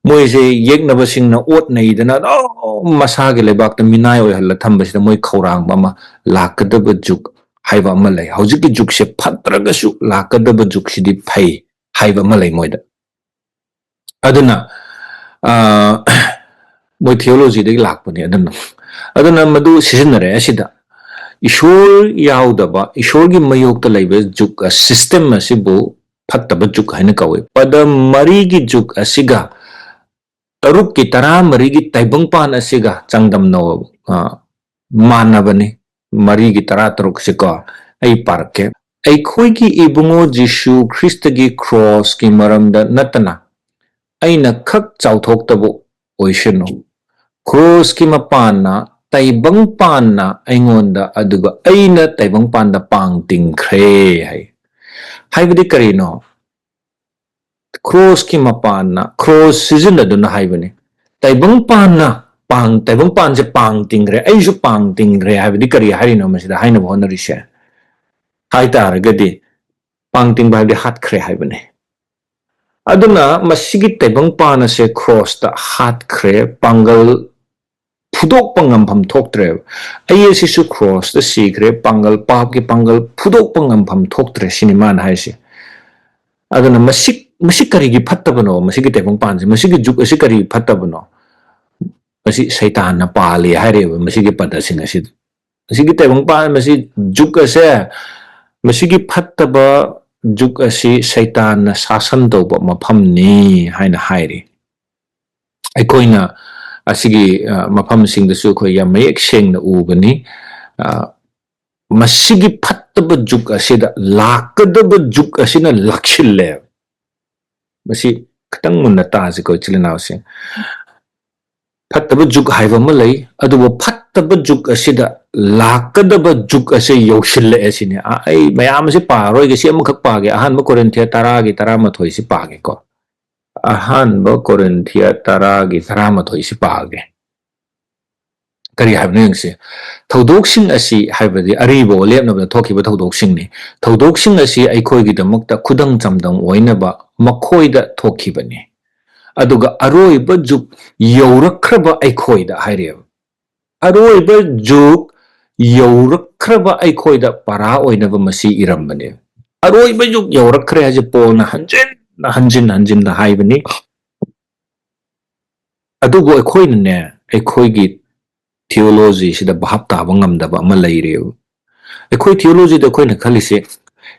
ꯃꯣꯏꯁꯦ ꯌꯦꯛꯅꯕꯁꯤꯡꯅ ꯑꯣꯠ ꯅꯩꯗꯅ ꯑꯗꯨꯝ ꯃꯁꯥꯒꯤ ꯂꯩꯕꯥꯛꯇ ꯃꯤꯅꯥꯏ ꯑꯣꯏꯍꯜꯂ ꯊꯝꯕꯁꯤꯗ ꯃꯣꯏ ꯈꯧꯔꯥꯡꯕ ꯑꯃ, ꯂꯥꯛꯀꯗꯕ ꯖꯨꯒ ꯍꯥꯏꯕ ꯑꯃ ꯂꯩ꯫ ꯍꯧꯖꯤꯛꯀꯤ ꯖꯨꯒꯁꯦ ꯐꯠꯇ꯭ꯔꯒꯁꯨ ꯂꯥꯛꯀꯗꯕ ꯖꯨꯒꯁꯤꯗꯤ ꯐꯩ ꯍꯥꯏꯕ ꯑꯃ ꯂꯩ ꯃꯣꯏꯗ꯫ ꯑꯗꯨꯅ, ꯑ, ꯃꯣꯏ ꯊꯤꯑꯣꯂꯣꯖꯤꯗꯒꯤ ꯂꯥꯛꯄꯅꯤ꯫ ꯑꯗꯨꯅ, ꯑꯗꯨꯅ ꯃꯗꯨ ꯁꯤꯖꯤꯟꯅꯔꯦ ꯑꯁꯤꯗ꯫ ꯏꯁꯣꯔ ꯌꯥꯎꯗꯕ, ꯏꯁꯣꯔꯒꯤ ꯃꯌꯣꯛꯇ ꯂꯩꯕ ꯖꯨꯒ, ꯁꯤꯁꯇꯦꯝ ꯑꯁꯤꯕꯨ ꯐꯠꯇꯕ ꯖꯨꯒ ꯍꯥꯏꯅ ꯀꯧꯏ꯫ ꯄꯗ ꯃꯔꯤꯒꯤ ꯖꯨꯒ ꯑꯁꯤꯒ ꯇꯔꯨꯛꯀꯤ ꯇꯔꯥꯃꯔꯤꯒꯤ ꯇꯥꯏꯕꯪꯄꯥꯟ ꯑꯁꯤꯒ ꯆꯥꯡꯗꯝꯅꯧ, ꯑ, ꯃꯥꯟꯅꯕꯅꯤ꯫ ꯃꯔꯤꯒꯤ ꯇꯔꯥꯇꯔꯨꯛꯁꯤꯀꯣ꯫ ꯑꯩ ꯄꯥꯔꯛꯀꯦ꯫ "ꯑꯩꯈꯣꯏꯒꯤ ꯏꯕꯨꯡꯉꯣ ꯖꯤꯁꯨ ꯈ꯭ꯔꯤꯁꯇꯒꯤ ꯀ꯭ꯔꯣꯁꯀꯤ ꯃꯔꯝꯗ ꯅꯠꯇꯅ ꯑꯩꯅ ꯈꯛ ꯆꯥꯎꯊꯣꯛꯇꯕ ꯑꯣꯏꯁꯅꯨ꯫ ꯀ꯭ꯔꯣꯁꯀꯤ ꯃꯄꯥꯟꯅ, ꯇꯥꯏꯕꯪꯄꯥꯟꯅ ꯑꯩꯉꯣꯟꯗ, ꯑꯗꯨꯒ ꯑꯩꯅ ꯇꯥꯏꯕꯪꯄꯥꯟꯗ ꯄꯥꯡ ꯇꯤꯡꯈ꯭ꯔꯦ" ꯍꯥꯏ꯫ ꯍꯥꯏꯕꯗꯤ ꯀꯔꯤꯅꯣ? ꯀ꯭ꯔꯣꯁꯀꯤ ꯃꯄꯥꯟꯅ, ꯀ꯭ꯔꯣꯁ ꯁꯤꯖꯤꯟꯅꯗꯨꯅ ꯍꯥꯏꯕꯅꯤ꯫ ꯇꯥꯏꯕꯪꯄꯥꯟꯅ ꯄꯥꯡ, ꯇꯥꯏꯕꯪꯄꯥꯟꯁꯦ ꯄꯥꯡ ꯇꯤꯡꯈ꯭ꯔꯦ, ꯑꯩꯁꯨ ꯄꯥꯡ ꯇꯤꯡꯈ꯭ꯔꯦ ꯍꯥꯏꯕꯗꯤ ꯀꯔꯤ ꯍꯥꯏꯔꯤꯅꯣ ꯃꯁꯤꯗ ꯍꯥꯏꯅꯕ ꯍꯣꯠꯅꯔꯤꯁꯦ? ꯍꯥꯏ ꯇꯥꯔꯒꯗꯤ ꯄꯥꯡ ꯇꯤꯡꯕ ꯍꯥꯏꯕꯗꯤ ꯍꯥꯠꯈ꯭ꯔꯦ ꯍꯥꯏꯕꯅꯤ꯫ ꯑꯗꯨꯅ ꯃꯁꯤꯒꯤ ꯇꯥꯏꯕꯪꯄꯥꯟ ꯑꯁꯦ ꯀ꯭ꯔꯣꯁꯇ ꯍꯥꯠꯈ꯭ꯔꯦ, ꯄꯥꯡꯒꯜ ꯐꯨꯗꯣꯛꯄ ꯉꯝꯐꯝ ꯊꯣꯛꯇ꯭ꯔꯦꯕ꯫ ꯑꯩ ꯑꯁꯤꯁꯨ ꯀ꯭ꯔꯣꯁꯇ ꯁꯤꯈ꯭ꯔꯦ, ꯄꯥꯡꯒꯜ, ꯄꯥꯞꯀꯤ ꯄꯥꯡꯒꯜ ꯐꯨꯗꯣꯛꯄ ꯉꯝꯐꯝ ꯊꯣꯛꯇ꯭ꯔꯦ ꯁꯤꯅꯤ ꯃꯥꯅ ꯍꯥꯏꯁꯦ꯫ ꯑꯗꯨꯅ ꯃꯁꯤ, ꯃꯁꯤ ꯀꯔꯤꯒꯤ ꯐꯠꯇꯕꯅꯣ? ꯃꯁꯤꯒꯤ ꯇꯥꯏꯕꯪꯄꯥꯟꯁꯦ, ꯃꯁꯤꯒꯤ ꯖꯨꯛ ꯑꯁꯤ ꯀꯔꯤꯒꯤ ꯐꯠꯇꯕꯅꯣ? ꯃꯁꯤ ꯁꯩꯇꯥꯟꯅ ꯄꯥꯜꯂꯤ ꯍꯥꯏꯔꯤꯕ ꯃꯁꯤꯒꯤ ꯄꯗꯁꯤꯡ ꯑꯁꯤꯗ꯫ ꯃꯁꯤꯒꯤ ꯇꯥꯏꯕꯪꯄꯥꯟ, ꯃꯁꯤ ꯖꯨꯛ ꯑꯁꯦ, ꯃꯁꯤꯒꯤ ꯐꯠꯇꯕ ꯖꯨꯛ ꯑꯁꯤ ꯁꯩꯇꯥꯟꯅ ꯁꯥꯁꯟ ꯇꯧꯕ ꯃꯐꯝꯅꯤ ꯍꯥꯏꯅ ꯍꯥꯏꯔꯤ꯫ ꯑꯩꯈꯣꯏꯅ ꯑꯁꯤꯒꯤ, ꯑ, ꯃꯐꯝꯁꯤꯡꯗꯁꯨ ꯑꯩꯈꯣꯏ ꯌꯥꯝ ꯃꯌꯦꯛ ꯁꯦꯡꯅ ꯎꯒꯅꯤ꯫ ꯑ, ꯃꯁꯤꯒꯤ ꯐꯠꯇꯕ ꯖꯨꯛ ꯑꯁꯤꯗ ꯂꯥꯛꯀꯗꯕ ꯖꯨꯛ ꯑꯁꯤꯅ ꯂꯥꯛꯁꯤꯜꯂꯦ꯫ ꯃꯁꯤ ꯈꯤꯇꯪ ꯃꯨꯟꯅ ꯇꯥꯁꯤꯀꯣ, ꯏꯆꯤꯜ ꯏꯅꯥꯎꯁꯤꯡ꯫ ꯐꯠꯇꯕ ꯖꯨꯛ ꯍꯥꯏꯕ ꯑꯃ ꯂꯩ, ꯑꯗꯨꯕꯨ ꯐꯠꯇꯕ ꯖꯨꯛ ꯑꯁꯤꯗ ꯂꯥꯛꯀꯗꯕ ꯖꯨꯛ ꯑꯁꯤ ꯌꯧꯁꯤꯜꯂꯛꯑꯦ ꯁꯤꯅꯤ꯫ ꯑ-, ꯑꯩ ꯃꯌꯥꯝ ꯑꯁꯤ ꯄꯥꯔꯔꯣꯏꯒꯦ, ꯁꯤ ꯑꯃꯈꯛ ꯄꯥꯒꯦ, ꯑꯍꯥꯟꯕ ꯀꯣꯔꯤꯟꯊꯤꯌ ꯇꯔꯥꯒꯤ ꯇꯔꯥꯃꯥꯊꯣꯏꯁꯤ ꯄꯥꯒꯦꯀꯣ꯫ ꯑꯍꯥꯟꯕ ꯀꯣꯔꯤꯟꯊꯤꯌ ꯇꯔꯥꯒꯤ ꯇꯔꯥꯃꯥꯊꯣꯏꯁꯤ ꯄꯥꯒꯦ꯫ ꯀꯔꯤ ꯍꯥꯏꯕꯅꯣ ꯌꯦꯡꯁꯤ꯫ ꯊꯧꯗꯣꯛꯁꯤꯡ ꯑꯁꯤ, ꯍꯥꯏꯕꯗꯤ ꯑꯔꯤꯕ ꯑꯣꯜ ꯂꯦꯞꯅꯕꯗ ꯊꯣꯛꯈꯤꯕ ꯊꯧꯗꯣꯛꯁꯤꯡꯅꯤ꯫ ꯊꯧꯗꯣꯛꯁꯤꯡ ꯑꯁꯤ ꯑꯩꯈꯣꯏꯒꯤꯗꯃꯛꯇ ꯈꯨꯗꯝ ꯆꯥꯡꯗꯝ ꯑꯣꯏꯅꯕ ꯃꯈꯣꯏꯗ ꯊꯣꯛꯈꯤꯕꯅꯤ꯫ ꯑꯗꯨꯒ ꯑꯔꯣꯏꯕ ꯖꯨꯛ ꯌꯧꯔꯛꯈ꯭ꯔꯕ ꯑꯩꯈꯣꯏꯗ ꯍꯥꯏꯔꯤꯕ꯫ ꯑꯔꯣꯏꯕ ꯖꯨꯛ ꯌꯧꯔꯛꯈ꯭ꯔꯕ ꯑꯩꯈꯣꯏꯗ ꯄꯔꯥ ꯑꯣꯏꯅꯕ ꯃꯁꯤ ꯏꯔꯝꯕꯅꯦ꯫ ꯑꯔꯣꯏꯕ ꯖꯨꯛ ꯌꯧꯔꯛꯈ꯭ꯔꯦ ꯍꯥꯏꯁꯦ ꯄꯣꯜꯅ ꯍꯟꯖꯤꯟ, ꯍꯟꯖꯤꯟ, ꯍꯟꯖꯤꯟꯅ ꯍꯥꯏꯕꯅꯤ꯫ ꯑꯗꯨꯕꯨ ꯑꯩꯈꯣꯏꯅꯅꯦ, ꯑꯩꯈꯣꯏꯒꯤ theology ꯁꯤꯗ ꯚꯥꯞ ꯇꯥꯕ ꯉꯝꯗꯕ ꯑꯃ ꯂꯩꯔꯦꯕ꯫ ꯑꯩꯈꯣꯏ theology ꯗ ꯑꯩꯈꯣꯏꯅ ꯈꯜꯂꯤꯁꯦ,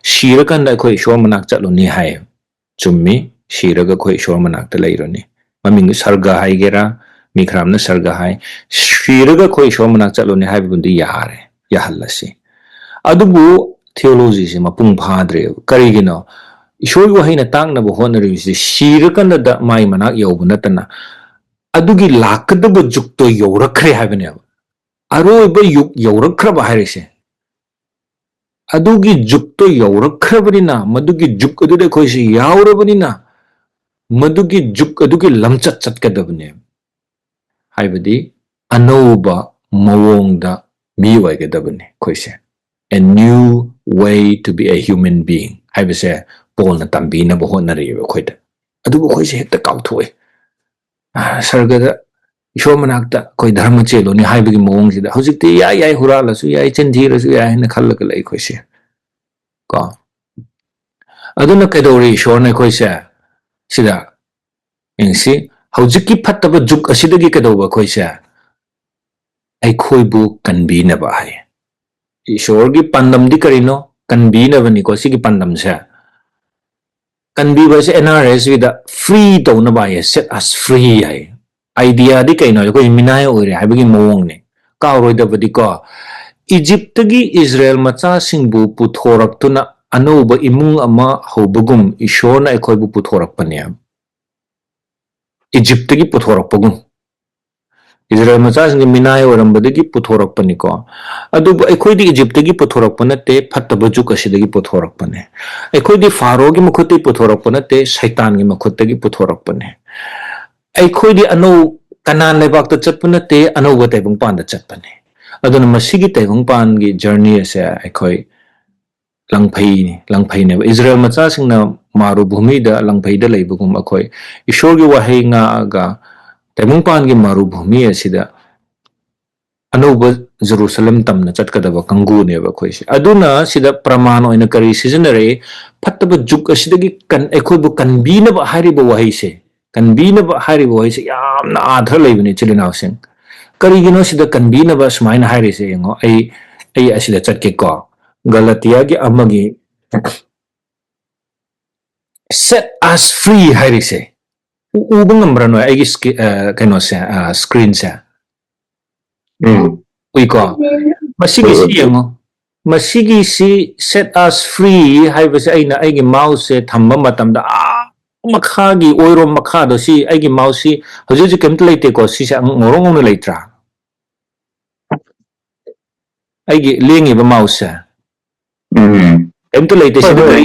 ꯁꯤꯔꯀꯥꯟꯗ ꯑꯩꯈꯣꯏ ꯏꯁꯣꯔ ꯃꯅꯥꯛ ꯆꯠꯂꯨꯅꯤ ꯍꯥꯏ꯫ ꯆꯨꯝꯃꯤ, ꯁꯤꯔꯒ ꯑꯩꯈꯣꯏ ꯏꯁꯣꯔ ꯃꯅꯥꯛꯇ ꯂꯩꯔꯨꯅꯤ꯫ ꯃꯃꯤꯡꯗꯨ ꯁꯔꯒ ꯍꯥꯏꯒꯦꯔꯥ, ꯃꯤ ꯈꯔ ꯑꯃꯅ ꯁꯔꯒ ꯍꯥꯏ꯫ ꯁꯤꯔꯒ ꯑꯩꯈꯣꯏ ꯏꯁꯣꯔ ꯃꯅꯥꯛ ꯆꯠꯂꯨꯅꯤ ꯍꯥꯏꯕꯕꯨꯗꯤ ꯌꯥꯔꯦ, ꯌꯥꯍꯜꯂꯁꯤ꯫ ꯑꯗꯨꯕꯨ theology ꯁꯦ ꯃꯄꯨꯡ ꯐꯥꯗ꯭ꯔꯦꯕ꯫ ꯀꯔꯤꯒꯤꯅꯣ? ꯏꯁꯣꯔꯒꯤ ꯋꯥꯍꯩꯅ ꯇꯥꯛꯅꯕ ꯍꯣꯠꯅꯔꯤꯕꯁꯤ ꯁꯤꯔꯀꯥꯟꯗꯗ ꯃꯥꯏ ꯃꯅꯥꯛ ꯌꯧꯕ ꯅꯠꯇꯅ, ꯑꯗꯨꯒꯤ ꯂꯥꯛꯀꯗꯕ ꯖꯨꯛꯇꯣ ꯌꯧꯔꯛꯈ꯭ꯔꯦ ꯍꯥꯏꯕꯅꯦꯕ꯫ ꯑꯔꯣꯏꯕ ꯌꯨꯛ ꯌꯧꯔꯛꯈ꯭ꯔꯕ ꯍꯥꯏꯔꯤꯁꯦ꯫ ꯑꯗꯨꯒꯤ ꯖꯨꯛꯇꯣ ꯌꯧꯔꯛꯈ꯭ꯔꯕꯅꯤꯅ, ꯃꯗꯨꯒꯤ ꯖꯨꯛ ꯑꯗꯨꯗ ꯑꯩꯈꯣꯏꯁꯤ ꯌꯥꯎꯔꯕꯅꯤꯅ, ꯃꯗꯨꯒꯤ ꯖꯨꯛ ꯑꯗꯨꯒꯤ ꯂꯝꯆꯠ ꯆꯠꯀꯗꯕꯅꯦ꯫ ꯍꯥꯏꯕꯗꯤ ꯑꯅꯧꯕ ꯃꯑꯣꯡꯗ ꯃꯤ ꯑꯣꯏꯒꯗꯕꯅꯤ ꯑꯩꯈꯣꯏꯁꯦ꯫ A new way to be a human being ꯍꯥꯏꯕꯁꯦ ꯄꯣꯜꯅ ꯇꯝꯕꯤꯅꯕ ꯍꯣꯠꯅꯔꯛꯑꯦꯕ ꯑꯩꯈꯣꯏꯗ꯫ ꯑꯗꯨꯕꯨ ꯑꯩꯈꯣꯏꯁꯦ ꯍꯦꯛꯇ ꯀꯥꯎꯊꯣꯛꯑꯦ꯫ ꯑꯥ, ꯁꯔꯒꯗ ꯏꯁꯣꯔ ꯃꯅꯥꯛꯇ ꯑꯩꯈꯣꯏ ꯙꯔꯃ ꯆꯦꯜꯂꯨꯅꯤ ꯍꯥꯏꯕꯒꯤ ꯃꯑꯣꯡꯁꯤꯗ ꯍꯧꯖꯤꯛꯇꯤ ꯌꯥꯏ, ꯌꯥꯏ, ꯍꯨꯔꯥꯜꯂꯁꯨ ꯌꯥꯏ, ꯆꯤꯟꯊꯤꯔꯁꯨ ꯌꯥꯏ ꯍꯥꯏꯅ ꯈꯜꯂꯒ ꯂꯩ ꯑꯩꯈꯣꯏꯁꯦ꯫ ꯀꯣ? ꯑꯗꯨꯅ ꯀꯩꯗꯧꯔꯤ ꯏꯁꯣꯔꯅ ꯑꯩꯈꯣꯏꯁꯦ? ꯁꯤꯗ ꯌꯦꯡꯁꯤ, ꯍꯧꯖꯤꯛꯀꯤ ꯐꯠꯇꯕ ꯖꯨꯛ ꯑꯁꯤꯗꯒꯤ ꯀꯩꯗꯧꯕ ꯑꯩꯈꯣꯏꯁꯦ? ꯑꯩꯈꯣꯏꯕꯨ ꯀꯟꯕꯤꯅꯕ ꯍꯥꯏ꯫ ꯏꯁꯣꯔꯒꯤ ꯄꯥꯟꯗꯝꯗꯤ ꯀꯔꯤꯅꯣ? ꯀꯟꯕꯤꯅꯕꯅꯤꯀꯣ, ꯁꯤꯒꯤ ꯄꯥꯟꯗꯝꯁꯦ꯫ ꯀꯟꯕꯤꯕ ꯑꯁꯤ N R S V ꯗ free ꯇꯧꯅꯕ ꯍꯥꯏꯌꯦ, set us free ꯍꯥꯏ꯫ Idea ꯗꯤ ꯀꯩꯅꯣ? ꯑꯩꯈꯣꯏ ꯃꯤꯅꯥꯏ ꯑꯣꯏꯔꯦ ꯍꯥꯏꯕꯒꯤ ꯃꯑꯣꯡꯅꯦ꯫ ꯀꯥꯎꯔꯣꯏꯗꯕꯗꯤꯀꯣ, ꯏꯖꯤꯞꯇꯒꯤ ꯏꯁꯔꯥꯌꯦꯜ ꯃꯆꯥꯁꯤꯡꯕꯨ ꯄꯨꯊꯣꯔꯛꯇꯨꯅ ꯑꯅꯧꯕ ꯏꯃꯨꯡ ꯑꯃ ꯍꯧꯕꯒꯨꯝ ꯏꯁꯣꯔꯅ ꯑꯩꯈꯣꯏꯕꯨ ꯄꯨꯊꯣꯔꯛꯄꯅꯦ꯫ ꯏꯖꯤꯞꯇꯒꯤ ꯄꯨꯊꯣꯔꯛꯄꯒꯨꯝ꯫ ꯏꯁꯔꯥꯌꯦꯜ ꯃꯆꯥꯁꯤꯡꯁꯦ ꯃꯤꯅꯥꯏ ꯑꯣꯏꯔꯝꯕꯗꯒꯤ ꯄꯨꯊꯣꯔꯛꯄꯅꯤꯀꯣ꯫ ꯑꯗꯨꯕꯨ ꯑꯩꯈꯣꯏꯗꯤ ꯏꯖꯤꯞꯇꯒꯤ ꯄꯨꯊꯣꯔꯛꯄ ꯅꯠꯇꯦ, ꯐꯠꯇꯕ ꯖꯨꯛ ꯑꯁꯤꯗꯒꯤ ꯄꯨꯊꯣꯔꯛꯄꯅꯦ꯫ ꯑꯩꯈꯣꯏꯗꯤ ꯐꯥꯔꯣꯒꯤ ꯃꯈꯨꯠꯇꯒꯤ ꯄꯨꯊꯣꯔꯛꯄ ꯅꯠꯇꯦ, ꯁꯩꯇꯥꯟꯒꯤ ꯃꯈꯨꯠꯇꯒꯤ ꯄꯨꯊꯣꯔꯛꯄꯅꯦ꯫ ꯑꯩꯈꯣꯏꯗꯤ ꯑꯅꯧ-, ꯀꯅꯥꯟ ꯂꯩꯕꯥꯛꯇ ꯆꯠꯄ ꯅꯠꯇꯦ, ꯑꯅꯧꯕ ꯇꯥꯏꯕꯪꯄꯥꯟꯗ ꯆꯠꯄꯅꯦ꯫ ꯑꯗꯨꯅ ꯃꯁꯤꯒꯤ ꯇꯥꯏꯕꯪꯄꯥꯟꯒꯤ journey ꯑꯁꯦ ꯑꯩꯈꯣꯏ ꯂꯪꯐꯩꯅꯤ, ꯂꯪꯐꯩꯅꯦꯕ꯫ ꯏꯁꯔꯥꯌꯦꯜ ꯃꯆꯥꯁꯤꯡꯅ ꯃꯥꯔꯨꯚꯨꯃꯤꯗ ꯂꯪꯐꯩꯗ ꯂꯩꯕꯒꯨꯝ ꯑꯩꯈꯣꯏ ꯏꯁꯣꯔꯒꯤ ꯋꯥꯍꯩ ꯉꯥꯛꯑꯒ ꯇꯥꯏꯕꯪꯄꯥꯟꯒꯤ ꯃꯥꯔꯨꯚꯨꯃꯤ ꯑꯁꯤꯗ ꯑꯅꯧꯕ ꯖꯦꯔꯨꯁꯂꯝ ꯇꯝꯅ ꯆꯠꯀꯗꯕ ꯀꯥꯡꯕꯨꯅꯦꯕ ꯑꯩꯈꯣꯏꯁꯦ꯫ ꯑꯗꯨꯅ ꯁꯤꯗ ꯄ꯭ꯔꯃꯥꯟ ꯑꯣꯏꯅ ꯀꯔꯤ ꯁꯤꯖꯤꯟꯅꯔꯛꯏ? ꯐꯠꯇꯕ ꯖꯨꯛ ꯑꯁꯤꯗꯒꯤ ꯀꯟ-, ꯑꯩꯈꯣꯏꯕꯨ ꯀꯟꯕꯤꯅꯕ ꯍꯥꯏꯔꯤꯕ ꯋꯥꯍꯩꯁꯦ, ꯀꯟꯕꯤꯅꯕ ꯍꯥꯏꯔꯤꯕ ꯋꯥꯍꯩꯁꯦ ꯌꯥꯝꯅ ꯑꯥꯊ꯭ꯔ ꯂꯩꯕꯅꯦ, ꯏꯆꯤꯜ ꯏꯅꯥꯎꯁꯤꯡ꯫ ꯀꯔꯤꯒꯤꯅꯣ ꯁꯤꯗ ꯀꯟꯕꯤꯅꯕ ꯁꯨꯃꯥꯏꯅ ꯍꯥꯏꯔꯤꯁꯦ? ꯌꯦꯡꯉꯣ, ꯑꯩ, ꯑꯩ ꯑꯁꯤꯗ ꯆꯠꯀꯦꯀꯣ꯫ ꯒꯂꯇꯤꯌꯥꯒꯤ ꯑꯃꯒꯤ "Set us free" ꯍꯥꯏꯔꯤꯁꯦ꯫ ꯎ-, ꯎꯕ ꯉꯝꯕ꯭ꯔꯥ ꯅꯣꯏ ꯑꯩꯒꯤ ꯁ꯭ꯀꯤ-, ꯑ, ꯀꯩꯅꯣꯁꯦ, ꯑ, screen ꯁꯦ? ꯎꯝ꯫ ꯎꯏꯀꯣ? ꯃꯁꯤꯒꯤꯁꯤ ꯎꯝ꯫ ꯌꯦꯡꯉꯣ꯫ ꯃꯁꯤꯒꯤꯁꯤ "Set us free" ꯍꯥꯏꯕꯁꯦ ꯑꯩꯅ ꯑꯩꯒꯤ mouse ꯁꯦ ꯊꯝꯕ ꯃꯇꯝꯗ ꯑꯥ ꯃꯈꯥꯒꯤ ꯑꯣꯏꯔꯣꯝ ꯃꯈꯥꯗꯣ, ꯁꯤ ꯑꯩꯒꯤ mouse ꯁꯤ ꯍꯧꯖꯤꯛ ꯍꯧꯖꯤꯛ ꯀꯩꯝꯇ ꯂꯩꯇꯦꯀꯣ, ꯁꯤꯁꯦ ꯉꯧꯔꯣꯛ ꯉꯧꯅ ꯂꯩꯇ꯭ꯔꯥ? ꯑꯩꯒꯤ ꯂꯦꯡꯉꯤꯕ mouse ꯁꯦ꯫ ꯎꯝ꯫ ꯀꯩꯝꯇ ꯂꯩꯇꯦ꯫ ꯍꯣꯏ, ꯁꯤꯗ ꯍꯣꯏ꯫ ꯀꯔꯤ,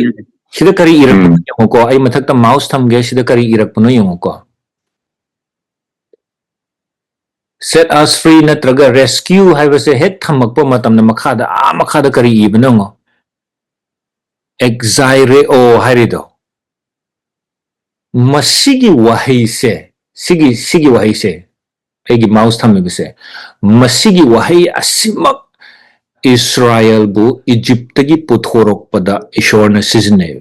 ꯁꯤꯗ ꯀꯔꯤ ꯏꯔꯛꯄꯅꯣ ꯎꯝ꯫ ꯌꯦꯡꯉꯨꯀꯣ꯫ ꯑꯩ ꯃꯊꯛꯇ mouse ꯊꯝꯒꯦ꯫ ꯁꯤꯗ ꯀꯔꯤ ꯏꯔꯛꯄꯅꯣ ꯌꯦꯡꯉꯨꯀꯣ꯫ "Set us free" ꯅꯠꯇ꯭ꯔꯒ "rescue" ꯍꯥꯏꯕꯁꯦ ꯍꯦꯛ ꯊꯝꯃꯛꯄ ꯃꯇꯝꯗ ꯃꯈꯥꯗ, ꯑꯥ ꯃꯈꯥꯗ ꯀꯔꯤ ꯏꯕꯅꯣ ꯌꯦꯡꯉꯣ꯫ "Exireo" ꯍꯥꯏꯔꯤꯗꯣ꯫ ꯃꯁꯤꯒꯤ ꯋꯥꯍꯩꯁꯦ, ꯁꯤꯒꯤ, ꯁꯤꯒꯤ ꯋꯥꯍꯩꯁꯦ, ꯑꯩꯒꯤ ꯃꯥꯎꯁ ꯊꯝꯃꯤꯕꯁꯦ, ꯃꯁꯤꯒꯤ ꯋꯥꯍꯩ ꯑꯁꯤꯃꯛ ꯏꯁꯔꯥꯌꯦꯜꯕꯨ ꯏꯖꯤꯞꯇꯒꯤ ꯄꯨꯊꯣꯔꯛꯄꯗ ꯏꯁꯣꯔꯅ ꯁꯤꯖꯤꯟꯅꯩ꯫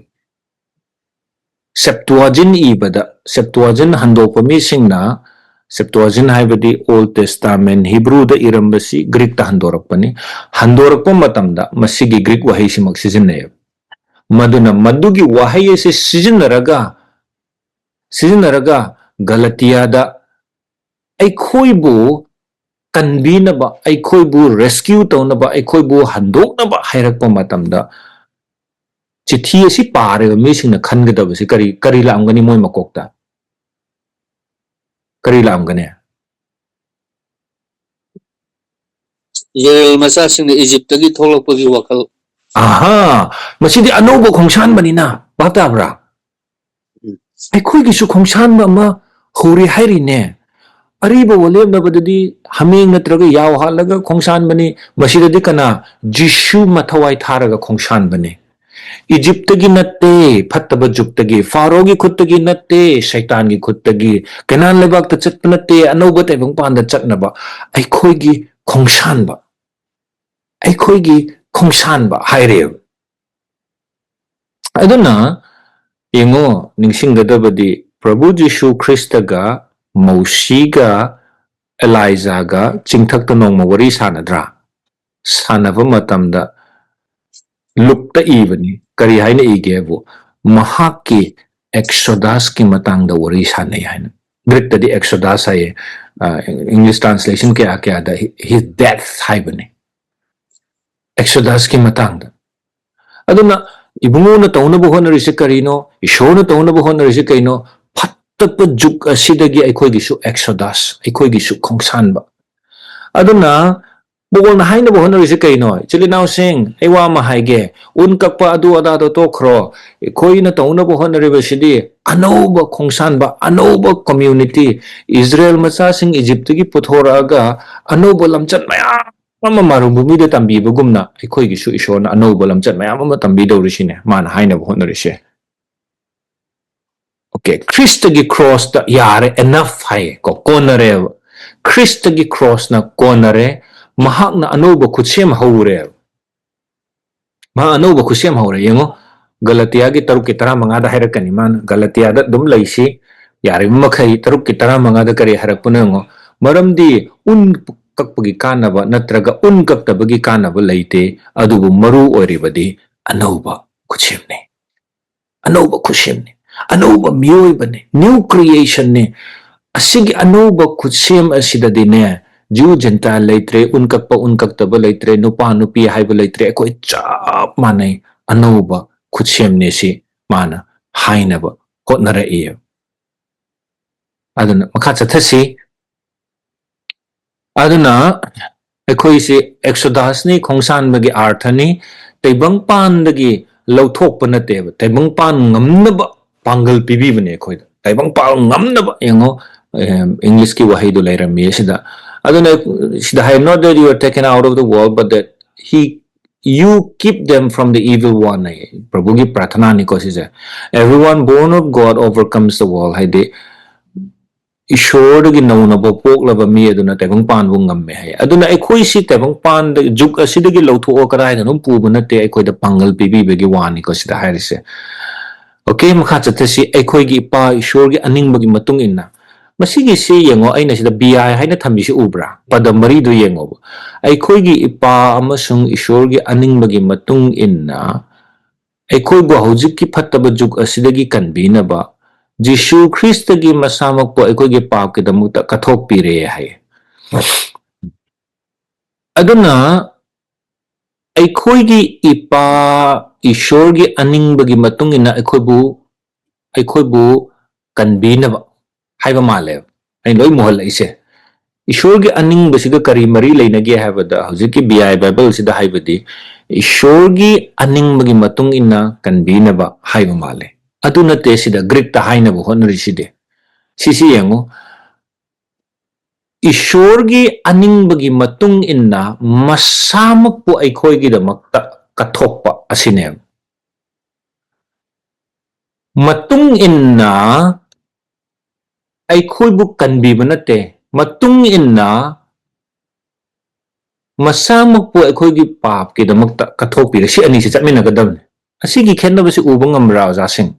ꯁꯦꯞꯇꯨꯋꯥꯖꯤꯟ ꯏꯕꯗ, ꯁꯦꯞꯇꯨꯋꯥꯖꯤꯟ ꯍꯟꯗꯣꯛꯄ ꯃꯤꯁꯤꯡꯅ, ꯁꯦꯞꯇꯨꯋꯥꯖꯤꯟ ꯍꯥꯏꯕꯗꯤ Old Testament Hebrew ꯗ ꯏꯔꯝꯕꯁꯤ Greek ꯇ ꯍꯟꯗꯣꯔꯛꯄꯅꯤ꯫ ꯍꯟꯗꯣꯔꯛꯄ ꯃꯇꯝꯗ ꯃꯁꯤꯒꯤ Greek ꯋꯥꯍꯩꯁꯤꯃꯛ ꯁꯤꯖꯤꯟꯅꯩ꯫ ꯃꯗꯨꯅ ꯃꯗꯨꯒꯤ ꯋꯥꯍꯩ ꯑꯁꯤ ꯁꯤꯖꯤꯟꯅꯔꯒ, ꯁꯤꯖꯤꯟꯅꯔꯒ ꯒꯂꯇꯤꯌꯥꯗ ꯑꯩꯈꯣꯏꯕꯨ ꯀꯟꯕꯤꯅꯕ, ꯑꯩꯈꯣꯏꯕꯨ rescue ꯇꯧꯅꯕ, ꯑꯩꯈꯣꯏꯕꯨ ꯍꯟꯗꯣꯛꯅꯕ ꯍꯥꯏꯔꯛꯄ ꯃꯇꯝꯗ, ꯆꯤꯊꯤ ꯑꯁꯤ ꯄꯥꯔꯤꯕ ꯃꯤꯁꯤꯡꯅ ꯈꯟꯒꯗꯕꯁꯤ ꯀꯔꯤ, ꯀꯔꯤ ꯂꯥꯛꯑꯝꯒꯅꯤ ꯃꯣꯏ ꯃꯀꯣꯛꯇ? ꯀꯔꯤ ꯂꯥꯛꯑꯝꯒꯅꯤ? ꯏꯁꯔꯥꯌꯦꯜ ꯃꯆꯥꯁꯤꯡꯅ ꯏꯖꯤꯞꯇꯒꯤ ꯊꯣꯛꯂꯛꯄꯒꯤ ꯋꯥꯈꯜ꯫ ꯑꯍꯥ, ꯃꯁꯤꯗꯤ ꯑꯅꯧꯕ ꯈꯣꯡꯁꯥꯟꯕꯅꯤꯅ, ꯚꯥꯞ ꯇꯥꯕ꯭ꯔꯥ? ꯎꯝ꯫ ꯑꯩꯈꯣꯏꯒꯤꯁꯨ ꯈꯣꯡꯁꯥꯟꯕ ꯑꯃ ꯍꯧꯔꯦ ꯍꯥꯏꯔꯤꯅꯦ꯫ ꯑꯔꯤꯕ ꯋꯥꯂꯦꯞꯅꯕꯗꯗꯤ ꯍꯥꯃꯦꯡ ꯅꯠꯇ꯭ꯔꯒ ꯌꯥꯎ ꯍꯥꯠꯂꯒ ꯈꯣꯡꯁꯥꯟꯕꯅꯤ꯫ ꯃꯁꯤꯗꯗꯤ ꯀꯅꯥ? ꯖꯤꯁꯨ ꯃꯊꯋꯥꯏ ꯊꯥꯔꯒ ꯈꯣꯡꯁꯥꯟꯕꯅꯤ꯫ ꯏꯖꯤꯞꯇꯒꯤ ꯅꯠꯇꯦ, ꯐꯠꯇꯕ ꯖꯨꯛꯇꯒꯤ, ꯐꯥꯔꯣꯒꯤ ꯈꯨꯠꯇꯒꯤ ꯅꯠꯇꯦ, ꯁꯩꯇꯥꯟꯒꯤ ꯈꯨꯠꯇꯒꯤ, ꯀꯅꯥꯟ ꯂꯩꯕꯥꯛꯇ ꯆꯠꯄ ꯅꯠꯇꯦ, ꯑꯅꯧꯕ ꯇꯥꯏꯕꯪꯄꯥꯟꯗ ꯆꯠꯅꯕ ꯑꯩꯈꯣꯏꯒꯤ ꯈꯣꯡꯁꯥꯟꯕ, ꯑꯩꯈꯣꯏꯒꯤ ꯈꯣꯡꯁꯥꯟꯕ ꯍꯥꯏꯔꯦꯕ꯫ ꯑꯗꯨꯅ ꯌꯦꯡꯉꯣ, ꯅꯤꯡꯁꯤꯡꯒꯗꯕꯗꯤ ꯄ꯭ꯔꯚꯨ ꯖꯤꯁꯨ ꯈ꯭ꯔꯤꯁꯇꯒ ꯃꯧꯁꯤꯒ ꯑꯦꯂꯥꯏꯖꯥꯒ ꯆꯤꯡꯊꯛꯇ ꯅꯣꯡꯃ ꯋꯥꯔꯤ ꯁꯥꯟꯅꯗ꯭ꯔꯥ? ꯁꯥꯟꯅꯕ ꯃꯇꯝꯗ ꯂꯨꯛꯇ ꯏꯕꯅꯤ꯫ ꯀꯔꯤ ꯍꯥꯏꯅ ꯏꯒꯦꯕꯨ? ꯃꯍꯥꯛꯀꯤ ꯑꯦꯛꯁꯣꯗꯥꯁꯀꯤ ꯃꯇꯥꯡꯗ ꯋꯥꯔꯤ ꯁꯥꯟꯅꯩ ꯍꯥꯏꯅ꯫ ꯒ꯭ꯔꯤꯛꯇꯗꯤ ꯑꯦꯛꯁꯣꯗꯥꯁ ꯍꯥꯏꯌꯦ꯫ ꯑ, ꯏꯪꯂꯤꯁ ꯇ꯭ꯔꯥꯟꯁꯂꯦꯁꯟ ꯀꯌꯥ ꯀꯌꯥꯗ his death ꯍꯥꯏꯕꯅꯤ꯫ ꯑꯦꯛꯁꯣꯗꯥꯁꯀꯤ ꯃꯇꯥꯡꯗ꯫ ꯑꯗꯨꯅ ꯏꯕꯨꯡꯉꯣꯅ ꯇꯧꯅꯕ ꯍꯣꯠꯅꯔꯤꯁꯦ ꯀꯔꯤꯅꯣ? ꯏꯁꯣꯔꯅ ꯇꯧꯅꯕ ꯍꯣꯠꯅꯔꯤꯁꯦ ꯀꯩꯅꯣ? ꯐꯠꯇꯕ ꯖꯨꯛ ꯑꯁꯤꯗꯒꯤ ꯑꯩꯈꯣꯏꯒꯤꯁꯨ ꯑꯦꯛꯁꯣꯗꯥꯁ, ꯑꯩꯈꯣꯏꯒꯤꯁꯨ ꯈꯣꯡꯁꯥꯟꯕ꯫ ꯑꯗꯨꯅ ꯄꯣꯜꯅ ꯍꯥꯏꯅꯕ ꯍꯣꯠꯅꯔꯤꯁꯦ ꯀꯩꯅꯣ? ꯏꯆꯤꯜ ꯏꯅꯥꯎꯁꯤꯡ, ꯑꯩ ꯋꯥ ꯑꯃ ꯍꯥꯏꯒꯦ꯫ ꯎꯟ ꯀꯛꯄ ꯑꯗꯨ ꯑꯗꯥꯗꯣ ꯇꯣꯛꯈ꯭ꯔꯣ꯫ ꯑꯩꯈꯣꯏꯅ ꯇꯧꯅꯕ ꯍꯣꯠꯅꯔꯤꯕꯁꯤꯗꯤ ꯑꯅꯧꯕ ꯈꯣꯡꯁꯥꯟꯕ, ꯑꯅꯧꯕ community, ꯏꯖꯔꯦꯜ ꯃꯆꯥꯁꯤꯡ ꯏꯖꯤꯞꯇꯒꯤ ꯄꯨꯊꯣꯔꯛꯑꯒ ꯑꯅꯧꯕ ꯂꯝꯆꯠ ꯃꯌꯥꯝ ꯑꯃ ꯃꯔꯨꯚꯨꯃꯤꯗ ꯇꯝꯕꯤꯕꯒꯨꯝꯅ ꯑꯩꯈꯣꯏꯒꯤꯁꯨ ꯏꯁꯣꯔꯅ ꯑꯅꯧꯕ ꯂꯝꯆꯠ ꯃꯌꯥꯝ ꯑꯃ ꯇꯝꯕꯤꯗꯧꯔꯤꯁꯤꯅꯦ ꯃꯥꯅ ꯍꯥꯏꯅꯕ ꯍꯣꯠꯅꯔꯤꯁꯦ꯫ Okay, ꯈ꯭ꯔꯤꯁꯇꯒꯤ ꯈ꯭ꯔꯣꯁꯇ ꯌꯥꯔꯦ, enough ꯍꯥꯏꯌꯦ ꯀꯣ, ꯀꯣꯟꯅꯔꯦꯕ꯫ ꯈ꯭ꯔꯤꯁꯇꯒꯤ ꯀ꯭ꯔꯣꯁꯅ ꯀꯣꯟꯅꯔꯦ, ꯃꯍꯥꯛꯅ ꯑꯅꯧꯕ ꯈꯨꯠꯁꯦꯝ ꯍꯧꯔꯦ꯫ ꯃꯍꯥꯛ ꯑꯅꯧꯕ ꯈꯨꯠꯁꯦꯝ ꯍꯧꯔꯦ꯫ ꯌꯦꯡꯉꯣ, ꯒꯂꯇꯤꯌꯥꯒꯤ ꯇꯔꯨꯛꯀꯤ ꯇꯔꯥꯃꯉꯥꯗ ꯍꯥꯏꯔꯛꯀꯅꯤ꯫ ꯃꯥꯅ ꯒꯂꯇꯤꯌꯥꯗ ꯑꯗꯨꯝ ꯂꯩꯁꯤ, ꯌꯥꯔꯤꯕ ꯃꯈꯩ ꯇꯔꯨꯛꯀꯤ ꯇꯔꯥꯃꯉꯥꯗ ꯀꯔꯤ ꯍꯥꯏꯔꯛꯄꯅꯣ ꯌꯦꯡꯉꯣ꯫ "ꯃꯔꯝꯗꯤ ꯎꯟ ꯀꯛꯄꯒꯤ ꯀꯥꯟꯅꯕ ꯅꯠꯇ꯭ꯔꯒ ꯎꯟ ꯀꯛꯇꯕꯒꯤ ꯀꯥꯟꯅꯕ ꯂꯩꯇꯦ, ꯑꯗꯨꯕꯨ ꯃꯔꯨ ꯑꯣꯏꯔꯤꯕꯗꯤ ꯑꯅꯧꯕ ꯈꯨꯠꯁꯦꯝꯅꯤ"꯫ ꯑꯅꯧꯕ ꯈꯨꯠꯁꯦꯝꯅꯤ, ꯑꯅꯧꯕ ꯃꯤꯑꯣꯏꯕꯅꯤ, ꯅ꯭ꯌꯨ ꯀ꯭ꯔꯤꯌꯦꯁꯟꯅꯤ꯫ ꯑꯁꯤꯒꯤ ꯑꯅꯧꯕ ꯈꯨꯠꯁꯦꯝ ꯑꯁꯤꯗꯗꯤꯅꯦ, ꯖ꯭ꯌꯨ ꯖꯦꯟꯇꯥꯏꯜ ꯂꯩꯇ꯭ꯔꯦ, ꯎꯟ ꯀꯛꯄ ꯎꯟ ꯀꯛꯇꯕ ꯂꯩꯇ꯭ꯔꯦ, ꯅꯨꯄꯥ ꯅꯨꯄꯤ ꯍꯥꯏꯕ ꯂꯩꯇ꯭ꯔꯦ, ꯑꯩꯈꯣꯏ ꯆꯞ ꯃꯥꯟꯅꯩ꯫ ꯑꯅꯧꯕ ꯈꯨꯠꯁꯦꯝꯅꯦ ꯁꯤ ꯃꯥꯅ ꯍꯥꯏꯅꯕ ꯍꯣꯠꯅꯔꯛꯏ꯫ ꯑꯗꯨꯅ ꯃꯈꯥ ꯆꯠꯊꯁꯤ꯫ ꯑꯗꯨꯅ ꯑꯩꯈꯣꯏꯁꯦ ꯑꯦꯛꯁꯣꯗꯥꯁꯅꯤ, ꯈꯣꯡꯁꯥꯟꯕꯒꯤ ꯑꯥꯔꯊꯅꯤ, ꯇꯥꯏꯕꯪꯄꯥꯟꯗꯒꯤ ꯂꯧꯊꯣꯛꯄ ꯅꯠꯇꯦꯕ, ꯇꯥꯏꯕꯪꯄꯥꯟ ꯉꯝꯅꯕ ꯄꯥꯡꯒꯜ ꯄꯤꯕꯤꯕꯅꯦ ꯑꯩꯈꯣꯏꯗ꯫ ꯇꯥꯏꯕꯪꯄꯥꯟ ꯉꯝꯅꯕ, ꯌꯦꯡꯉꯣ, ꯑꯦꯝ, ꯏꯪꯂꯤꯁꯀꯤ ꯋꯥꯍꯩꯗꯣ ꯂꯩꯔꯝꯃꯤ ꯁꯤꯗ꯫ ꯑꯗꯨꯅ ꯁꯤꯗ ꯍꯥꯏ, "Not that you are taken out of the world, but that he, you keep them from the evil one" ꯍꯥꯏꯌꯦ꯫ ꯄ꯭ꯔꯚꯨꯒꯤ ꯄ꯭ꯔꯥꯊꯅꯥꯅꯤꯀꯣ ꯁꯤꯁꯦ꯫ "Everyone born of God overcomes the world", ꯍꯥꯏꯗꯤ ꯏꯁꯣꯔꯗꯒꯤ ꯅꯧꯅ ꯄꯣꯛꯂꯕ ꯃꯤ ꯑꯗꯨꯅ ꯇꯥꯏꯕꯪꯄꯥꯟꯕꯨ ꯉꯝꯃꯦ ꯍꯥꯏ꯫ ꯑꯗꯨꯅ ꯑꯩꯈꯣꯏꯁꯤ ꯇꯥꯏꯕꯪꯄꯥꯟꯗ, ꯖꯨꯛ ꯑꯁꯤꯗꯒꯤ ꯂꯧꯊꯣꯛꯑ ꯀꯗꯥꯏꯗꯅꯣ ꯄꯨꯕ ꯅꯠꯇꯦ, ꯑꯩꯈꯣꯏꯗ ꯄꯥꯡꯒꯜ ꯄꯤꯕꯤꯕꯒꯤ ꯋꯥꯅꯤꯀꯣ ꯁꯤꯗ ꯍꯥꯏꯔꯤꯁꯦ꯫ ꯑꯣꯀꯦ, ꯃꯈꯥ ꯆꯠꯊꯁꯤ꯫ "ꯑꯩꯈꯣꯏꯒꯤ ꯏꯄꯥ ꯏꯁꯣꯔꯒꯤ ꯑꯅꯤꯡꯕꯒꯤ ꯃꯇꯨꯡ ꯏꯟꯅ", ꯃꯁꯤꯒꯤꯁꯤ ꯌꯦꯡꯉꯣ, ꯑꯩꯅ ꯁꯤꯗ "ꯕꯤ ꯑꯥꯏ" ꯍꯥꯏꯅ ꯊꯝꯃꯤꯁꯤ ꯎꯕ꯭ꯔꯥ? ꯄꯗ ꯃꯔꯤꯗꯨ ꯌꯦꯡꯉꯣꯕ꯫ "ꯑꯩꯈꯣꯏꯒꯤ ꯏꯄꯥ ꯑꯃꯁꯨꯡ ꯏꯁꯣꯔꯒꯤ ꯑꯅꯤꯡꯕꯒꯤ ꯃꯇꯨꯡ ꯏꯟꯅ ꯑꯩꯈꯣꯏꯕꯨ ꯍꯧꯖꯤꯛꯀꯤ ꯐꯠꯇꯕ ꯖꯨꯛ ꯑꯁꯤꯗꯒꯤ ꯀꯟꯕꯤꯅꯕ ꯖꯤꯁꯨ ꯈ꯭ꯔꯤꯁꯇꯒꯤ ꯃꯁꯥꯃꯛꯄꯨ ꯑꯩꯈꯣꯏꯒꯤ ꯄꯥꯞꯀꯤꯗꯃꯛꯇ ꯀꯠꯊꯣꯛꯄꯤꯔꯦ" ꯍꯥꯏ꯫ ꯑꯗꯨꯅ ꯑꯩꯈꯣꯏꯒꯤ ꯏꯄꯥ ꯏꯁꯣꯔꯒꯤ ꯑꯅꯤꯡꯕꯒꯤ ꯃꯇꯨꯡ ꯏꯟꯅ ꯑꯩꯈꯣꯏꯕꯨ, ꯑꯩꯈꯣꯏꯕꯨ ꯀꯟꯕꯤꯅꯕ ꯍꯥꯏꯕ ꯃꯥꯜꯂꯦꯕ꯫ ꯑꯩꯅ ꯂꯣꯏ ꯃꯨꯍꯜꯂꯛꯏꯁꯦ꯫ ꯏꯁꯣꯔꯒꯤ ꯑꯅꯤꯡꯕꯁꯤꯒ ꯀꯔꯤ ꯃꯔꯤ ꯂꯩꯅꯒꯦ ꯍꯥꯏꯕꯗ, ꯍꯧꯖꯤꯛꯀꯤ ꯕꯤ ꯑꯥꯏ ꯕꯥꯏꯕꯜꯁꯤꯗ ꯍꯥꯏꯕꯗꯤ, ꯏꯁꯣꯔꯒꯤ ꯑꯅꯤꯡꯕꯒꯤ ꯃꯇꯨꯡ ꯏꯟꯅ ꯀꯟꯕꯤꯅꯕ ꯍꯥꯏꯕ ꯃꯥꯜꯂꯦ꯫ ꯑꯗꯨ ꯅꯠꯇꯦ ꯁꯤꯗ ꯒ꯭ꯔꯤꯛꯇ ꯍꯥꯏꯅꯕ ꯍꯣꯠꯅꯔꯤꯁꯤꯗꯤ꯫ ꯁꯤꯁꯤ ꯌꯦꯡꯉꯨ, ꯏꯁꯣꯔꯒꯤ ꯑꯅꯤꯡꯕꯒꯤ ꯃꯇꯨꯡ ꯏꯟꯅ ꯃꯁꯥꯃꯛꯄꯨ ꯑꯩꯈꯣꯏꯒꯤꯗꯃꯛꯇ ꯀꯠꯊꯣꯛꯄ ꯑꯁꯤꯅꯦꯕ꯫ ꯃꯇꯨꯡ ꯏꯟꯅ ꯑꯩꯈꯣꯏꯕꯨ ꯀꯟꯕꯤꯕ ꯅꯠꯇꯦ, ꯃꯇꯨꯡ ꯏꯟꯅ ꯃꯁꯥꯃꯛꯄꯨ ꯑꯩꯈꯣꯏꯒꯤ ꯄꯥꯞꯀꯤꯗꯃꯛꯇ ꯀꯠꯊꯣꯛꯄꯤꯔꯦ꯫ ꯁꯤ ꯑꯅꯤꯁꯤ ꯆꯠꯃꯤꯟꯅꯒꯗꯕꯅꯤ꯫ ꯑꯁꯤꯒꯤ ꯈꯦꯠꯅꯕꯁꯤ ꯎꯕ ꯉꯝꯕ꯭ꯔꯥ, ꯑꯣꯖꯥꯁꯤꯡ?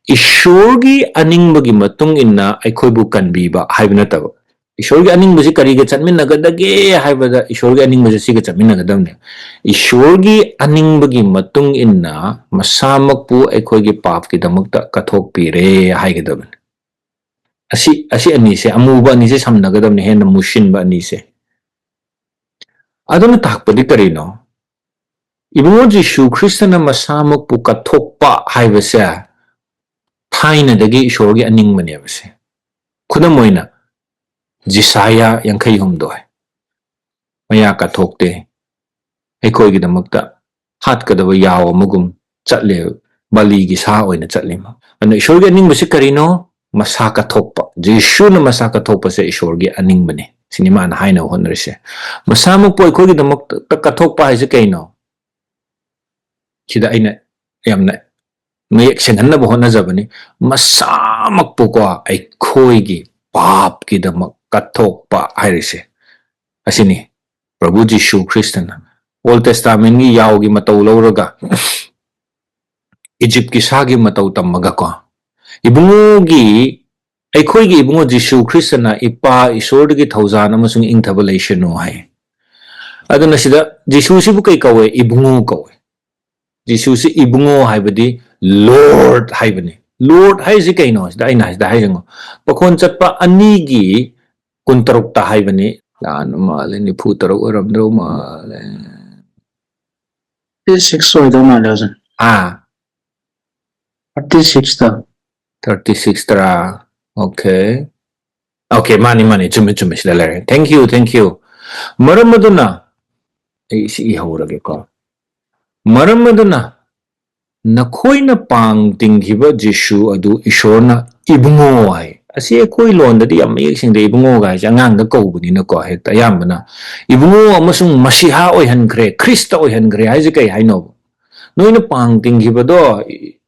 ꯏꯁꯣꯔꯒꯤ ꯑꯅꯤꯡꯕꯒꯤ ꯃꯇꯨꯡ ꯏꯟꯅ ꯑꯩꯈꯣꯏꯕꯨ ꯀꯟꯕꯤꯕ ꯍꯥꯏꯕ ꯅꯠꯇꯕ, ꯏꯁꯣꯔꯒꯤ ꯑꯅꯤꯡꯕꯁꯤ ꯀꯔꯤꯒ ꯆꯠꯃꯤꯟꯅꯒꯗꯒꯦ ꯍꯥꯏꯕꯗ, ꯏꯁꯣꯔꯒꯤ ꯑꯅꯤꯡꯕꯁꯤ ꯁꯤꯒ ꯆꯠꯃꯤꯟꯅꯒꯗꯕꯅꯤ꯫ ꯏꯁꯣꯔꯒꯤ ꯑꯅꯤꯡꯕꯒꯤ ꯃꯇꯨꯡ ꯏꯟꯅ ꯃꯁꯥꯃꯛꯄꯨ ꯑꯩꯈꯣꯏꯒꯤ ꯄꯥꯞꯀꯤꯗꯃꯛꯇ ꯀꯠꯊꯣꯛꯄꯤꯔꯦ ꯍꯥꯏꯒꯗꯕꯅꯤ꯫ ꯑꯁꯤ, ꯑꯁꯤ ꯑꯅꯤꯁꯦ, ꯑꯃꯨꯕ ꯑꯅꯤꯁꯦ ꯁꯝꯅꯒꯗꯕꯅꯤ, ꯍꯦꯟꯅ ꯃꯨꯁꯤꯟꯕ ꯑꯅꯤꯁꯦ꯫ ꯑꯗꯨꯅ ꯇꯥꯛꯄꯗꯤ ꯀꯔꯤꯅꯣ? ꯏꯕꯨꯡꯉꯣ ꯖꯤꯁꯨ ꯈ꯭ꯔꯤꯁꯇꯅ ꯃꯁꯥꯃꯛꯄꯨ ꯀꯠꯊꯣꯛꯄ ꯍꯥꯏꯕꯁꯦ ꯊꯥꯏꯅꯗꯒꯤ ꯏꯁꯣꯔꯒꯤ ꯑꯅꯤꯡꯕꯅꯦꯕ ꯁꯦ꯫ ꯈꯨꯗꯝ ꯑꯣꯏꯅ, ꯖꯤꯁꯥꯌꯥ ꯌꯥꯡꯈꯩ ꯍꯨꯝꯗꯣꯏ, ꯃꯌꯥ ꯀꯠꯊꯣꯛꯇꯦ, ꯑꯩꯈꯣꯏꯒꯤꯗꯃꯛꯇ ꯍꯥꯠꯀꯗꯕ ꯌꯥꯎ ꯑꯃꯒꯨꯝ ꯆꯠꯂꯦ, ꯕꯂꯤꯒꯤ ꯁꯥ ꯑꯣꯏꯅ ꯆꯠꯂꯤ ꯃꯥ꯫ ꯑꯗꯨꯅ ꯏꯁꯣꯔꯒꯤ ꯑꯅꯤꯡꯕꯁꯤ ꯀꯔꯤꯅꯣ? ꯃꯁꯥ ꯀꯠꯊꯣꯛꯄ꯫ ꯖꯤꯁꯨꯅ ꯃꯁꯥ ꯀꯠꯊꯣꯛꯄꯁꯦ ꯏꯁꯣꯔꯒꯤ ꯑꯅꯤꯡꯕꯅꯤ꯫ ꯁꯤꯅꯤ ꯃꯥꯅ ꯍꯥꯏꯅꯕ ꯍꯣꯠꯅꯔꯤꯁꯦ꯫ ꯃꯁꯥꯃꯛꯄꯨ ꯑꯩꯈꯣꯏꯒꯤꯗꯃꯛꯇ ꯀꯠꯊꯣꯛꯄ ꯍꯥꯏꯁꯦ ꯀꯩꯅꯣ? ꯁꯤꯗ ꯑꯩꯅ ꯌꯥꯝꯅ ꯃꯌꯦꯛ ꯁꯦꯡꯍꯟꯅꯕ ꯍꯣꯠꯅꯖꯕꯅꯤ꯫ ꯃꯁꯥꯃꯛꯄꯨꯀꯣ, ꯑꯩꯈꯣꯏꯒꯤ ꯄꯥꯞꯀꯤꯗꯃꯛ ꯀꯠꯊꯣꯛꯄ ꯍꯥꯏꯔꯤꯁꯦ ꯑꯁꯤꯅꯤ꯫ ꯄ꯭ꯔꯚꯨ ꯖꯤꯁꯨ ꯈ꯭ꯔꯤꯁꯇꯅ ꯑꯣꯜ ꯇꯦꯁꯇꯥꯃꯦꯟꯒꯤ ꯌꯥꯎꯒꯤ ꯃꯇꯧ ꯂꯧꯔꯒ, ꯏꯖꯤꯞꯀꯤ ꯁꯥꯒꯤ ꯃꯇꯧ ꯇꯝꯃꯒꯀꯣ, ꯏꯕꯨꯡꯉꯣꯒꯤ, ꯑꯩꯈꯣꯏꯒꯤ ꯏꯕꯨꯡꯉꯣ ꯖꯤꯁꯨ ꯈ꯭ꯔꯤꯁꯇꯅ "ꯏꯄꯥ ꯏꯁꯣꯔꯗꯒꯤ ꯊꯧꯖꯥꯟ ꯑꯃꯁꯨꯡ ꯏꯪꯊꯕ ꯂꯩꯁꯅꯨ" ꯍꯥꯏ꯫ ꯑꯗꯨꯅ ꯁꯤꯗ ꯖꯤꯁꯨꯁꯤꯕꯨ ꯀꯩ ꯀꯧꯋꯦ? ꯏꯕꯨꯡꯉꯣ ꯀꯧꯋꯦ꯫ ꯖꯤꯁꯨꯁꯤ ꯏꯕꯨꯡꯉꯣ ꯍꯥꯏꯕꯗꯤ ꯂꯣꯔꯗ ꯍꯥꯏꯕꯅꯤ꯫ ꯂꯣꯔꯗ ꯍꯥꯏꯁꯤ ꯀꯩꯅꯣ? ꯁꯤꯗ ꯑꯩꯅ ꯍꯥꯏꯁꯤꯗ ꯍꯥꯏꯖꯉꯣ꯫ ꯄꯥꯈꯣꯟ ꯆꯠꯄ ꯑꯅꯤꯒꯤ ꯀꯨꯟꯇꯔꯨꯛꯇ ꯍꯥꯏꯕꯅꯤ꯫ ꯂꯥꯟꯕ ꯃꯥꯜꯂꯦ, ꯅꯤꯐꯨ ꯇꯔꯨꯛ ꯑꯣꯏꯔꯝꯗꯧ ꯃꯥꯜꯂꯦ꯫ ꯊꯥꯔꯇꯤ ꯁꯤꯛꯁ ꯑꯣꯏꯗꯧ ꯃꯥꯜꯂꯦ, ꯑꯣꯖꯥ꯫ ꯑꯥ, ꯊꯥꯔꯇꯤ ꯁꯤꯛꯁꯇ꯫ ꯊꯥꯔꯇꯤ ꯁꯤꯛꯁ ꯇꯔꯥ? ꯑꯣꯀꯦ꯫ ꯑꯣꯀꯦ, ꯃꯥꯅꯤ, ꯃꯥꯅꯤ, ꯆꯨꯝꯃꯤ, ꯆꯨꯝꯃꯤ, ꯁꯤꯗ ꯂꯩꯔꯦ꯫ Thank you, thank you꯫ ꯃꯔꯝ ꯑꯗꯨꯅ, ꯑꯩ ꯁꯤ ꯏꯍꯧꯔꯒꯦꯀꯣ꯫ ꯃꯔꯝ ꯑꯗꯨꯅ, ꯅꯈꯣꯏꯅ ꯄꯥꯡ ꯇꯤꯡꯈꯤꯕ ꯖꯤꯁꯨ ꯑꯗꯨ ꯏꯁꯣꯔꯅ ꯏꯕꯨꯡꯉꯣ ꯍꯥꯏ꯫ ꯑꯁꯤ ꯑꯩꯈꯣꯏ ꯂꯣꯟꯗꯗꯤ ꯌꯥꯝ ꯃꯌꯦꯛ ꯁꯦꯡꯗꯦ, ꯏꯕꯨꯡꯉꯣꯒ ꯍꯥꯏꯁꯦ ꯑꯉꯥꯡꯗ ꯀꯧꯕꯅꯤꯅꯀꯣ, ꯍꯦꯛꯇ ꯑꯌꯥꯝꯕꯅ꯫ "ꯏꯕꯨꯡꯉꯣ ꯑꯃꯁꯨꯡ ꯃꯁꯤꯍꯥ ꯑꯣꯏꯍꯟꯈ꯭ꯔꯦ, ꯈ꯭ꯔꯤꯁꯇ ꯑꯣꯏꯍꯟꯈ꯭ꯔꯦ" ꯍꯥꯏꯁꯦ ꯀꯩ ꯍꯥꯏꯅꯣꯕ? ꯅꯣꯏꯅ ꯄꯥꯡ ꯇꯤꯡꯈꯤꯕꯗꯣ, ꯏ-,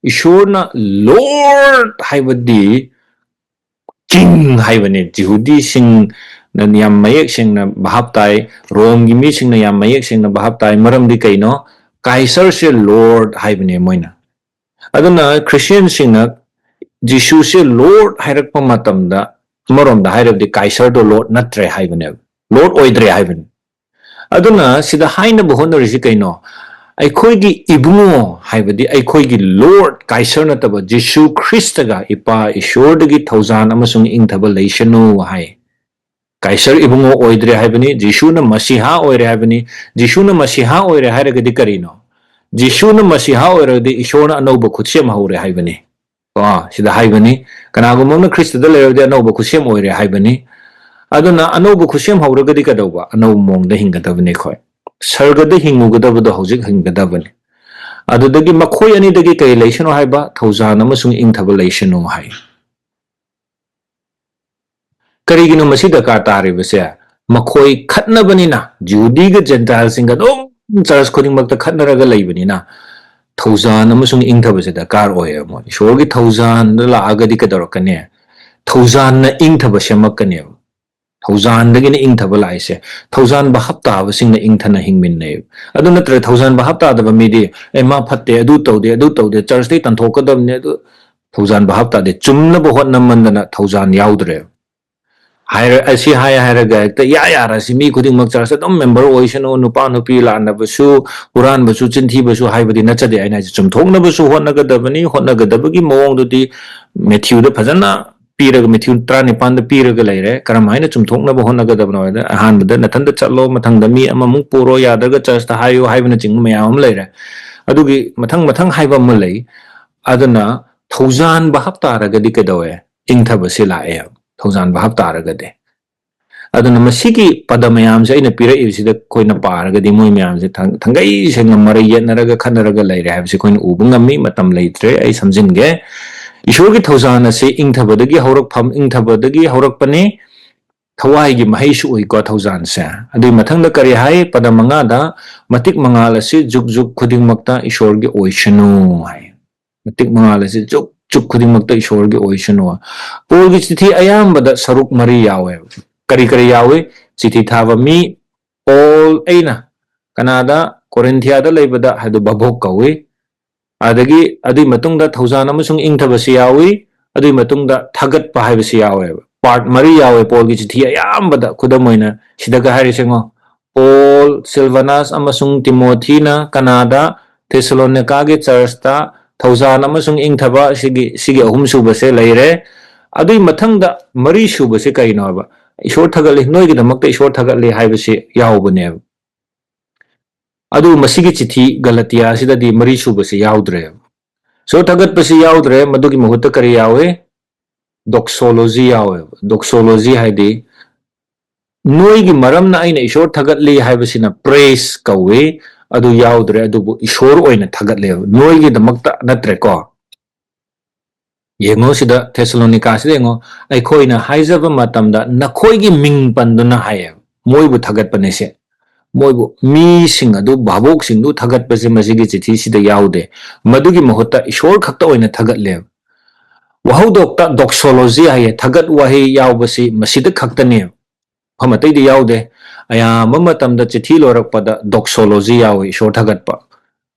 ꯏꯁꯣꯔꯅ ꯂꯣꯔꯗ ꯍꯥꯏꯕꯗꯤ king ꯍꯥꯏꯕꯅꯦ꯫ ꯖꯤꯍꯨꯗꯤꯁꯤꯡꯅ ꯌꯥꯝ ꯃꯌꯦꯛ ꯁꯦꯡꯅ ꯚꯥꯞ ꯇꯥꯏ, ꯔꯣꯝꯒꯤ ꯃꯤꯁꯤꯡꯅ ꯌꯥꯝ ꯃꯌꯦꯛ ꯁꯦꯡꯅ ꯚꯥꯞ ꯇꯥꯏ꯫ ꯃꯔꯝꯗꯤ ꯀꯩꯅꯣ? ꯀꯥꯏꯁꯔꯁꯦ Lord ꯍꯥꯏꯕꯅꯦ ꯃꯣꯏꯅ꯫ ꯑꯗꯨꯅ ꯈ꯭ꯔꯤꯁꯇꯤꯌꯟꯁꯤꯡꯅ ꯖꯤꯁꯨꯁꯦ Lord ꯍꯥꯏꯔꯛꯄ ꯃꯇꯝꯗ, ꯑꯃꯔꯣꯝꯗ ꯍꯥꯏꯔꯕꯗꯤ ꯀꯥꯏꯁꯔꯗꯣ Lord ꯅꯠꯇ꯭ꯔꯦ ꯍꯥꯏꯕꯅꯦꯕ, Lord ꯑꯣꯏꯗ꯭ꯔꯦ ꯍꯥꯏꯕꯅꯤ꯫ ꯑꯗꯨꯅ ꯁꯤꯗ ꯍꯥꯏꯅꯕ ꯍꯣꯠꯅꯔꯤꯁꯤ ꯀꯩꯅꯣ? ꯑꯩꯈꯣꯏꯒꯤ ꯏꯕꯨꯡꯉꯣ ꯍꯥꯏꯕꯗꯤ ꯑꯩꯈꯣꯏꯒꯤ Lord ꯀꯥꯏꯁꯔ ꯅꯠꯇꯕ ꯖꯤꯁꯨ ꯈ꯭ꯔꯤꯁꯇꯒ ꯏꯄꯥ ꯏꯁꯣꯔꯗꯒꯤ ꯊꯧꯖꯥꯟ ꯑꯃꯁꯨꯡ ꯏꯪꯊꯕ ꯂꯩꯁꯅꯨ ꯍꯥꯏ꯫ ꯀꯥꯏꯁꯔ ꯏꯕꯨꯡꯉꯣ ꯑꯣꯏꯗ꯭ꯔꯦ ꯍꯥꯏꯕꯅꯤ, ꯖꯤꯁꯨꯅ ꯃꯁꯤꯍꯥ ꯑꯣꯏꯔꯦ ꯍꯥꯏꯕꯅꯤ꯫ ꯖꯤꯁꯨꯅ ꯃꯁꯤꯍꯥ ꯑꯣꯏꯔꯦ ꯍꯥꯏꯔꯒꯗꯤ ꯀꯔꯤꯅꯣ? ꯖꯤꯁꯨꯅ ꯃꯁꯤꯍꯥ ꯑꯣꯏꯔꯒꯗꯤ ꯏꯁꯣꯔꯅ ꯑꯅꯧꯕ ꯈꯨꯠꯁꯦꯝ ꯍꯧꯔꯦ ꯍꯥꯏꯕꯅꯤ꯫ ꯀꯣ, ꯁꯤꯗ ꯍꯥꯏꯕꯅꯤ, ꯀꯅꯥꯒꯨꯝꯕ ꯑꯃꯅ ꯈ꯭ꯔꯤꯁꯇꯗ ꯂꯩꯔꯕꯗꯤ ꯑꯅꯧꯕ ꯈꯨꯠꯁꯦꯝ ꯑꯣꯏꯔꯦ ꯍꯥꯏꯕꯅꯤ꯫ ꯑꯗꯨꯅ ꯑꯅꯧꯕ ꯈꯨꯠꯁꯦꯝ ꯍꯧꯔꯒꯗꯤ ꯀꯩꯗꯧꯕ? ꯑꯅꯧꯕ ꯃꯑꯣꯡꯗ ꯍꯤꯡꯒꯗꯕꯅꯤ ꯑꯩꯈꯣꯏ꯫ ꯁꯔꯒꯗ ꯍꯤꯡꯉꯨꯒꯗꯕꯗꯣ ꯍꯧꯖꯤꯛ ꯍꯤꯡꯒꯗꯕꯅꯤ꯫ ꯑꯗꯨꯗꯒꯤ ꯃꯈꯣꯏ ꯑꯅꯤꯗꯒꯤ ꯀꯔꯤ ꯂꯩꯁꯅꯨ ꯍꯥꯏꯕ? ꯊꯧꯖꯥꯟ ꯑꯃꯁꯨꯡ ꯏꯪꯊꯕ ꯂꯩꯁꯅꯨ ꯍꯥꯏ꯫ ꯀꯔꯤꯒꯤꯅꯣ ꯃꯁꯤ ꯗꯔꯀꯥꯔ ꯇꯥꯔꯤꯕꯁꯦ? ꯃꯈꯣꯏ ꯈꯠꯅꯕꯅꯤꯅ, ꯖꯤꯍꯨꯗꯤꯒ ꯖꯦꯟꯇꯥꯏꯜꯁꯤꯡꯒ ꯑꯗꯨꯝ ꯆꯔꯆ ꯈꯨꯗꯤꯡꯃꯛꯇ ꯈꯠꯅꯔꯒ ꯂꯩꯕꯅꯤꯅ, ꯊꯧꯖꯥꯟ ꯑꯃꯁꯨꯡ ꯏꯪꯊꯕꯁꯦ ꯗꯔꯀꯥꯔ ꯑꯣꯏꯌꯦꯕ꯫ ꯃꯣꯏ ꯏꯁꯣꯔꯒꯤ ꯊꯧꯖꯥꯟꯗ ꯂꯥꯛꯑꯒꯗꯤ ꯀꯩꯗꯧꯔꯛꯀꯅꯤ? ꯊꯧꯖꯥꯟꯅ ꯏꯪꯊꯕ ꯁꯦꯝꯃꯛꯀꯅꯦꯕ꯫ ꯊꯧꯖꯥꯟꯗꯒꯤꯅ ꯏꯪꯊꯕ ꯂꯥꯛꯏꯁꯦ꯫ ꯊꯧꯖꯥꯟ ꯚꯥꯞ ꯇꯥꯕꯁꯤꯡꯅ ꯏꯪꯊꯅ ꯍꯤꯡꯃꯤꯟꯅꯩꯕ꯫ ꯑꯗꯨ ꯅꯠꯇ꯭ꯔꯒ ꯊꯧꯖꯥꯟ ꯚꯥꯞ ꯇꯥꯗꯕ ꯃꯤꯗꯤ, "ꯑꯦ, ꯃꯥ ꯐꯠꯇꯦ, ꯑꯗꯨ ꯇꯧꯗꯦ, ꯑꯗꯨ ꯇꯧꯗꯦ, ꯆꯔꯆꯇꯩ ꯇꯥꯟꯊꯣꯛꯀꯗꯕꯅꯦ", ꯑꯗꯨ ꯊꯧꯖꯥꯟ ꯚꯥꯞ ꯇꯥꯗꯦ꯫ ꯆꯨꯝꯅꯕ ꯍꯣꯠꯅꯃꯟꯗꯅ ꯊꯧꯖꯥꯟ ꯌꯥꯎꯗ꯭ꯔꯦꯕ꯫ ꯍꯥꯏꯔ-, ꯑꯁꯤ ꯍꯥꯏ ꯍꯥꯏꯔꯒ ꯍꯦꯛꯇ ꯏꯌꯥ ꯌꯥꯔꯁꯤ, ꯃꯤ ꯈꯨꯗꯤꯡꯃꯛ ꯆꯔꯆ ꯑꯗꯨꯝ ꯃꯦꯝꯕꯔ ꯑꯣꯏꯁꯅꯨ, ꯅꯨꯄꯥ ꯅꯨꯄꯤ ꯂꯥꯟꯅꯕꯁꯨ, ꯍꯨꯔꯥꯟꯕꯁꯨ, ꯆꯤꯟꯊꯤꯕꯁꯨ ꯍꯥꯏꯕꯗꯤ ꯅꯠꯆꯗꯦ꯫ ꯑꯩꯅ ꯍꯥꯏꯁꯦ, ꯆꯨꯝꯊꯣꯛꯅꯕꯁꯨ ꯍꯣꯠꯅꯒꯗꯕꯅꯤ꯫ ꯍꯣꯠꯅꯒꯗꯕꯒꯤ ꯃꯑꯣꯡꯗꯨꯗꯤ ꯃꯦꯊ꯭ꯌꯨꯗ ꯐꯖꯅ ꯄꯤꯔꯒ, ꯃꯦꯊ꯭ꯌꯨ ꯇꯔꯥꯅꯤꯄꯥꯟꯗ ꯄꯤꯔꯒ ꯂꯩꯔꯦ꯫ ꯀꯔꯝꯍꯥꯏꯅ ꯆꯨꯝꯊꯣꯛꯅꯕ ꯍꯣꯠꯅꯒꯗꯕꯅꯣ ꯍꯥꯏꯗ, ꯑꯍꯥꯟꯕꯗ ꯅꯊꯟꯗ ꯆꯠꯂꯣ, ꯃꯊꯪꯗ ꯃꯤ ꯑꯃꯃꯨꯛ ꯄꯨꯔꯣ, ꯌꯥꯗ꯭ꯔꯒ ꯆꯔꯆꯇ ꯍꯥꯏꯌꯨ ꯍꯥꯏꯕꯅꯆꯤꯡꯕ ꯃꯌꯥꯝ ꯑꯃ ꯂꯩꯔꯦ꯫ ꯑꯗꯨꯒꯤ ꯃꯊꯪ ꯃꯊꯪ ꯍꯥꯏꯕ ꯑꯃ ꯂꯩ꯫ ꯑꯗꯨꯅ ꯊꯧꯖꯥꯟ ꯚꯥꯞ ꯇꯥꯔꯒꯗꯤ ꯀꯩꯗꯧꯋꯦ? ꯏꯪꯊꯕꯁꯦ ꯂꯥꯛꯑꯦ꯫ ꯊꯧꯖꯥꯟ ꯚꯥꯞ ꯇꯥꯔꯒꯗꯤ꯫ ꯑꯗꯨꯅ ꯃꯁꯤꯒꯤ ꯄꯗ ꯃꯌꯥꯝꯁꯦ ꯑꯩꯅ ꯄꯤꯔꯛꯏꯕꯁꯤꯗ ꯑꯩꯈꯣꯏꯅ ꯄꯥꯔꯒꯗꯤ ꯃꯣꯏ ꯃꯌꯥꯝꯁꯦ ꯊꯪ-, ꯊꯪꯒꯩ ꯁꯦꯡꯅ ꯃꯔꯩ ꯌꯦꯠꯅꯔꯒ ꯈꯠꯅꯔꯒ ꯂꯩꯔꯦ ꯍꯥꯏꯕꯁꯤ ꯑꯩꯈꯣꯏꯅ ꯎꯕ ꯉꯝꯃꯤ꯫ ꯃꯇꯝ ꯂꯩꯇ꯭ꯔꯦ, ꯑꯩ ꯁꯝꯖꯤꯟꯒꯦ꯫ ꯏꯁꯣꯔꯒꯤ ꯊꯧꯖꯥꯟ ꯑꯁꯤ ꯏꯪꯊꯕꯗꯒꯤ ꯍꯧꯔꯛꯐꯝ, ꯏꯪꯊꯕꯗꯒꯤ ꯍꯧꯔꯛꯄꯅꯤ꯫ ꯊꯋꯥꯏꯒꯤ ꯃꯍꯩꯁꯨ ꯑꯣꯏꯀꯣ ꯊꯧꯖꯥꯟꯁꯦ꯫ ꯑꯗꯨꯒꯤ ꯃꯊꯪꯗ ꯀꯔꯤ ꯍꯥꯏ? ꯄꯗ ꯃꯉꯥꯗ, "ꯃꯇꯤꯛ ꯃꯉꯥꯜ ꯑꯁꯤ ꯖꯨꯛ ꯖꯨꯛ ꯈꯨꯗꯤꯡꯃꯛꯇ ꯏꯁꯣꯔꯒꯤ ꯑꯣꯏꯁꯅꯨ" ꯍꯥꯏ꯫ ꯃꯇꯤꯛ ꯃꯉꯥꯜ ꯑꯁꯤ ꯖꯨꯛ ꯆꯨꯛ ꯈꯨꯗꯤꯡꯃꯛꯇ ꯏꯁꯣꯔꯒꯤ ꯑꯣꯏꯁꯅꯨ꯫ ꯄꯣꯜꯒꯤ ꯆꯤꯊꯤ ꯑꯌꯥꯝꯕꯗ ꯁꯔꯨꯛ ꯃꯔꯤ ꯌꯥꯎꯋꯦꯕ꯫ ꯀꯔꯤ ꯀꯔꯤ ꯌꯥꯎꯏ? ꯆꯤꯊꯤ ꯊꯥꯕ ꯃꯤ, ꯄꯣꯜ ꯑꯩꯅ ꯀꯅꯥꯗ, ꯀꯣꯔꯤꯟꯊꯤꯌꯥꯗ ꯂꯩꯕꯗ ꯍꯥꯏꯗꯨ ꯚꯥꯕꯣꯛ ꯀꯧꯏ꯫ ꯑꯗꯒꯤ ꯑꯗꯨꯒꯤ ꯃꯇꯨꯡꯗ ꯊꯧꯖꯥꯟ ꯑꯃꯁꯨꯡ ꯏꯪꯊꯕꯁꯤ ꯌꯥꯎꯏ꯫ ꯑꯗꯨꯒꯤ ꯃꯇꯨꯡꯗ ꯊꯥꯒꯠꯄ ꯍꯥꯏꯕꯁꯤ ꯌꯥꯎꯋꯦꯕ꯫ ꯄꯥꯔꯠ ꯃꯔꯤ ꯌꯥꯎꯋꯦ ꯄꯣꯜꯒꯤ ꯆꯤꯊꯤ ꯑꯌꯥꯝꯕꯗ꯫ ꯈꯨꯗꯝ ꯑꯣꯏꯅ ꯁꯤꯗꯒ ꯍꯥꯏꯔꯤꯁꯦ ꯌꯦꯡꯉꯣ, ꯄꯣꯜ, ꯁꯤꯜꯚꯅꯥꯁ ꯑꯃꯁꯨꯡ ꯇꯤꯃꯣꯊꯤꯅ ꯀꯅꯥꯗ, ꯊꯦꯁꯥꯂꯣꯅꯤꯀꯥꯒꯤ ꯆꯔꯆꯇ ꯊꯧꯖꯥꯟ ꯑꯃꯁꯨꯡ ꯏꯪꯊꯕ, ꯁꯤꯒꯤ, ꯁꯤꯒꯤ ꯑꯍꯨꯝ ꯁꯨꯕꯁꯦ ꯂꯩꯔꯦ꯫ ꯑꯗꯨꯒꯤ ꯃꯊꯪꯗ ꯃꯔꯤ ꯁꯨꯕꯁꯦ ꯀꯩꯅꯣ ꯍꯥꯏꯕ? "ꯏꯁꯣꯔ ꯊꯥꯒꯠꯂꯤ, ꯅꯣꯏꯒꯤꯗꯃꯛꯇ ꯏꯁꯣꯔ ꯊꯥꯒꯠꯂꯤ" ꯍꯥꯏꯕꯁꯤ ꯌꯥꯎꯕꯅꯦꯕ꯫ ꯑꯗꯨ ꯃꯁꯤꯒꯤ ꯆꯤꯊꯤ ꯒꯂꯇꯤꯌꯥꯁꯤꯗꯗꯤ ꯃꯔꯤ ꯁꯨꯕꯁꯤ ꯌꯥꯎꯗ꯭ꯔꯦꯕ꯫ ꯏꯁꯣꯔ ꯊꯥꯒꯠꯄꯁꯤ ꯌꯥꯎꯗ꯭ꯔꯦ, ꯃꯗꯨꯒꯤ ꯃꯍꯨꯠꯇ ꯀꯔꯤ ꯌꯥꯎꯋꯦ? ꯗꯣꯛꯁꯣꯂꯣꯖꯤ ꯌꯥꯎꯋꯦꯕ꯫ ꯗꯣꯛꯁꯣꯂꯣꯖꯤ ꯍꯥꯏꯗꯤ ꯅꯣꯏꯒꯤ ꯃꯔꯝꯅ ꯑꯩꯅ ꯏꯁꯣꯔ ꯊꯥꯒꯠꯂꯤ ꯍꯥꯏꯕꯁꯤꯅ ꯄ꯭ꯔꯦꯁ ꯀꯧꯏ, ꯑꯗꯨ ꯌꯥꯎꯗ꯭ꯔꯦ, ꯑꯗꯨꯕꯨ ꯏꯁꯣꯔ ꯑꯣꯏꯅ ꯊꯥꯒꯠꯂꯦꯕ, ꯅꯣꯏꯒꯤꯗꯃꯛꯇ ꯅꯠꯇ꯭ꯔꯦꯀꯣ꯫ ꯌꯦꯡꯉꯣ ꯁꯤꯗ, ꯊꯦꯁꯥꯂꯣꯅꯤꯀꯥꯁꯤꯗ ꯌꯦꯡꯉꯣ, "ꯑꯩꯈꯣꯏꯅ ꯍꯥꯏꯖꯕ ꯃꯇꯝꯗ ꯅꯈꯣꯏꯒꯤ ꯃꯤꯡ ꯄꯟꯗꯨꯅ" ꯍꯥꯏꯌꯦꯕ, ꯃꯣꯏꯕꯨ ꯊꯥꯒꯠꯄꯅꯦ ꯁꯦ꯫ ꯃꯣꯏꯕꯨ, ꯃꯤꯁꯤꯡ ꯑꯗꯨ, ꯚꯥꯕꯣꯛꯁꯤꯡꯗꯨ ꯊꯥꯒꯠꯄꯁꯦ ꯃꯁꯤꯒꯤ ꯆꯤꯊꯤꯁꯤꯗ ꯌꯥꯎꯗꯦ꯫ ꯃꯗꯨꯒꯤ ꯃꯍꯨꯠꯇ ꯏꯁꯣꯔ ꯈꯛꯇ ꯑꯣꯏꯅ ꯊꯥꯒꯠꯂꯦꯕ꯫ ꯋꯥꯍꯧꯗꯣꯛꯇ ꯗꯣꯛꯁꯣꯂꯣꯖꯤ ꯍꯥꯏꯌꯦ, ꯊꯥꯒꯠ ꯋꯥꯍꯩ ꯌꯥꯎꯕꯁꯤ ꯃꯁꯤꯗ ꯈꯛꯇꯅꯦꯕ, ꯃꯐꯝ ꯑꯇꯩꯗ ꯌꯥꯎꯗꯦ꯫ ꯑꯌꯥꯝꯕ ꯃꯇꯝꯗ ꯆꯤꯊꯤ ꯂꯣꯏꯔꯛꯄꯗ ꯗꯣꯛꯁꯣꯂꯣꯖꯤ ꯌꯥꯎꯏ, ꯏꯁꯣꯔ ꯊꯥꯒꯠꯄ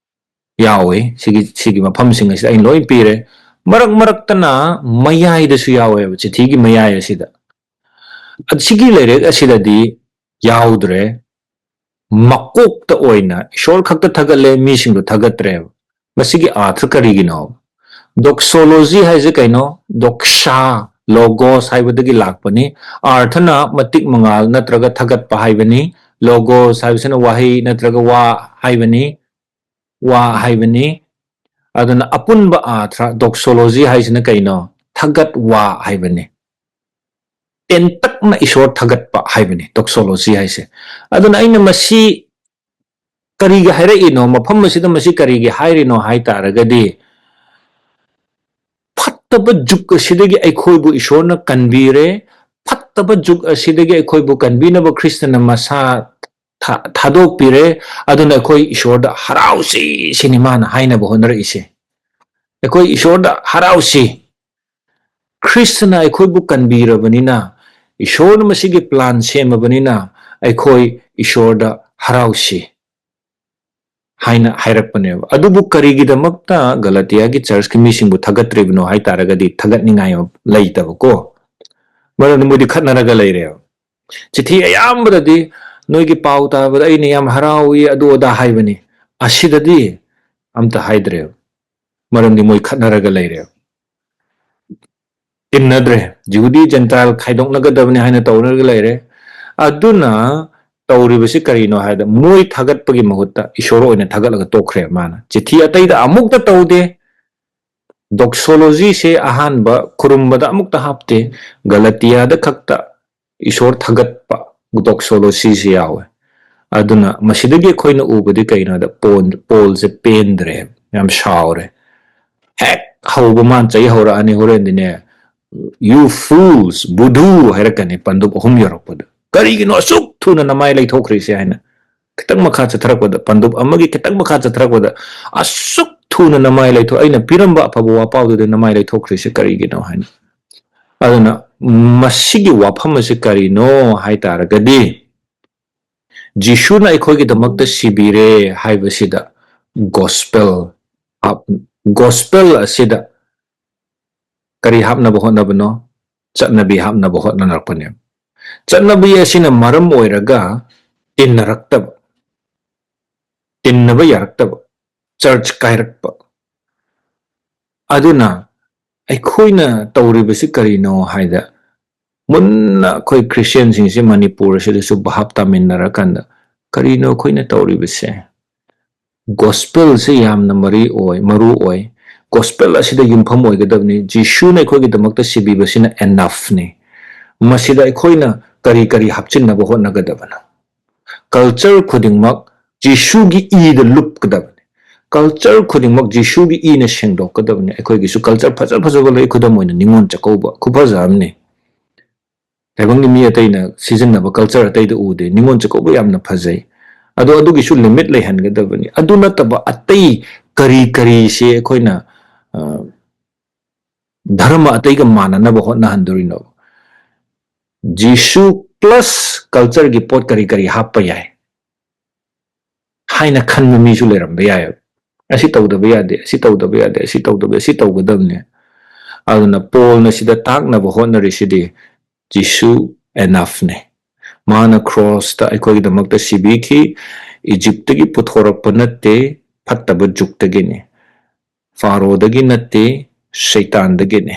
ꯌꯥꯎꯏ꯫ ꯁꯤꯒꯤ, ꯁꯤꯒꯤ ꯃꯐꯝꯁꯤꯡ ꯑꯁꯤꯗ ꯑꯩꯅ ꯂꯣꯏ ꯄꯤꯔꯦ꯫ ꯃꯔꯛ ꯃꯔꯛꯇꯅ ꯃꯌꯥꯏꯗꯁꯨ ꯌꯥꯎꯋꯦꯕ, ꯆꯤꯊꯤꯒꯤ ꯃꯌꯥꯏ ꯑꯁꯤꯗ꯫ ꯑꯁꯤꯒꯤ ꯂꯥꯏꯔꯤꯛ ꯑꯁꯤꯗꯗꯤ ꯌꯥꯎꯗ꯭ꯔꯦ꯫ ꯃꯀꯣꯛꯇ ꯑꯣꯏꯅ ꯏꯁꯣꯔ ꯈꯛꯇ ꯊꯥꯒꯠꯂꯦ, ꯃꯤꯁꯤꯡꯗꯣ ꯊꯥꯒꯠꯇ꯭ꯔꯦꯕ꯫ ꯃꯁꯤꯒꯤ ꯑꯥꯔꯊ ꯀꯔꯤꯒꯤꯅꯣ? ꯗꯣꯛꯁꯣꯂꯣꯖꯤ ꯍꯥꯏꯁꯦ ꯀꯩꯅꯣ? ꯗꯣꯛꯁꯥ, ꯂꯣꯒꯣꯁ ꯍꯥꯏꯕꯗꯒꯤ ꯂꯥꯛꯄꯅꯤ꯫ ꯑꯥꯔꯊꯅ ꯃꯇꯤꯛ ꯃꯉꯥꯜ ꯅꯠꯇ꯭ꯔꯒ ꯊꯥꯒꯠꯄ ꯍꯥꯏꯕꯅꯤ꯫ ꯂꯣꯒꯣꯁ ꯍꯥꯏꯕꯁꯤꯅ ꯋꯥꯍꯩ ꯅꯠꯇ꯭ꯔꯒ ꯋꯥ ꯍꯥꯏꯕꯅꯤ, ꯋꯥ ꯍꯥꯏꯕꯅꯤ꯫ ꯑꯗꯨꯅ ꯑꯄꯨꯟꯕ ꯑꯥꯔꯊ, ꯗꯣꯛꯁꯣꯂꯣꯖꯤ ꯍꯥꯏꯁꯤꯅ ꯀꯩꯅꯣ? ꯊꯥꯒꯠ ꯋꯥ ꯍꯥꯏꯕꯅꯤ꯫ ꯇꯦꯟꯇꯛꯅ ꯏꯁꯣꯔ ꯊꯥꯒꯠꯄ ꯍꯥꯏꯕꯅꯤ ꯗꯣꯛꯁꯣꯂꯣꯖꯤ ꯍꯥꯏꯁꯦ꯫ ꯑꯗꯨꯅ ꯑꯩꯅ ꯃꯁꯤ ꯀꯔꯤꯒꯤ ꯍꯥꯏꯔꯛꯏꯅꯣ, ꯃꯐꯝ ꯑꯁꯤꯗ ꯃꯁꯤ ꯀꯔꯤꯒꯤ ꯍꯥꯏꯔꯤꯅꯣ ꯍꯥꯏ ꯇꯥꯔꯒꯗꯤ, ꯐꯠꯇꯕ ꯖꯨꯒ ꯑꯁꯤꯗꯒꯤ ꯑꯩꯈꯣꯏꯕꯨ ꯏꯁꯣꯔꯅ ꯀꯟꯕꯤꯔꯦ, ꯐꯠꯇꯕ ꯖꯨꯒ ꯑꯁꯤꯗꯒꯤ ꯑꯩꯈꯣꯏꯕꯨ ꯀꯟꯕꯤꯅꯕ ꯈ꯭ꯔꯤꯁꯇꯅ ꯃꯁꯥ ꯊꯥ-, ꯊꯥꯗꯣꯛꯄꯤꯔꯦ, ꯑꯗꯨꯅ ꯑꯩꯈꯣꯏ ꯏꯁꯣꯔꯗ ꯍꯔꯥꯎꯁꯤ ꯁꯤꯅꯤ ꯃꯥꯅ ꯍꯥꯏꯅꯕ ꯍꯣꯠꯅꯔꯛꯏꯁꯦ꯫ ꯑꯩꯈꯣꯏ ꯏꯁꯣꯔꯗ ꯍꯔꯥꯎꯁꯤ꯫ ꯈ꯭ꯔꯤꯁꯇꯅ ꯑꯩꯈꯣꯏꯕꯨ ꯀꯟꯕꯤꯔꯕꯅꯤꯅ, ꯏꯁꯣꯔꯅ ꯃꯁꯤꯒꯤ ꯄ꯭ꯂꯥꯟ ꯁꯦꯝꯃꯕꯅꯤꯅ, ꯑꯩꯈꯣꯏ ꯏꯁꯣꯔꯗ ꯍꯔꯥꯎꯁꯤ ꯍꯥꯏꯅ ꯍꯥꯏꯔꯛꯄꯅꯦꯕ꯫ ꯑꯗꯨꯕꯨ ꯀꯔꯤꯒꯤꯗꯃꯛꯇ ꯒꯂꯇꯤꯌꯥꯒꯤ ꯆꯔꯆꯀꯤ ꯃꯤꯁꯤꯡꯕꯨ ꯊꯥꯒꯠꯇ꯭ꯔꯤꯕꯅꯣ ꯍꯥꯏ ꯇꯥꯔꯒꯗꯤ, ꯊꯥꯒꯠꯅꯤꯡꯉꯥꯏ ꯂꯩꯇꯕꯀꯣ꯫ ꯃꯔꯝꯗꯤ ꯃꯣꯏꯗꯤ ꯈꯠꯅꯔꯒ ꯂꯩꯔꯦꯕ꯫ ꯆꯤꯊꯤ ꯑꯌꯥꯝꯕꯗꯗꯤ "ꯅꯣꯏꯒꯤ ꯄꯥꯎ ꯇꯥꯕꯗ ꯑꯩꯅ ꯌꯥꯝ ꯍꯔꯥꯎꯏ" ꯑꯗꯨ ꯑꯗꯥ ꯍꯥꯏꯕꯅꯤ꯫ ꯑꯁꯤꯗꯗꯤ ꯑꯝꯇ ꯍꯥꯏꯗ꯭ꯔꯦꯕ꯫ ꯃꯔꯝꯗꯤ ꯃꯣꯏ ꯈꯠꯅꯔꯒ ꯂꯩꯔꯦꯕ꯫ ꯇꯤꯟꯅꯗ꯭ꯔꯦ꯫ ꯖꯤꯍꯨꯗꯤ ꯖꯦꯟꯇꯥꯏꯜ ꯈꯥꯏꯗꯣꯛꯅꯒꯗꯕꯅꯤ ꯍꯥꯏꯅ ꯇꯧꯅꯔꯒ ꯂꯩꯔꯦ꯫ ꯑꯗꯨꯅ ꯇꯧꯔꯤꯕꯁꯤ ꯀꯔꯤꯅꯣ ꯍꯥꯏꯕꯗ, ꯃꯣꯏ ꯊꯥꯒꯠꯄꯒꯤ ꯃꯍꯨꯠꯇ ꯏꯁꯣꯔ ꯑꯣꯏꯅ ꯊꯥꯒꯠꯂꯒ ꯇꯣꯛꯈ꯭ꯔꯦ꯫ ꯃꯥꯅ ꯆꯤꯊꯤ ꯑꯇꯩꯗ ꯑꯃꯨꯛꯇ ꯇꯧꯗꯦ꯫ ꯗꯣꯛꯁꯣꯂꯣꯖꯤꯁꯦ ꯑꯍꯥꯟꯕ ꯈꯨꯔꯨꯝꯕꯗ ꯑꯃꯨꯛꯇ ꯍꯥꯞꯇꯦ꯫ ꯒꯂꯇꯤꯌꯥꯗ ꯈꯛꯇ ꯏꯁꯣꯔ ꯊꯥꯒꯠꯄ ꯗꯣꯛꯁꯣꯂꯣꯖꯤꯁꯦ ꯌꯥꯎꯋꯦ꯫ ꯑꯗꯨꯅ ꯃꯁꯤꯗꯒꯤ ꯑꯩꯈꯣꯏꯅ ꯎꯕꯗꯤ ꯀꯩꯅꯣꯗ, ꯄꯣꯜ, ꯄꯣꯜꯁꯦ ꯄꯦꯟꯗ꯭ꯔꯦ, ꯌꯥꯝ ꯁꯥꯎꯔꯦ꯫ ꯍꯦꯛ ꯍꯧꯕ ꯃꯥꯅ ꯆꯩ ꯍꯧꯔꯛꯑꯅꯤ, ꯍꯣꯔꯦꯟꯗꯤꯅꯦ, "You fools, ꯕꯨꯙꯨ" ꯍꯥꯏꯔꯛꯀꯅꯤ ꯄꯟꯗꯨꯞ ꯑꯍꯨꯝ ꯌꯧꯔꯛꯄꯗ꯫ "ꯀꯔꯤꯒꯤꯅꯣ ꯑꯁꯨꯛ ꯊꯨꯅ ꯅꯃꯥꯏ ꯂꯩꯊꯣꯛꯈ꯭ꯔꯤꯁꯦ?" ꯍꯥꯏꯅ ꯈꯤꯇꯪ ꯃꯈꯥ ꯆꯠꯊꯔꯛꯄꯗ, ꯄꯟꯗꯨꯞ ꯑꯃꯒꯤ ꯈꯤꯇꯪ ꯃꯈꯥ ꯆꯠꯊꯔꯛꯄꯗ, "ꯑꯁꯨꯛ ꯊꯨꯅ ꯅꯃꯥꯏ ꯂꯩꯊꯣꯛ, ꯑꯩꯅ ꯄꯤꯔꯝꯕ ꯑꯐꯕ ꯋꯥꯄꯥꯎꯗꯨꯗ ꯅꯃꯥꯏ ꯂꯩꯊꯣꯛꯈ꯭ꯔꯤꯁꯦ ꯀꯔꯤꯒꯤꯅꯣ?" ꯍꯥꯏꯅ꯫ ꯑꯗꯨꯅ ꯃꯁꯤꯒꯤ ꯋꯥꯐꯝ ꯑꯁꯤ ꯀꯔꯤꯅꯣ ꯍꯥꯏ ꯇꯥꯔꯒꯗꯤ, ꯖꯤꯁꯨꯅ ꯑꯩꯈꯣꯏꯒꯤꯗꯃꯛꯇ ꯁꯤꯕꯤꯔꯦ ꯍꯥꯏꯕꯁꯤꯗ ꯒꯣꯁꯄꯦꯜ ꯍꯥꯞ-, ꯒꯣꯁꯄꯦꯜ ꯑꯁꯤꯗ ꯀꯔꯤ ꯍꯥꯞꯅꯕ ꯍꯣꯠꯅꯕꯅꯣ? ꯆꯠꯅꯕꯤ ꯍꯥꯞꯅꯕ ꯍꯣꯠꯅꯔꯛꯄꯅꯦꯕ꯫ ꯆꯠꯅꯕꯤ ꯑꯁꯤꯅ ꯃꯔꯝ ꯑꯣꯏꯔꯒ ꯇꯤꯟꯅꯔꯛꯇꯕ, ꯇꯤꯟꯅꯕ ꯌꯥꯔꯛꯇꯕ, ꯆꯔꯆ ꯀꯥꯏꯔꯛꯄ꯫ ꯑꯗꯨꯅ ꯑꯩꯈꯣꯏꯅ ꯇꯧꯔꯤꯕꯁꯤ ꯀꯔꯤꯅꯣ ꯍꯥꯏꯗ, ꯃꯨꯟꯅ ꯑꯩꯈꯣꯏ ꯈ꯭ꯔꯤꯁꯇꯤꯌꯥꯟꯁꯤꯡꯁꯤ ꯃꯅꯤꯄꯨꯔ ꯑꯁꯤꯗꯁꯨ ꯚꯥꯞ ꯇꯥꯃꯤꯟꯅꯔꯀꯥꯟꯗ, ꯀꯔꯤꯅꯣ ꯑꯩꯈꯣꯏꯅ ꯇꯧꯔꯤꯕꯁꯦ? ꯒꯣꯁꯄꯦꯜꯁꯦ ꯌꯥꯝꯅ ꯃꯔꯤ ꯑꯣꯏ, ꯃꯔꯨ ꯑꯣꯏ꯫ ꯒꯣꯁꯄꯦꯜ ꯑꯁꯤꯗ ꯌꯨꯝꯐꯝ ꯑꯣꯏꯒꯗꯕꯅꯤ꯫ ꯖꯤꯁꯨꯅ ꯑꯩꯈꯣꯏꯒꯤꯗꯃꯛꯇ ꯁꯤꯕꯤꯕꯁꯤꯅ enough ꯅꯤ꯫ ꯃꯁꯤꯗ ꯑꯩꯈꯣꯏꯅ ꯀꯔꯤ ꯀꯔꯤ ꯍꯥꯞꯆꯤꯟꯅꯕ ꯍꯣꯠꯅꯒꯗꯕꯅꯣ? ꯀꯜꯆꯔ ꯈꯨꯗꯤꯡꯃꯛ ꯖꯤꯁꯨꯒꯤ ꯏꯗ ꯂꯨꯞꯀꯗꯕꯅꯤ꯫ ꯀꯜꯆꯔ ꯈꯨꯗꯤꯡꯃꯛ ꯖꯤꯁꯨꯒꯤ ꯏꯅ ꯁꯦꯡꯗꯣꯛꯀꯗꯕꯅꯤ꯫ ꯑꯩꯈꯣꯏꯒꯤꯁꯨ ꯀꯜꯆꯔ ꯐꯖ ꯐꯖꯕ ꯂꯩ꯫ ꯈꯨꯗꯝ ꯑꯣꯏꯅ ꯅꯤꯉꯣꯜ ꯆꯥꯛꯀꯧꯕ ꯈꯨꯐꯖ ꯑꯃꯅꯤ꯫ ꯇꯥꯏꯕꯪꯒꯤ ꯃꯤ ꯑꯇꯩꯅ ꯁꯤꯖꯤꯟꯅꯕ ꯀꯜꯆꯔ ꯑꯇꯩꯗ ꯎꯗꯦ꯫ ꯅꯤꯉꯣꯜ ꯆꯥꯛꯀꯧꯕ ꯌꯥꯝꯅ ꯐꯖꯩ꯫ ꯑꯗꯣ ꯑꯗꯨꯒꯤꯁꯨ ꯂꯤꯃꯤꯠ ꯂꯩꯍꯟꯒꯗꯕꯅꯤ꯫ ꯑꯗꯨ ꯅꯠꯇꯕ ꯑꯇꯩ ꯀꯔꯤ ꯀꯔꯤꯁꯦ ꯑꯩꯈꯣꯏꯅ, ꯙꯔꯃ ꯑꯇꯩꯒ ꯃꯥꯟꯅꯅꯕ ꯍꯣꯠꯅꯍꯟꯗꯣꯔꯤꯅꯣ? ꯖꯤꯁꯨ ꯄ꯭ꯂꯁ ꯀꯜꯆꯔꯒꯤ ꯄꯣꯠ ꯀꯔꯤ ꯀꯔꯤ ꯍꯥꯞꯄ ꯌꯥꯏ ꯍꯥꯏꯅ ꯈꯟꯕ ꯃꯤꯁꯨ ꯂꯩꯔꯝꯕ ꯌꯥꯏꯑꯕ꯫ ꯑꯁꯤ ꯇꯧꯗꯕ ꯌꯥꯗꯦ, ꯑꯁꯤ ꯇꯧꯗꯕ ꯌꯥꯗꯦ, ꯑꯁꯤ ꯇꯧꯗꯕ, ꯑꯁꯤ ꯇꯧꯒꯗꯕꯅꯦ꯫ ꯑꯗꯨꯅ ꯄꯣꯜꯅ ꯁꯤꯗ ꯇꯥꯛꯅꯕ ꯍꯣꯠꯅꯔꯤꯁꯤꯗꯤ ꯖꯤꯁꯨ ꯑꯦꯅꯐꯅꯦ꯫ ꯃꯥꯅ ꯈ꯭ꯔꯣꯁꯇ ꯑꯩꯈꯣꯏꯒꯤꯗꯃꯛꯇ ꯁꯤꯕꯤꯈꯤ꯫ ꯏꯖꯤꯞꯇꯒꯤ ꯄꯨꯊꯣꯔꯛꯄ ꯅꯠꯇꯦ, ꯐꯠꯇꯕ ꯖꯨꯛꯇꯒꯤꯅꯤ, ꯐꯥꯔꯣꯗꯒꯤ ꯅꯠꯇꯦ, ꯁꯩꯇꯥꯟꯗꯒꯤꯅꯦ꯫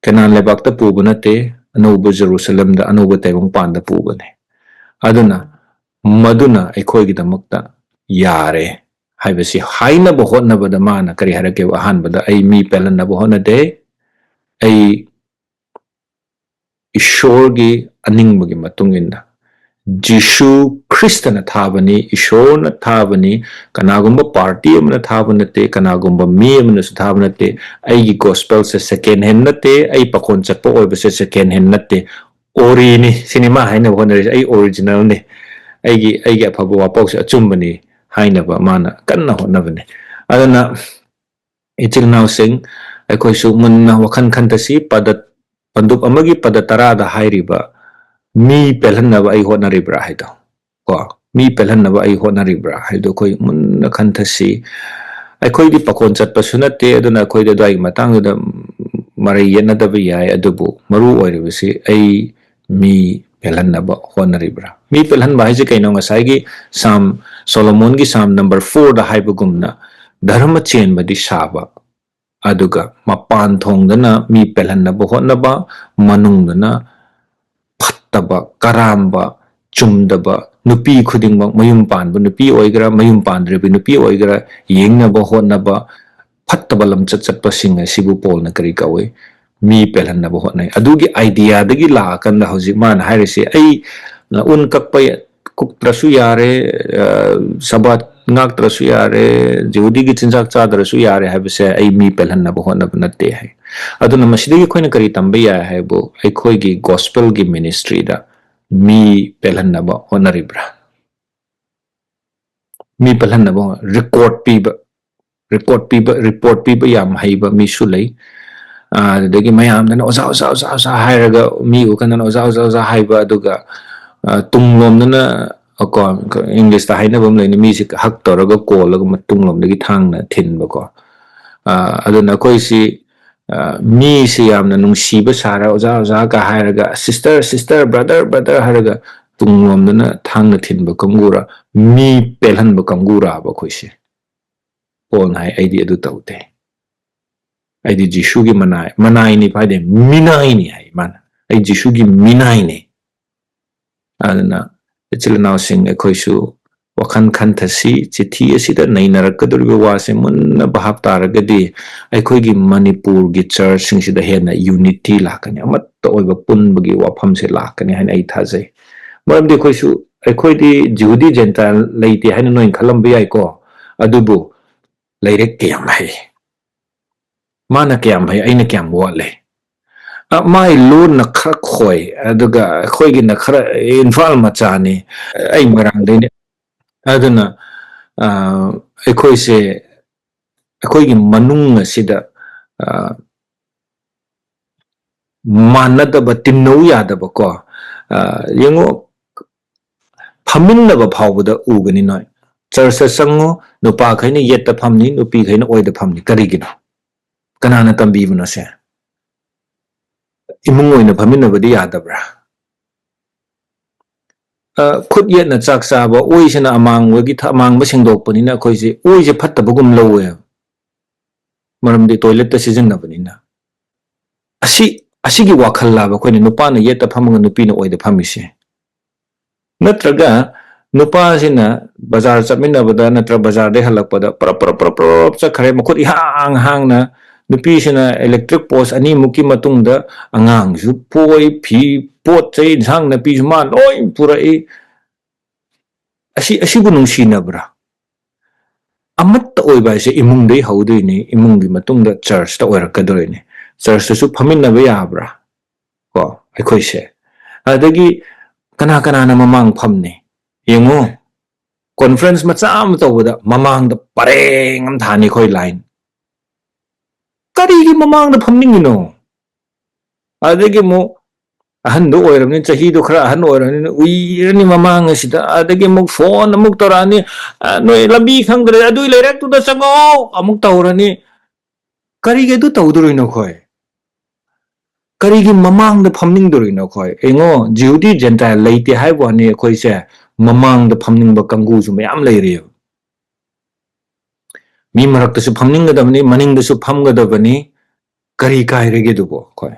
ꯀꯅꯥꯟ ꯂꯩꯕꯥꯛꯇ ꯄꯨꯕ ꯅꯠꯇꯦ, ꯑꯅꯧꯕ ꯖꯦꯔꯨꯁꯂꯝꯗ, ꯑꯅꯧꯕ ꯇꯥꯏꯕꯪꯄꯥꯟꯗ ꯄꯨꯕꯅꯦ꯫ ꯑꯗꯨꯅ ꯃꯗꯨꯅ ꯑꯩꯈꯣꯏꯒꯤꯗꯃꯛꯇ ꯌꯥꯔꯦ ꯍꯥꯏꯕꯁꯤ ꯍꯥꯏꯅꯕ ꯍꯣꯠꯅꯕꯗ ꯃꯥꯅ ꯀꯔꯤ ꯍꯥꯏꯔꯛꯀꯦꯕ? ꯑꯍꯥꯟꯕꯗ, "ꯑꯩ ꯃꯤ ꯄꯦꯜꯍꯟꯅꯕ ꯍꯣꯠꯅꯗꯦ, ꯑꯩ ꯏꯁꯣꯔꯒꯤ ꯑꯅꯤꯡꯕꯒꯤ ꯃꯇꯨꯡ ꯏꯟꯅ ꯖꯤꯁꯨ ꯈ꯭ꯔꯤꯁꯇꯅ ꯊꯥꯕꯅꯤ, ꯏꯁꯣꯔꯅ ꯊꯥꯕꯅꯤ, ꯀꯅꯥꯒꯨꯝꯕ ꯄꯥꯔꯇꯤ ꯑꯃꯅ ꯊꯥꯕ ꯅꯠꯇꯦ, ꯀꯅꯥꯒꯨꯝꯕ ꯃꯤ ꯑꯃꯅꯁꯨ ꯊꯥꯕ ꯅꯠꯇꯦ, ꯑꯩꯒꯤ ꯒꯣꯁꯄꯦꯜꯁꯦ ꯁꯦꯀꯦꯟ ꯍꯦꯟ ꯅꯠꯇꯦ, ꯑꯩ ꯄꯥꯈꯣꯟ ꯆꯠꯄ ꯑꯣꯏꯕꯁꯦ ꯁꯦꯀꯦꯟ ꯍꯦꯟ ꯅꯠꯇꯦ, ꯑꯣꯔꯤꯅꯤ, ꯁꯤꯅꯤ ꯃꯥ ꯍꯥꯏꯅꯕ ꯍꯣꯠꯅꯔꯤꯁꯦ, ꯑꯩ ꯑꯣꯔꯤꯖꯤꯅꯦꯜꯅꯤ, ꯑꯩꯒꯤ, ꯑꯩꯒꯤ ꯑꯐꯕ ꯋꯥꯄꯥꯎꯁꯦ ꯑꯆꯨꯝꯕꯅꯤ" ꯍꯥꯏꯅꯕ ꯃꯥꯅ ꯀꯟꯅ ꯍꯣꯠꯅꯕꯅꯤ꯫ ꯑꯗꯨꯅ ꯏꯆꯤꯜ ꯏꯅꯥꯎꯁꯤꯡ, ꯑꯩꯈꯣꯏꯁꯨ ꯃꯨꯟꯅ ꯋꯥꯈꯜ ꯈꯟꯊꯁꯤ꯫ ꯄꯗ, ꯄꯟꯗꯨꯞ ꯑꯃꯒꯤ ꯄꯗ ꯇꯔꯥꯗ ꯍꯥꯏꯔꯤꯕ "ꯃꯤ ꯄꯦꯜꯍꯟꯅꯕ ꯑꯩ ꯍꯣꯠꯅꯔꯤꯕ꯭ꯔꯥ" ꯍꯥꯏꯗꯣ, ꯀꯣ, "ꯃꯤ ꯄꯦꯜꯍꯟꯅꯕ ꯑꯩ ꯍꯣꯠꯅꯔꯤꯕ꯭ꯔꯥ" ꯍꯥꯏꯗꯣ ꯑꯩꯈꯣꯏ ꯃꯨꯟꯅ ꯈꯟꯊꯁꯤ꯫ ꯑꯩꯈꯣꯏꯗꯤ ꯄꯥꯈꯣꯟ ꯆꯠꯄꯁꯨ ꯅꯠꯇꯦ, ꯑꯗꯨꯅ ꯑꯩꯈꯣꯏꯗꯤ ꯑꯗꯨꯋꯥꯏꯒꯤ ꯃꯇꯥꯡꯗꯨꯗ ꯃꯔꯩ ꯌꯦꯠꯅꯗꯕ ꯌꯥꯏ, ꯑꯗꯨꯕꯨ ꯃꯔꯨ ꯑꯣꯏꯔꯤꯕꯁꯤ ꯑꯩ ꯃꯤ ꯄꯦꯜꯍꯟꯅꯕ ꯍꯣꯠꯅꯔꯤꯕ꯭ꯔꯥ? ꯃꯤ ꯄꯦꯜꯍꯟꯕ ꯍꯥꯏꯁꯦ ꯀꯩꯅꯣ? ꯉꯁꯥꯏꯒꯤ ꯁꯥꯝ, ꯁꯣꯂꯣꯃꯣꯟꯒꯤ ꯁꯥꯝ ꯅꯝꯕꯔ ꯐꯣꯔꯗ ꯍꯥꯏꯕꯒꯨꯝꯅ, ꯙꯔꯃ ꯆꯦꯟꯕꯗꯤ ꯁꯥꯕ, ꯑꯗꯨꯒ ꯃꯄꯥꯟ ꯊꯣꯡꯗꯅ ꯃꯤ ꯄꯦꯜꯍꯟꯅꯕ ꯍꯣꯠꯅꯕ, ꯃꯅꯨꯡꯗꯅ ꯐꯠꯇꯕ, ꯀꯔꯥꯝꯕ, ꯆꯨꯝꯗꯕ, ꯅꯨꯄꯤ ꯈꯨꯗꯤꯡꯃꯛ, ꯃꯌꯨꯝ ꯄꯥꯟꯕ ꯅꯨꯄꯤ ꯑꯣꯏꯒꯦꯔꯥ, ꯃꯌꯨꯝ ꯄꯥꯟꯗ꯭ꯔꯤꯕ ꯅꯨꯄꯤ ꯑꯣꯏꯒꯦꯔꯥ, ꯌꯦꯡꯅꯕ ꯍꯣꯠꯅꯕ, ꯐꯠꯇꯕ ꯂꯝꯆꯠ ꯆꯠꯄꯁꯤꯡ ꯑꯁꯤꯕꯨ ꯄꯣꯜꯅ ꯀꯔꯤ ꯀꯧꯏ? ꯃꯤ ꯄꯦꯜꯍꯟꯅꯕ ꯍꯣꯠꯅꯩ꯫ ꯑꯗꯨꯒꯤ ꯑꯥꯏꯗꯤꯌꯥꯗꯒꯤ ꯂꯥꯛꯑꯀꯥꯟꯗ ꯍꯧꯖꯤꯛ ꯃꯥꯅ ꯍꯥꯏꯔꯤꯁꯤ, "ꯑꯩ ꯎꯟ ꯀꯛꯄ ꯀꯨꯞꯇ꯭ꯔꯁꯨ ꯌꯥꯔꯦ, ꯑ, ꯁꯕꯥꯠ ꯉꯥꯛꯇ꯭ꯔꯁꯨ ꯌꯥꯔꯦ, ꯖꯤꯍꯨꯗꯤꯒꯤ ꯆꯤꯟꯖꯥꯛ ꯆꯥꯗ꯭ꯔꯁꯨ ꯌꯥꯔꯦ ꯍꯥꯏꯕꯁꯦ ꯑꯩ ꯃꯤ ꯄꯦꯜꯍꯟꯅꯕ ꯍꯣꯠꯅꯕ ꯅꯠꯇꯦ" ꯍꯥꯏ꯫ ꯑꯗꯨꯅ ꯃꯁꯤꯗꯒꯤ ꯑꯩꯈꯣꯏꯅ ꯀꯔꯤ ꯇꯝꯕ ꯌꯥꯏ ꯍꯥꯏꯕꯨ, ꯑꯩꯈꯣꯏꯒꯤ ꯒꯣꯁꯄꯦꯜꯒꯤ ꯃꯤꯅꯤꯁꯇ꯭ꯔꯤꯗ ꯃꯤ ꯄꯦꯜꯍꯟꯅꯕ ꯍꯣꯠꯅꯔꯤꯕ꯭ꯔꯥ? ꯃꯤ ꯄꯜꯍꯟꯅꯕ ꯔꯤꯀꯣꯔꯠ ꯄꯤꯕ, ꯔꯤꯀꯣꯔꯠ ꯄꯤꯕ, ꯔꯤꯄꯣꯔꯠ ꯄꯤꯕ ꯌꯥꯝ ꯍꯩꯕ ꯃꯤꯁꯨ ꯂꯩ꯫ ꯑꯗꯨꯗꯒꯤ ꯃꯌꯥꯝꯗꯅ "ꯑꯣꯖꯥ, ꯑꯣꯖꯥ, ꯑꯣꯖꯥ, ꯑꯣꯖꯥ" ꯍꯥꯏꯔꯒ, ꯃꯤ ꯎꯀꯥꯟꯗꯅ "ꯑꯣꯖꯥ, ꯑꯣꯖꯥ, ꯑꯣꯖꯥ" ꯍꯥꯏꯕ, ꯑꯗꯨꯒ ꯇꯨꯡꯂꯣꯝꯗꯅ, ꯀꯣ, ꯏꯪꯂꯤꯁꯇ ꯍꯥꯏꯅꯕ ꯑꯃ ꯂꯩꯅ, ꯃꯤꯁꯦ ꯍꯛ ꯇꯧꯔꯒ ꯀꯣꯜꯂꯒ ꯇꯨꯡꯂꯣꯝꯗꯒꯤ ꯊꯥꯡꯅ ꯊꯤꯟꯕꯀꯣ꯫ ꯑꯗꯨꯅ ꯑꯩꯈꯣꯏꯁꯤ ꯃꯤꯁꯦ ꯌꯥꯝꯅ ꯅꯨꯡꯁꯤꯕ ꯁꯥꯔ "ꯑꯣꯖꯥ, ꯑꯣꯖꯥ" ꯀ ꯍꯥꯏꯔꯒ, "ꯁꯤꯁꯇꯔ, ꯁꯤꯁꯇꯔ, ꯕ꯭ꯔꯗꯔ, ꯕ꯭ꯔꯗꯔ" ꯍꯥꯏꯔꯒ ꯇꯨꯡꯂꯣꯝꯗꯅ ꯊꯥꯡꯅ ꯊꯤꯟꯕ ꯀꯥꯡꯕꯨꯔꯥ, ꯃꯤ ꯄꯦꯜꯍꯟꯕ ꯀꯥꯡꯕꯨꯔꯥꯕ ꯑꯩꯈꯣꯏꯁꯦ? ꯄꯣꯜꯅ ꯍꯥꯏ, "ꯑꯩꯗꯤ ꯑꯗꯨ ꯇꯧꯗꯦ꯫ ꯑꯩꯗꯤ ꯖꯤꯁꯨꯒꯤ ꯃꯅꯥꯏ, ꯃꯅꯥꯏꯅꯤ ꯍꯥꯏꯗꯦ, ꯃꯤꯅꯥꯏꯅꯤ" ꯍꯥꯏ ꯃꯥꯅ꯫ "ꯑꯩ ꯖꯤꯁꯨꯒꯤ ꯃꯤꯅꯥꯏꯅꯤ"꯫ ꯑꯗꯨꯅ ꯏꯆꯤꯜ ꯏꯅꯥꯎꯁꯤꯡ, ꯑꯩꯈꯣꯏꯁꯨ ꯋꯥꯈꯜ ꯈꯟꯊꯁꯤ꯫ ꯆꯤꯊꯤ ꯑꯁꯤꯗ ꯅꯩꯅꯔꯛꯀꯗꯧꯔꯤꯕ ꯋꯥꯁꯦ ꯃꯨꯟꯅ ꯚꯥꯞ ꯇꯥꯔꯒꯗꯤ, ꯑꯩꯈꯣꯏꯒꯤ ꯃꯅꯤꯄꯨꯔꯒꯤ ꯆꯔꯆꯁꯤꯡꯁꯤꯗ ꯍꯦꯟꯅ ꯌꯨꯅꯤꯇꯤ ꯂꯥꯛꯀꯅꯤ, ꯑꯃꯠꯇ ꯑꯣꯏꯕ ꯄꯨꯟꯕꯒꯤ ꯋꯥꯐꯝꯁꯦ ꯂꯥꯛꯀꯅꯤ ꯍꯥꯏꯅ ꯑꯩ ꯊꯥꯖꯩ꯫ ꯃꯔꯝꯗꯤ ꯑꯩꯈꯣꯏꯁꯨ, ꯑꯩꯈꯣꯏꯗꯤ ꯖꯤꯍꯨꯗꯤ ꯖꯦꯟꯇꯥꯏꯜ ꯂꯩꯇꯦ ꯍꯥꯏꯅ ꯅꯣꯏꯅ ꯈꯜꯂꯝꯕ ꯌꯥꯏꯀꯣ, ꯑꯗꯨꯕꯨ ꯂꯥꯏꯔꯤꯛ ꯀꯌꯥꯝ ꯍꯩ, ꯃꯥꯅ ꯀꯌꯥꯝ ꯍꯩ, ꯑꯩꯅ ꯀꯌꯥꯝ ꯋꯥꯠꯂꯦ꯫ ꯑ, ꯃꯥꯏ ꯂꯣꯟꯅ ꯈꯔ ꯈꯣꯏ, ꯑꯗꯨꯒ ꯑꯩꯈꯣꯏꯒꯤꯅ ꯈꯔ, ꯏꯝꯐꯥꯜ ꯃꯆꯥꯅꯤ, ꯑꯩ ꯃꯣꯏꯔꯥꯡꯗꯩꯅꯦ꯫ ꯑꯗꯨꯅ, ꯑ, ꯑꯩꯈꯣꯏꯁꯦ, ꯑꯩꯈꯣꯏꯒꯤ ꯃꯅꯨꯡ ꯑꯁꯤꯗ, ꯑ, ꯃꯥꯟꯅꯗꯕ, ꯇꯤꯟꯅꯧ ꯌꯥꯗꯕꯀꯣ꯫ ꯑ, ꯌꯦꯡꯉꯣ, ꯐꯝꯃꯤꯟꯅꯕ ꯐꯥꯎꯕꯗ ꯎꯒꯅꯤ ꯅꯣꯏ꯫ ꯆꯔꯆꯇ ꯆꯪꯉꯨ, ꯅꯨꯄꯥꯈꯩꯅ ꯌꯦꯠꯇ ꯐꯝꯅꯤ, ꯅꯨꯄꯤꯈꯩꯅ ꯑꯣꯏꯗ ꯐꯝꯅꯤ꯫ ꯀꯔꯤꯒꯤꯅꯣ? ꯀꯅꯥꯅ ꯇꯝꯕꯤꯕꯅꯣ ꯁꯦ? ꯏꯃꯨꯡ ꯑꯣꯏꯅ ꯐꯝꯃꯤꯟꯅꯕꯗꯤ ꯌꯥꯗꯕ꯭ꯔꯥ? ꯑ, ꯈꯨꯠ ꯌꯦꯠꯅ ꯆꯥꯛ ꯆꯥꯕ, ꯑꯣꯏꯁꯤꯅ ꯑꯃꯥꯡꯕꯒꯤ ꯊ-, ꯑꯃꯥꯡꯕ ꯁꯦꯡꯗꯣꯛꯄꯅꯤꯅ ꯑꯩꯈꯣꯏꯁꯦ ꯑꯣꯏꯁꯦ ꯐꯠꯇꯕꯒꯨꯝ ꯂꯧꯋꯦꯕ꯫ ꯃꯔꯝꯗꯤ ꯇꯣꯏꯂꯦꯠꯇ ꯁꯤꯖꯤꯟꯅꯕꯅꯤꯅ꯫ ꯑꯁꯤ, ꯑꯁꯤꯒꯤ ꯋꯥꯈꯜ ꯂꯥꯕ ꯑꯩꯈꯣꯏꯅ ꯅꯨꯄꯥꯅ ꯌꯦꯠꯇ ꯐꯝꯃꯒ ꯅꯨꯄꯤꯅ ꯑꯣꯏꯗ ꯐꯝꯃꯤꯁꯦ? ꯅꯠꯇ꯭ꯔꯒ ꯅꯨꯄꯥꯁꯤꯅ ꯕꯖꯥꯔ ꯆꯠꯃꯤꯟꯅꯕꯗ ꯅꯠꯇ꯭ꯔꯒ ꯕꯖꯥꯔꯗꯒꯤ ꯍꯜꯂꯛꯄꯗ ꯄꯔꯞ ꯄꯔꯞ ꯄꯔꯞ ꯄꯔꯞ ꯆꯠꯈ꯭ꯔꯦ, ꯃꯈꯨꯠ ꯏꯍꯥꯡ ꯍꯥꯡꯅ, ꯅꯨꯄꯤꯁꯤꯅ ꯏꯂꯦꯛꯇ꯭ꯔꯤꯛ ꯄꯣꯁ ꯑꯅꯤꯃꯨꯛꯀꯤ ꯃꯇꯨꯡꯗ ꯑꯉꯥꯡꯁꯨ ꯄꯣꯏ, ꯐꯤ, ꯄꯣꯠ ꯆꯩ, ꯏꯟꯁꯥꯡ ꯅꯥꯄꯤꯁꯨ ꯃꯥ ꯂꯣꯏ ꯄꯨꯔꯛꯏ꯫ ꯑꯁꯤ, ꯑꯁꯤꯕꯨ ꯅꯨꯡꯁꯤꯅꯕ꯭ꯔꯥ? ꯑꯃꯠꯇ ꯑꯣꯏꯕ ꯍꯥꯏꯁꯦ ꯏꯃꯨꯡꯗꯩ ꯍꯧꯗꯣꯏꯅꯤ, ꯏꯃꯨꯡꯒꯤ ꯃꯇꯨꯡꯗ ꯆꯔꯆꯇ ꯑꯣꯏꯔꯛꯀꯗꯣꯏꯅꯤ꯫ ꯆꯔꯆꯇꯁꯨ ꯐꯝꯃꯤꯟꯅꯕ ꯌꯥꯕ꯭ꯔꯥ? ꯀꯣ, ꯑꯩꯈꯣꯏꯁꯦ꯫ ꯑꯗꯒꯤ ꯀꯅꯥ ꯀꯅꯥꯅ ꯃꯃꯥꯡ ꯐꯝꯅꯤ? ꯌꯦꯡꯉꯣ, ꯀꯣꯟꯐ꯭ꯔꯦꯟꯁ ꯃꯆꯥ ꯑꯃ ꯇꯧꯕꯗ ꯃꯃꯥꯡꯗ ꯄꯔꯦꯡ ꯑꯃ ꯊꯥꯅꯤ ꯑꯩꯈꯣꯏ ꯂꯥꯏꯟ꯫ ꯀꯔꯤꯒꯤ ꯃꯃꯥꯡꯗ ꯐꯝꯅꯤꯡꯉꯤꯅꯣ? ꯑꯗꯒꯤ ꯑꯃꯨꯛ ꯑꯍꯟꯗꯣ ꯑꯣꯏꯔꯕꯅꯤꯅ, ꯆꯍꯤꯗꯣ ꯈꯔ ꯑꯍꯟ ꯑꯣꯏꯔꯕꯅꯤꯅ ꯎꯏꯔꯅꯤ ꯃꯃꯥꯡ ꯑꯁꯤꯗ꯫ ꯑꯗꯒꯤ ꯑꯃꯨꯛ ꯐꯣꯟ ꯑꯃꯨꯛ ꯇꯧꯔꯛꯑꯅꯤ, "ꯑ, ꯅꯣꯏ ꯂꯝꯕꯤ ꯈꯪꯗ꯭ꯔꯦ, ꯑꯗꯨꯏ ꯂꯩꯔꯛꯇꯨꯗ ꯆꯪꯉꯛꯑꯣ" ꯑꯃꯨꯛ ꯇꯧꯔꯅꯤ꯫ ꯀꯔꯤꯒꯤ ꯑꯗꯨ ꯇꯧꯗꯣꯔꯤꯅꯣ ꯑꯩꯈꯣꯏ? ꯀꯔꯤꯒꯤ ꯃꯃꯥꯡꯗ ꯐꯝꯅꯤꯡꯗꯣꯔꯤꯅꯣ ꯑꯩꯈꯣꯏ? ꯌꯦꯡꯉꯣ, ꯖꯤꯍꯨꯗꯤ ꯖꯦꯟꯇꯥꯏꯜ ꯂꯩꯇꯦ ꯍꯥꯏꯕ ꯋꯥꯅꯤ, ꯑꯩꯈꯣꯏꯁꯦ ꯃꯃꯥꯡꯗ ꯐꯝꯅꯤꯡꯕ ꯀꯥꯡꯒꯨꯁꯨ ꯃꯌꯥꯝ ꯂꯩꯔꯤꯑꯕ꯫ ꯃꯤ ꯃꯔꯛꯇꯁꯨ ꯐꯝꯅꯤꯡꯒꯗꯕꯅꯤ, ꯃꯅꯤꯡꯗꯁꯨ ꯐꯝꯒꯗꯕꯅꯤ꯫ ꯀꯔꯤ ꯀꯥꯏꯔꯒꯦ ꯑꯗꯨꯕꯨ? ꯑꯩꯈꯣꯏ,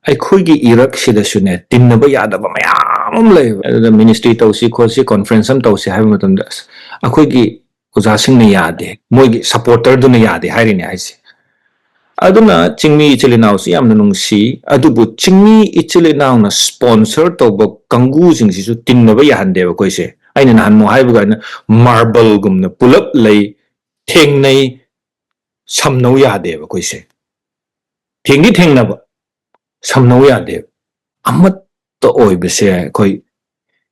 ꯑꯩꯈꯣꯏꯒꯤ ꯏꯔꯛꯁꯤꯗꯁꯨꯅꯦ, ꯇꯤꯟꯅꯕ ꯌꯥꯗꯕ ꯃꯌꯥꯝ ꯑꯃ ꯂꯩꯌꯦꯕ꯫ ꯑꯗꯨꯗ ꯃꯤꯅꯤꯁꯇ꯭ꯔꯤ ꯇꯧꯁꯤ ꯈꯣꯠꯁꯤ, ꯀꯣꯟꯐ꯭ꯔꯦꯟꯁ ꯑꯃ ꯇꯧꯁꯤ ꯍꯥꯏꯕ ꯃꯇꯝꯗ, "ꯑꯁ, ꯑꯩꯈꯣꯏꯒꯤ ꯑꯣꯖꯥꯁꯤꯡꯅ ꯌꯥꯗꯦ, ꯃꯣꯏꯒꯤ ꯁꯄꯣꯔꯇꯔꯗꯨꯅ ꯌꯥꯗꯦ" ꯍꯥꯏꯔꯤꯅꯦ ꯍꯥꯏꯁꯦ꯫ ꯑꯗꯨꯅ ꯆꯤꯡꯃꯤ ꯏꯆꯤꯜ ꯏꯅꯥꯎꯁꯤ ꯌꯥꯝꯅ ꯅꯨꯡꯁꯤ, ꯑꯗꯨꯕꯨ ꯆꯤꯡꯃꯤ ꯏꯆꯤꯜ ꯏꯅꯥꯎꯅ ꯁ꯭ꯄꯣꯟꯁꯔ ꯇꯧꯕ ꯀꯥꯡꯒꯨꯁꯤꯡꯁꯤꯁꯨ ꯇꯤꯟꯅꯕ ꯌꯥꯍꯟꯗꯦꯕ ꯑꯩꯈꯣꯏꯁꯦ꯫ ꯑꯩꯅ ꯅꯍꯥꯟꯃꯨꯛ ꯍꯥꯏꯕ ꯀꯥꯟꯗ, ꯃꯥꯔꯕꯜꯒꯨꯝꯅ ꯄꯨꯂꯞ ꯂꯩ, ꯊꯦꯡꯅꯩ, ꯁꯝꯅꯧ ꯌꯥꯗꯦꯕ ꯑꯩꯈꯣꯏꯁꯦ꯫ ꯊꯦꯡꯗꯤ ꯊꯦꯡꯅꯕ, ꯁꯝꯅꯧ ꯌꯥꯗꯦꯕ꯫ ꯑꯃꯠꯇ ꯑꯣꯏꯕꯁꯦ ꯑꯩꯈꯣꯏ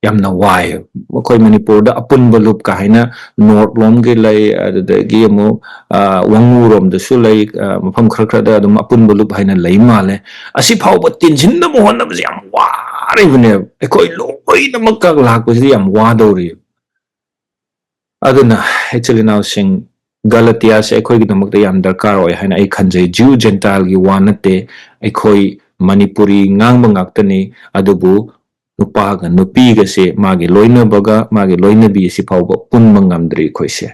ꯌꯥꯝꯅ ꯋꯥꯏ꯫ ꯑꯩꯈꯣꯏ ꯃꯅꯤꯄꯨꯔꯗ ꯑꯄꯨꯟꯕ ꯂꯨꯞ ꯀꯥ ꯍꯥꯏꯅ ꯅꯣꯔꯠ ꯂꯣꯝꯒꯤ ꯂꯩ, ꯑꯗꯨꯗꯒꯤ ꯑꯃꯨꯛ, ꯑ, ꯋꯥꯉꯨꯔꯣꯝꯗꯁꯨ ꯂꯩ, ꯑ, ꯃꯐꯝ ꯈꯔ ꯈꯔꯗ ꯑꯗꯨꯝ ꯑꯄꯨꯟꯕ ꯂꯨꯞ ꯍꯥꯏꯅ ꯂꯩ ꯃꯥꯜꯂꯦ꯫ ꯑꯁꯤ ꯐꯥꯎꯕ ꯇꯤꯟꯁꯤꯟꯅꯕ ꯍꯣꯠꯅꯕꯁꯦ ꯌꯥꯝ ꯋꯥꯔꯤꯕꯅꯦꯕ꯫ ꯑꯩꯈꯣꯏ ꯂꯣꯏꯅꯃꯛꯀ ꯂꯥꯛꯄꯁꯤꯗꯤ ꯌꯥꯝ ꯋꯥꯗꯧꯔꯤ꯫ ꯑꯗꯨꯅ ꯏꯆꯤꯜ ꯏꯅꯥꯎꯁꯤꯡ, ꯒꯂꯇꯤꯌꯥꯁꯦ ꯑꯩꯈꯣꯏꯒꯤꯗꯃꯛꯇ ꯌꯥꯝ ꯗꯔꯀꯥꯔ ꯑꯣꯏ ꯍꯥꯏꯅ ꯑꯩ ꯈꯟꯖꯩ꯫ ꯖ꯭ꯌꯨ ꯖꯦꯟꯇꯥꯏꯜꯒꯤ ꯋꯥ ꯅꯠꯇꯦ, ꯑꯩꯈꯣꯏ ꯃꯅꯤꯄꯨꯔꯤ ꯉꯥꯡꯕ ꯉꯥꯛꯇꯅꯤ꯫ ꯑꯗꯨꯕꯨ ꯅꯨꯄꯥꯒ ꯅꯨꯄꯤꯒꯁꯦ, ꯃꯥꯒꯤ ꯂꯣꯏꯅꯕꯒ ꯃꯥꯒꯤ ꯂꯣꯏꯅꯕꯤ ꯑꯁꯤ ꯐꯥꯎꯕ ꯄꯨꯟꯕ ꯉꯝꯗ꯭ꯔꯤ ꯑꯩꯈꯣꯏꯁꯦ꯫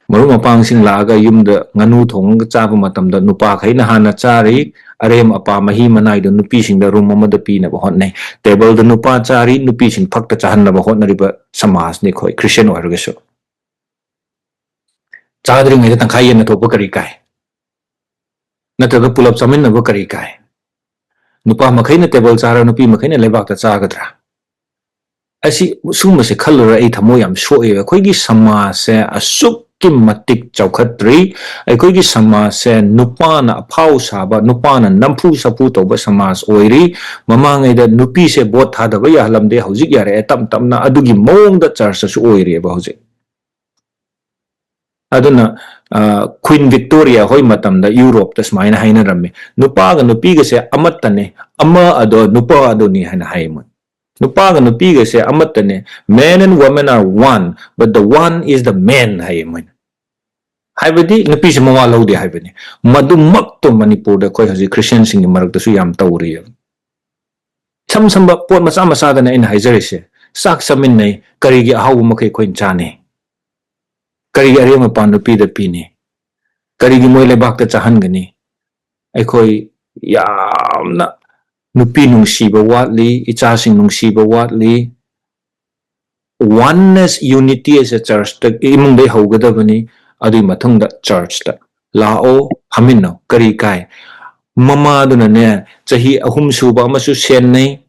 ꯃꯔꯨꯞ ꯃꯄꯥꯡꯁꯤꯡ ꯂꯥꯛꯑꯒ ꯌꯨꯝꯗ ꯉꯥꯅꯨ ꯊꯣꯡꯉꯒ ꯆꯥꯕ ꯃꯇꯝꯗ ꯅꯨꯄꯥꯈꯩꯅ ꯍꯥꯟꯅ ꯆꯥꯔꯤ, ꯑꯔꯦꯝ ꯑꯄꯥ ꯃꯍꯤ ꯃꯅꯥꯏꯗꯨ ꯅꯨꯄꯤꯁꯤꯡꯗ ꯔꯨꯝ ꯑꯃꯗ ꯄꯤꯅꯕ ꯍꯣꯠꯅꯩ꯫ ꯇꯦꯕꯜꯗ ꯅꯨꯄꯥ ꯆꯥꯔꯤ, ꯅꯨꯄꯤꯁꯤꯡ ꯐꯛꯇ ꯆꯥꯍꯟꯅꯕ ꯍꯣꯠꯅꯔꯤꯕ ꯁꯃꯥꯖꯅꯤ ꯑꯩꯈꯣꯏ, ꯈ꯭ꯔꯤꯁꯇꯤꯌꯥꯟ ꯑꯣꯏꯔꯒꯁꯨ꯫ ꯆꯥꯗ꯭ꯔꯤꯉꯩꯗ ꯇꯪꯈꯥꯏ ꯌꯦꯟꯅ ꯊꯣꯛꯄ ꯀꯔꯤ ꯀꯥꯏ? ꯅꯠꯇ꯭ꯔꯒ ꯄꯨꯂꯞ ꯆꯥꯃꯤꯟꯅꯕ ꯀꯔꯤ ꯀꯥꯏ? ꯅꯨꯄꯥ ꯃꯈꯩꯅ ꯇꯦꯕꯜ ꯆꯥꯔ ꯅꯨꯄꯤ ꯃꯈꯩꯅ ꯂꯩꯕꯥꯛꯇ ꯆꯥꯒꯗ꯭ꯔꯥ? ꯑꯁꯤ, ꯁꯨꯝꯕꯁꯦ ꯈꯜꯂꯨꯔ ꯑꯩ ꯊꯃꯣꯏ ꯌꯥꯝ ꯁꯣꯛꯑꯦꯕ꯫ ꯑꯩꯈꯣꯏꯒꯤ ꯁꯃꯥꯖꯁꯦ ꯑꯁꯨꯛ ꯑꯗꯨꯛꯀꯤ ꯃꯇꯤꯛ ꯆꯥꯎꯈꯠꯇ꯭ꯔꯤ꯫ ꯑꯩꯈꯣꯏꯒꯤ ꯁꯃꯥꯖꯁꯦ ꯅꯨꯄꯥꯅ ꯑꯐꯥꯎ ꯁꯥꯕ, ꯅꯨꯄꯥꯅ ꯅꯝꯐꯨ ꯁꯥꯐꯨ ꯇꯧꯕ ꯁꯃꯥꯖ ꯑꯣꯏꯔꯤ꯫ ꯃꯃꯥꯡꯉꯩꯗ ꯅꯨꯄꯤꯁꯦ ꯚꯣꯠ ꯊꯥꯗꯕ ꯌꯥꯍꯜꯂꯝꯗꯦ, ꯍꯧꯖꯤꯛ ꯌꯥꯔꯛꯑꯦ ꯇꯞ ꯇꯞꯅ꯫ ꯑꯗꯨꯒꯤ ꯃꯑꯣꯡꯗ ꯆꯔꯆꯇꯁꯨ ꯑꯣꯏꯔꯤꯑꯕ ꯍꯧꯖꯤꯛ꯫ ꯑꯗꯨꯅ ꯀ꯭ꯋꯤꯟ ꯚꯤꯛꯇꯣꯔꯤꯌꯥ ꯍꯣꯏ ꯃꯇꯝꯗ ꯌꯨꯔꯣꯞꯇ ꯁꯨꯃꯥꯏꯅ ꯍꯥꯏꯅꯔꯝꯃꯤ, "ꯅꯨꯄꯥꯒ ꯅꯨꯄꯤꯒꯁꯦ ꯑꯃꯠꯇꯅꯦ, ꯑꯃ ꯑꯗꯣ ꯅꯨꯄꯥ ꯑꯗꯨꯅꯤ" ꯍꯥꯏꯅ ꯍꯥꯏ ꯃꯣꯏ꯫ "ꯅꯨꯄꯥꯒ ꯅꯨꯄꯤꯒꯁꯦ ꯑꯃꯠꯇꯅꯦ, man and woman are one, but the one is the man" ꯍꯥꯏꯌꯦ ꯃꯣꯏꯅ꯫ ꯍꯥꯏꯕꯗꯤ ꯅꯨꯄꯤꯁꯦ ꯃꯋꯥ ꯂꯧꯗꯦ ꯍꯥꯏꯕꯅꯤ꯫ ꯃꯗꯨꯃꯛꯇꯣ ꯃꯅꯤꯄꯨꯔꯗ ꯑꯩꯈꯣꯏ ꯍꯧꯖꯤꯛ ꯈ꯭ꯔꯤꯁꯇꯤꯌꯥꯟꯁꯤꯡꯒꯤ ꯃꯔꯛꯇꯁꯨ ꯌꯥꯝ ꯇꯧꯔꯤꯑꯕ꯫ ꯏꯁꯝ ꯁꯝꯕ ꯄꯣꯠ ꯃꯆꯥ ꯃꯆꯥꯗꯅ ꯑꯩꯅ ꯍꯥꯏꯖꯔꯤꯁꯦ, ꯆꯥꯛ ꯆꯥꯃꯤꯟꯅꯩ, ꯀꯔꯤꯒꯤ ꯑꯍꯥꯎꯕ ꯃꯈꯩ ꯑꯩꯈꯣꯏꯅ ꯆꯥꯅꯤ? ꯀꯔꯤꯒꯤ ꯑꯔꯦꯝ ꯑꯄꯥ ꯅꯨꯄꯤꯗ ꯄꯤꯅꯤ? ꯀꯔꯤꯒꯤ ꯃꯣꯏ ꯂꯩꯕꯥꯛꯇ ꯆꯥꯍꯟꯒꯅꯤ? ꯑꯩꯈꯣꯏ ꯌꯥꯝꯅ ꯅꯨꯄꯤ ꯅꯨꯡꯁꯤꯕ ꯋꯥꯠꯂꯤ, ꯏꯆꯥꯁꯤꯡ ꯅꯨꯡꯁꯤꯕ ꯋꯥꯠꯂꯤ꯫ Oneness, unity ꯑꯁꯦ ꯆꯔꯆꯇ, ꯏꯃꯨꯡꯗꯩ ꯍꯧꯒꯗꯕꯅꯤ꯫ ꯑꯗꯨꯒꯤ ꯃꯇꯨꯡꯗ ꯆꯔꯆꯇ ꯂꯥꯛꯑꯣ, ꯐꯝꯃꯤꯟꯅꯧ, ꯀꯔꯤ ꯀꯥꯏ? ꯃꯃꯥꯗꯨꯅꯅꯦ, ꯆꯍꯤ ꯑꯍꯨꯝ ꯁꯨꯕ ꯑꯃꯁꯨ ꯁꯦꯟꯅꯩ,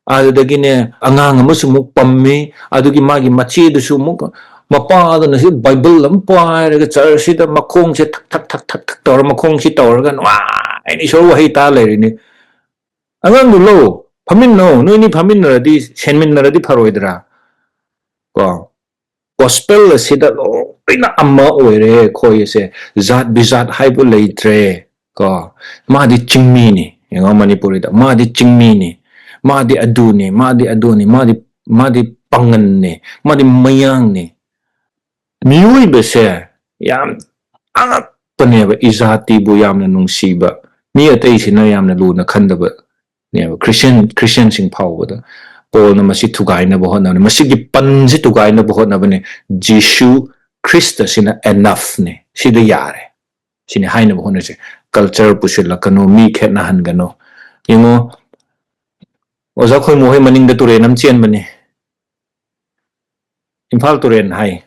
ꯑꯗꯨꯗꯒꯤꯅꯦ ꯑꯉꯥꯡ ꯑꯃꯁꯨ ꯑꯃꯨꯛ ꯄꯝꯃꯤ, ꯑꯗꯨꯒꯤ ꯃꯥꯒꯤ ꯃꯆꯦꯗꯨꯁꯨ ꯑꯃꯨꯛ, ꯃꯄꯥꯗꯨꯅꯁꯨ ꯕꯥꯏꯕꯜ ꯑꯃ ꯄꯥꯏꯔꯒ ꯆꯔꯆꯁꯤꯗ ꯃꯈꯣꯡꯁꯦ ꯊꯛ ꯊꯛ ꯊꯛ ꯊꯛ ꯊꯛ ꯇꯧꯔ, ꯃꯈꯣꯡꯁꯤ ꯇꯧꯔꯒ ꯅꯨꯡꯉꯥꯏꯅ ꯏꯁꯣꯔ ꯋꯥꯍꯩ ꯇꯥ ꯂꯩꯔꯤꯅꯤ꯫ ꯑꯉꯥꯡꯗꯨ ꯂꯧ, ꯐꯝꯃꯤꯟꯅꯧ, ꯅꯣꯏꯅꯤ ꯐꯝꯃꯤꯟꯅꯔꯗꯤ, ꯁꯦꯟꯃꯤꯟꯅꯔꯗꯤ ꯐꯔꯣꯏꯗ꯭ꯔꯥ? ꯀꯣ, ꯒꯣꯁꯄꯦꯜ ꯑꯁꯤꯗ ꯂꯣꯏꯅ ꯑꯃ ꯑꯣꯏꯔꯦ ꯑꯩꯈꯣꯏꯁꯦ, ꯖꯥꯠ ꯕꯤꯖꯥꯠ ꯍꯥꯏꯕ ꯂꯩꯇ꯭ꯔꯦ꯫ ꯀꯣ, ꯃꯥꯗꯤ ꯆꯤꯡꯃꯤꯅꯤ, ꯌꯦꯡꯉꯣ ꯃꯅꯤꯄꯨꯔꯤꯗ, "ꯃꯥꯗꯤ ꯆꯤꯡꯃꯤꯅꯤ, ꯃꯥꯗꯤ ꯑꯗꯨꯅꯤ, ꯃꯥꯗꯤ ꯑꯗꯨꯅꯤ, ꯃꯥꯗꯤ, ꯃꯥꯗꯤ ꯄꯥꯉꯟꯅꯤ, ꯃꯥꯗꯤ ꯃꯌꯥꯡꯅꯤ"꯫ ꯃꯤꯑꯣꯏꯕꯁꯦ ꯌꯥꯝ ꯑꯉꯛꯄꯅꯦꯕ, ꯏꯖꯥꯇꯤꯕꯨ ꯌꯥꯝꯅ ꯅꯨꯡꯁꯤꯕ꯫ ꯃꯤ ꯑꯇꯩꯁꯤꯅ ꯌꯥꯝꯅ ꯂꯨꯅ ꯈꯟꯗꯕꯅꯦꯕ, ꯈ꯭ꯔꯤꯁꯇꯤꯌꯟ, ꯈ꯭ꯔꯤꯁꯇꯤꯌꯟꯁꯤꯡ ꯐꯥꯎꯕꯗ꯫ ꯄꯣꯜꯅ ꯃꯁꯤ ꯊꯨꯒꯥꯏꯅꯕ ꯍꯣꯠꯅꯕꯅꯤ, ꯃꯁꯤꯒꯤ ꯄꯟꯁꯤ ꯊꯨꯒꯥꯏꯅꯕ ꯍꯣꯠꯅꯕꯅꯤ꯫ ꯖꯤꯁꯨ ꯈ꯭ꯔꯤꯁꯇꯁꯤꯅ ꯑꯦꯅꯐꯅꯦ, ꯁꯤꯗ ꯌꯥꯔꯦ꯫ ꯁꯤꯅꯤ ꯍꯥꯏꯅꯕ ꯍꯣꯠꯅꯁꯦ꯫ ꯀꯜꯆꯔ ꯄꯨꯁꯤꯜꯂꯛꯀꯅꯨ, ꯃꯤ ꯈꯦꯠꯅꯍꯟꯒꯅꯨ꯫ ꯌꯦꯡꯉꯣ, ꯑꯣꯖꯥ ꯈꯣꯏꯃꯨ ꯍꯣꯏ ꯃꯅꯤꯡꯗ ꯇꯨꯔꯦꯟ ꯑꯃ ꯆꯦꯟꯕꯅꯤ, ꯏꯝꯐꯥꯜ ꯇꯨꯔꯦꯟ ꯍꯥꯏ꯫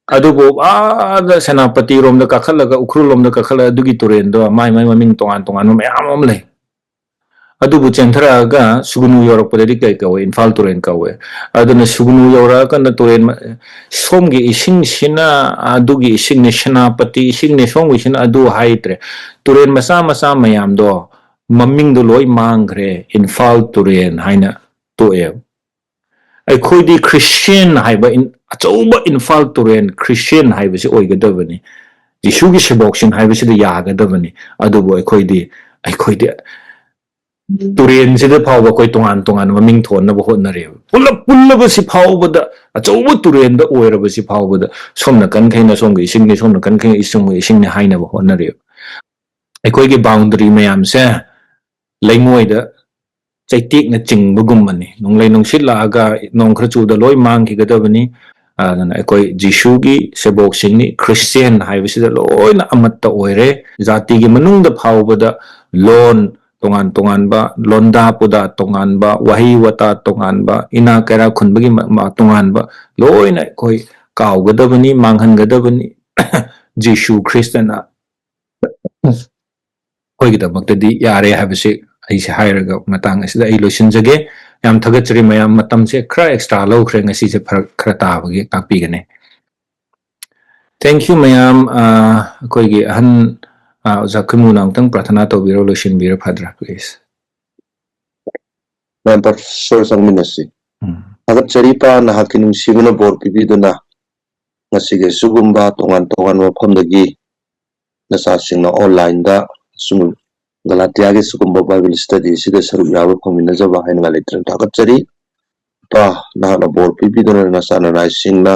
ꯑꯗꯨꯕꯨ ꯑꯥꯗ ꯁꯦꯅꯥꯄꯇꯤꯔꯣꯝꯗ ꯀꯥꯈꯠꯂꯒ, ꯎꯈ꯭ꯔꯨꯜꯂꯣꯝꯗ ꯀꯥꯈꯠꯂꯒ ꯑꯗꯨꯒꯤ ꯇꯨꯔꯦꯟꯗꯣ ꯃꯥꯏ ꯃꯥꯏ ꯃꯃꯤꯡ ꯇꯣꯉꯥꯟ ꯇꯣꯉꯥꯟꯕ ꯃꯌꯥꯝ ꯑꯃ ꯂꯩ꯫ ꯑꯗꯨꯕꯨ ꯆꯦꯟꯊꯔꯛꯑꯒ ꯁꯨꯒꯨꯅꯨ ꯌꯧꯔꯛꯄꯗꯗꯤ ꯀꯩ ꯀꯧꯋꯦ? ꯏꯝꯐꯥꯜ ꯇꯨꯔꯦꯜ ꯀꯧꯋꯦ꯫ ꯑꯗꯨꯅ ꯁꯨꯒꯨꯅꯨ ꯌꯧꯔꯛꯑꯀꯥꯟꯗ ꯇꯨꯔꯦꯜ ꯃ-, ꯁꯣꯝꯒꯤ ꯏꯁꯤꯡꯁꯤꯅ, ꯑꯗꯨꯒꯤ ꯏꯁꯤꯡꯅꯤ, ꯁꯦꯅꯥꯄꯇꯤ ꯏꯁꯤꯡꯅꯤ, ꯁꯣꯝꯒꯤꯁꯤꯅ ꯑꯗꯨ ꯍꯥꯏꯗ꯭ꯔꯦ꯫ ꯇꯨꯔꯦꯜ ꯃꯆꯥ ꯃꯆꯥ ꯃꯌꯥꯝꯗꯣ ꯃꯃꯤꯡꯗꯣ ꯂꯣꯏ ꯃꯥꯡꯈ꯭ꯔꯦ, ꯏꯝꯐꯥꯜ ꯇꯨꯔꯦꯜ ꯍꯥꯏꯅ ꯇꯣꯛꯑꯦꯕ꯫ ꯑꯩꯈꯣꯏꯗꯤ ꯈ꯭ꯔꯤꯁꯇꯤꯌꯟ ꯍꯥꯏꯕ ꯏꯟ-, ꯑꯆꯧꯕ ꯏꯝꯐꯥꯜ ꯇꯨꯔꯦꯜ ꯈ꯭ꯔꯤꯁꯇꯤꯌꯟ ꯍꯥꯏꯕꯁꯤ ꯑꯣꯏꯒꯗꯕꯅꯤ, ꯖꯤꯁꯨꯒꯤ ꯁꯦꯕꯣꯛꯁꯤꯡ ꯍꯥꯏꯕꯁꯤꯗ ꯌꯥꯒꯗꯕꯅꯤ꯫ ꯑꯗꯨꯕꯨ ꯑꯩꯈꯣꯏꯗꯤ, ꯑꯩꯈꯣꯏꯗꯤ ꯇꯨꯔꯦꯟꯁꯤꯗ ꯐꯥꯎꯕ ꯑꯩꯈꯣꯏ ꯇꯣꯉꯥꯟ ꯇꯣꯉꯥꯟꯕ ꯃꯃꯤꯡ ꯊꯣꯟꯅꯕ ꯍꯣꯠꯅꯔꯦꯕ꯫ ꯄꯨꯂꯞ ꯄꯨꯜꯂꯕꯁꯤ ꯐꯥꯎꯕꯗ, ꯑꯆꯧꯕ ꯇꯨꯔꯦꯟꯗ ꯑꯣꯏꯔꯕꯁꯤ ꯐꯥꯎꯕꯗ, ꯁꯣꯝ ꯅꯥꯀꯟꯈꯩꯅ ꯁꯣꯝꯒꯤ ꯏꯁꯤꯡꯅꯤ, ꯁꯣꯝ ꯅꯥꯀꯟꯈꯩꯅ ꯏꯁꯤꯡ, ꯏꯁꯤꯡꯅꯤ ꯍꯥꯏꯅꯕ ꯍꯣꯠꯅꯔꯦꯕ꯫ ꯑꯩꯈꯣꯏꯒꯤ ꯕꯥꯎꯟꯗꯔꯤ ꯃꯌꯥꯝꯁꯦ ꯂꯩꯉꯣꯏꯗ ꯆꯩꯇꯦꯛꯅ ꯆꯤꯡꯕꯒꯨꯝꯕꯅꯤ꯫ ꯅꯣꯡꯂꯩ ꯅꯨꯡꯁꯤꯠ ꯂꯥꯛꯑꯒ ꯅꯣꯡ ꯈꯔ ꯆꯨꯕꯗ ꯂꯣꯏ ꯃꯥꯡꯈꯤꯒꯗꯕꯅꯤ꯫ ꯑꯗꯨꯅ ꯑꯩꯈꯣꯏ ꯖꯤꯁꯨꯒꯤ ꯁꯦꯕꯣꯛꯁꯤꯡꯅꯤ, ꯈ꯭ꯔꯤꯁꯇꯤꯌꯟ ꯍꯥꯏꯕꯁꯤꯗ ꯂꯣꯏꯅ ꯑꯃꯠꯇ ꯑꯣꯏꯔꯦ꯫ ꯖꯥꯇꯤꯒꯤ ꯃꯅꯨꯡꯗ ꯐꯥꯎꯕꯗ ꯂꯣꯟ ꯇꯣꯉꯥꯟ ꯇꯣꯉꯥꯟꯕ, ꯂꯣꯟꯗꯥ ꯄꯨꯗꯥ ꯇꯣꯉꯥꯟꯕ, ꯋꯥꯍꯩ ꯋꯥꯇꯥ ꯇꯣꯉꯥꯟꯕ, ꯏꯅꯥ ꯀꯩꯔꯥ ꯈꯨꯟꯕꯒꯤ ꯃ-, ꯃ-, ꯇꯣꯉꯥꯟꯕ, ꯂꯣꯏꯅ ꯑꯩꯈꯣꯏ ꯀꯥꯎꯒꯗꯕꯅꯤ, ꯃꯥꯡꯍꯟꯒꯗꯕꯅꯤ꯫ ꯖꯤꯁꯨ ꯈ꯭ꯔꯤꯁꯇꯅ ꯑꯩꯈꯣꯏꯒꯤꯗꯃꯛꯇꯗꯤ ꯌꯥꯔꯦ ꯍꯥꯏꯕꯁꯤ ꯑꯩꯁꯦ ꯍꯥꯏꯔꯒ ꯃꯇꯥꯡ ꯑꯁꯤꯗ ꯑꯩ ꯂꯣꯏꯁꯤꯟꯖꯒꯦ꯫ ꯌꯥꯝ ꯊꯥꯒꯠꯆꯔꯤ ꯃꯌꯥꯝ, ꯃꯇꯝꯁꯦ ꯈꯔ ꯑꯦꯛꯁꯇ꯭ꯔꯥ ꯂꯧꯈ꯭ꯔꯦ ꯉꯁꯤꯁꯦ, ꯐꯔꯛ ꯈꯔ ꯇꯥꯕꯒꯤ ꯉꯥꯛꯄꯤꯒꯅꯤ꯫ Thank you ꯃꯌꯥꯝ꯫ ꯑ, ꯑꯩꯈꯣꯏꯒꯤ ꯑꯍꯟ, ꯑ, ꯑꯣꯖꯥ ꯈꯨꯃꯨꯅ ꯑꯃꯨꯛꯇꯪ ꯄ꯭ꯔꯥꯊꯅꯥ ꯇꯧꯕꯤꯔꯣ, ꯂꯣꯏꯁꯤꯟꯕꯤꯔꯣ ꯐꯗ꯭ꯔꯥ, please? ꯃꯌꯥꯝ ꯄ꯭ꯔꯣꯐꯦꯁꯔ ꯆꯪꯃꯤꯟꯅꯁꯤ꯫ ꯎꯝ꯫ ꯊꯥꯒꯠꯆꯔꯤ ꯄꯥ, ꯅꯍꯥꯛꯀꯤ ꯅꯨꯡꯁꯤꯕꯅ ꯕꯣꯔ ꯄꯤꯕꯤꯗꯨꯅ ꯉꯁꯤꯒꯤ ꯑꯁꯤꯒꯨꯝꯕ ꯇꯣꯉꯥꯟ ꯇꯣꯉꯥꯟꯕ ꯃꯐꯝꯗꯒꯤ ꯅꯆꯥꯁꯤꯡꯅ ꯑꯣꯟꯂꯥꯏꯟꯗ ꯁꯨꯝ ꯒꯂꯥꯇꯤꯌꯥꯒꯤ ꯁꯤꯒꯨꯝꯕ ꯕꯥꯏꯕꯜ ꯁ꯭ꯇꯗꯤ ꯑꯁꯤꯗ ꯁꯔꯨꯛ ꯌꯥꯕ ꯐꯪꯃꯤꯟꯅꯖꯕ ꯍꯥꯏꯅꯤꯡꯉꯥꯏ ꯂꯩꯇꯅ ꯊꯥꯒꯠꯆꯔꯤ꯫ ꯄꯥ, ꯅꯍꯥꯛꯅ ꯕꯣꯔ ꯄꯤꯕꯤꯗꯨꯅ ꯅꯆꯥ ꯅꯅꯥꯏꯁꯤꯡꯅ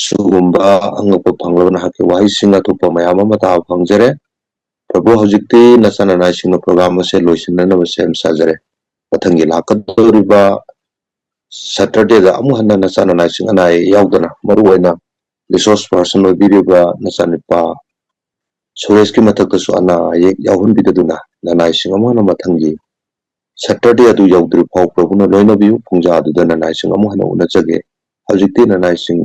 ꯁꯤꯒꯨꯝꯕ ꯑꯉꯛꯄ ꯐꯪꯂꯕ ꯅꯍꯥꯛꯀꯤ ꯋꯥꯍꯩꯁꯤꯡ ꯑꯇꯣꯞꯄ ꯃꯌꯥꯝ ꯑꯃ ꯇꯥꯕ ꯐꯪꯖꯔꯦ꯫ ꯄ꯭ꯔꯚꯨ, ꯍꯧꯖꯤꯛꯇꯤ ꯅꯆꯥ ꯅꯅꯥꯏꯁꯤꯡꯅ ꯄ꯭ꯔꯣꯒ꯭ꯔꯥꯝ ꯑꯁꯦ ꯂꯣꯏꯁꯤꯟꯅꯅꯕ ꯁꯦꯝ ꯁꯥꯖꯔꯦ꯫ ꯃꯊꯪꯒꯤ ꯂꯥꯛꯀꯗꯧꯔꯤꯕ ꯁꯇꯔꯗꯦꯗ ꯑꯃꯨꯛ ꯍꯟꯅ ꯅꯆꯥ ꯅꯅꯥꯏꯁꯤꯡ ꯑꯅꯥ ꯑꯌꯦꯛ ꯌꯥꯎꯗꯅ, ꯃꯔꯨꯑꯣꯏꯅ ꯔꯤꯁꯣꯔꯁ ꯄꯥꯔꯁꯟ ꯑꯣꯏꯕꯤꯔꯤꯕ ꯅꯆꯥꯅꯨꯄꯥ ꯁꯨꯔꯦꯁꯀꯤ ꯃꯊꯛꯇꯁꯨ ꯑꯅꯥ ꯑꯌꯦꯛ ꯌꯥꯎꯍꯟꯕꯤꯗꯗꯨꯅ, ꯅꯅꯥꯏꯁꯤꯡ ꯑꯃꯨꯛ ꯍꯟꯅ ꯃꯊꯪꯒꯤ ꯁꯇꯔꯗꯦ ꯑꯗꯨ ꯌꯧꯗ꯭ꯔꯤꯕ ꯐꯥꯎ ꯄ꯭ꯔꯚꯨꯅ ꯂꯣꯏꯅꯕꯤꯌꯨ꯫ ꯄꯨꯡꯖꯥ ꯑꯗꯨꯗ ꯅꯅꯥꯏꯁꯤꯡ ꯑꯃꯨꯛ ꯍꯟꯅ ꯎꯅꯖꯒꯦ꯫ ꯍꯧꯖꯤꯛꯇꯤ ꯅꯅꯥꯏꯁꯤꯡ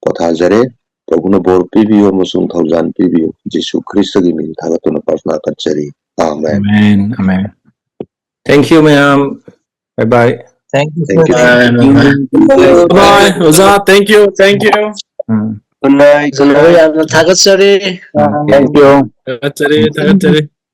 ꯄꯣꯊꯥꯖꯔꯦ꯫ ꯄ꯭ꯔꯚꯨꯅ ꯕꯣꯔ ꯄꯤꯕꯤꯌꯨ ꯑꯃꯁꯨꯡ ꯊꯧꯖꯥꯜ ꯄꯤꯕꯤꯌꯨ꯫ ꯖꯤꯁꯨ ꯈ꯭ꯔꯤꯁꯇꯒꯤ ꯃꯤꯡ ꯊꯥꯒꯠꯇꯨꯅ ꯄ꯭ꯔꯥꯔꯊꯅꯥ ꯀꯠꯆꯔꯤ꯫ Amen. Amen, amen. Thank you, ꯃꯌꯥꯝ. Bye bye. Thank you, Thank you. sir. Bye bye. ꯑꯣꯖꯥ, thank you, thank you. Um. Good night. Good ꯑꯣ, night. ꯌꯥꯝꯅ ꯊꯥꯒꯠꯆꯔꯤ꯫ Thank you. ꯊꯥꯒꯠꯆꯔꯤ, ꯊꯥꯒꯠꯆꯔꯤ.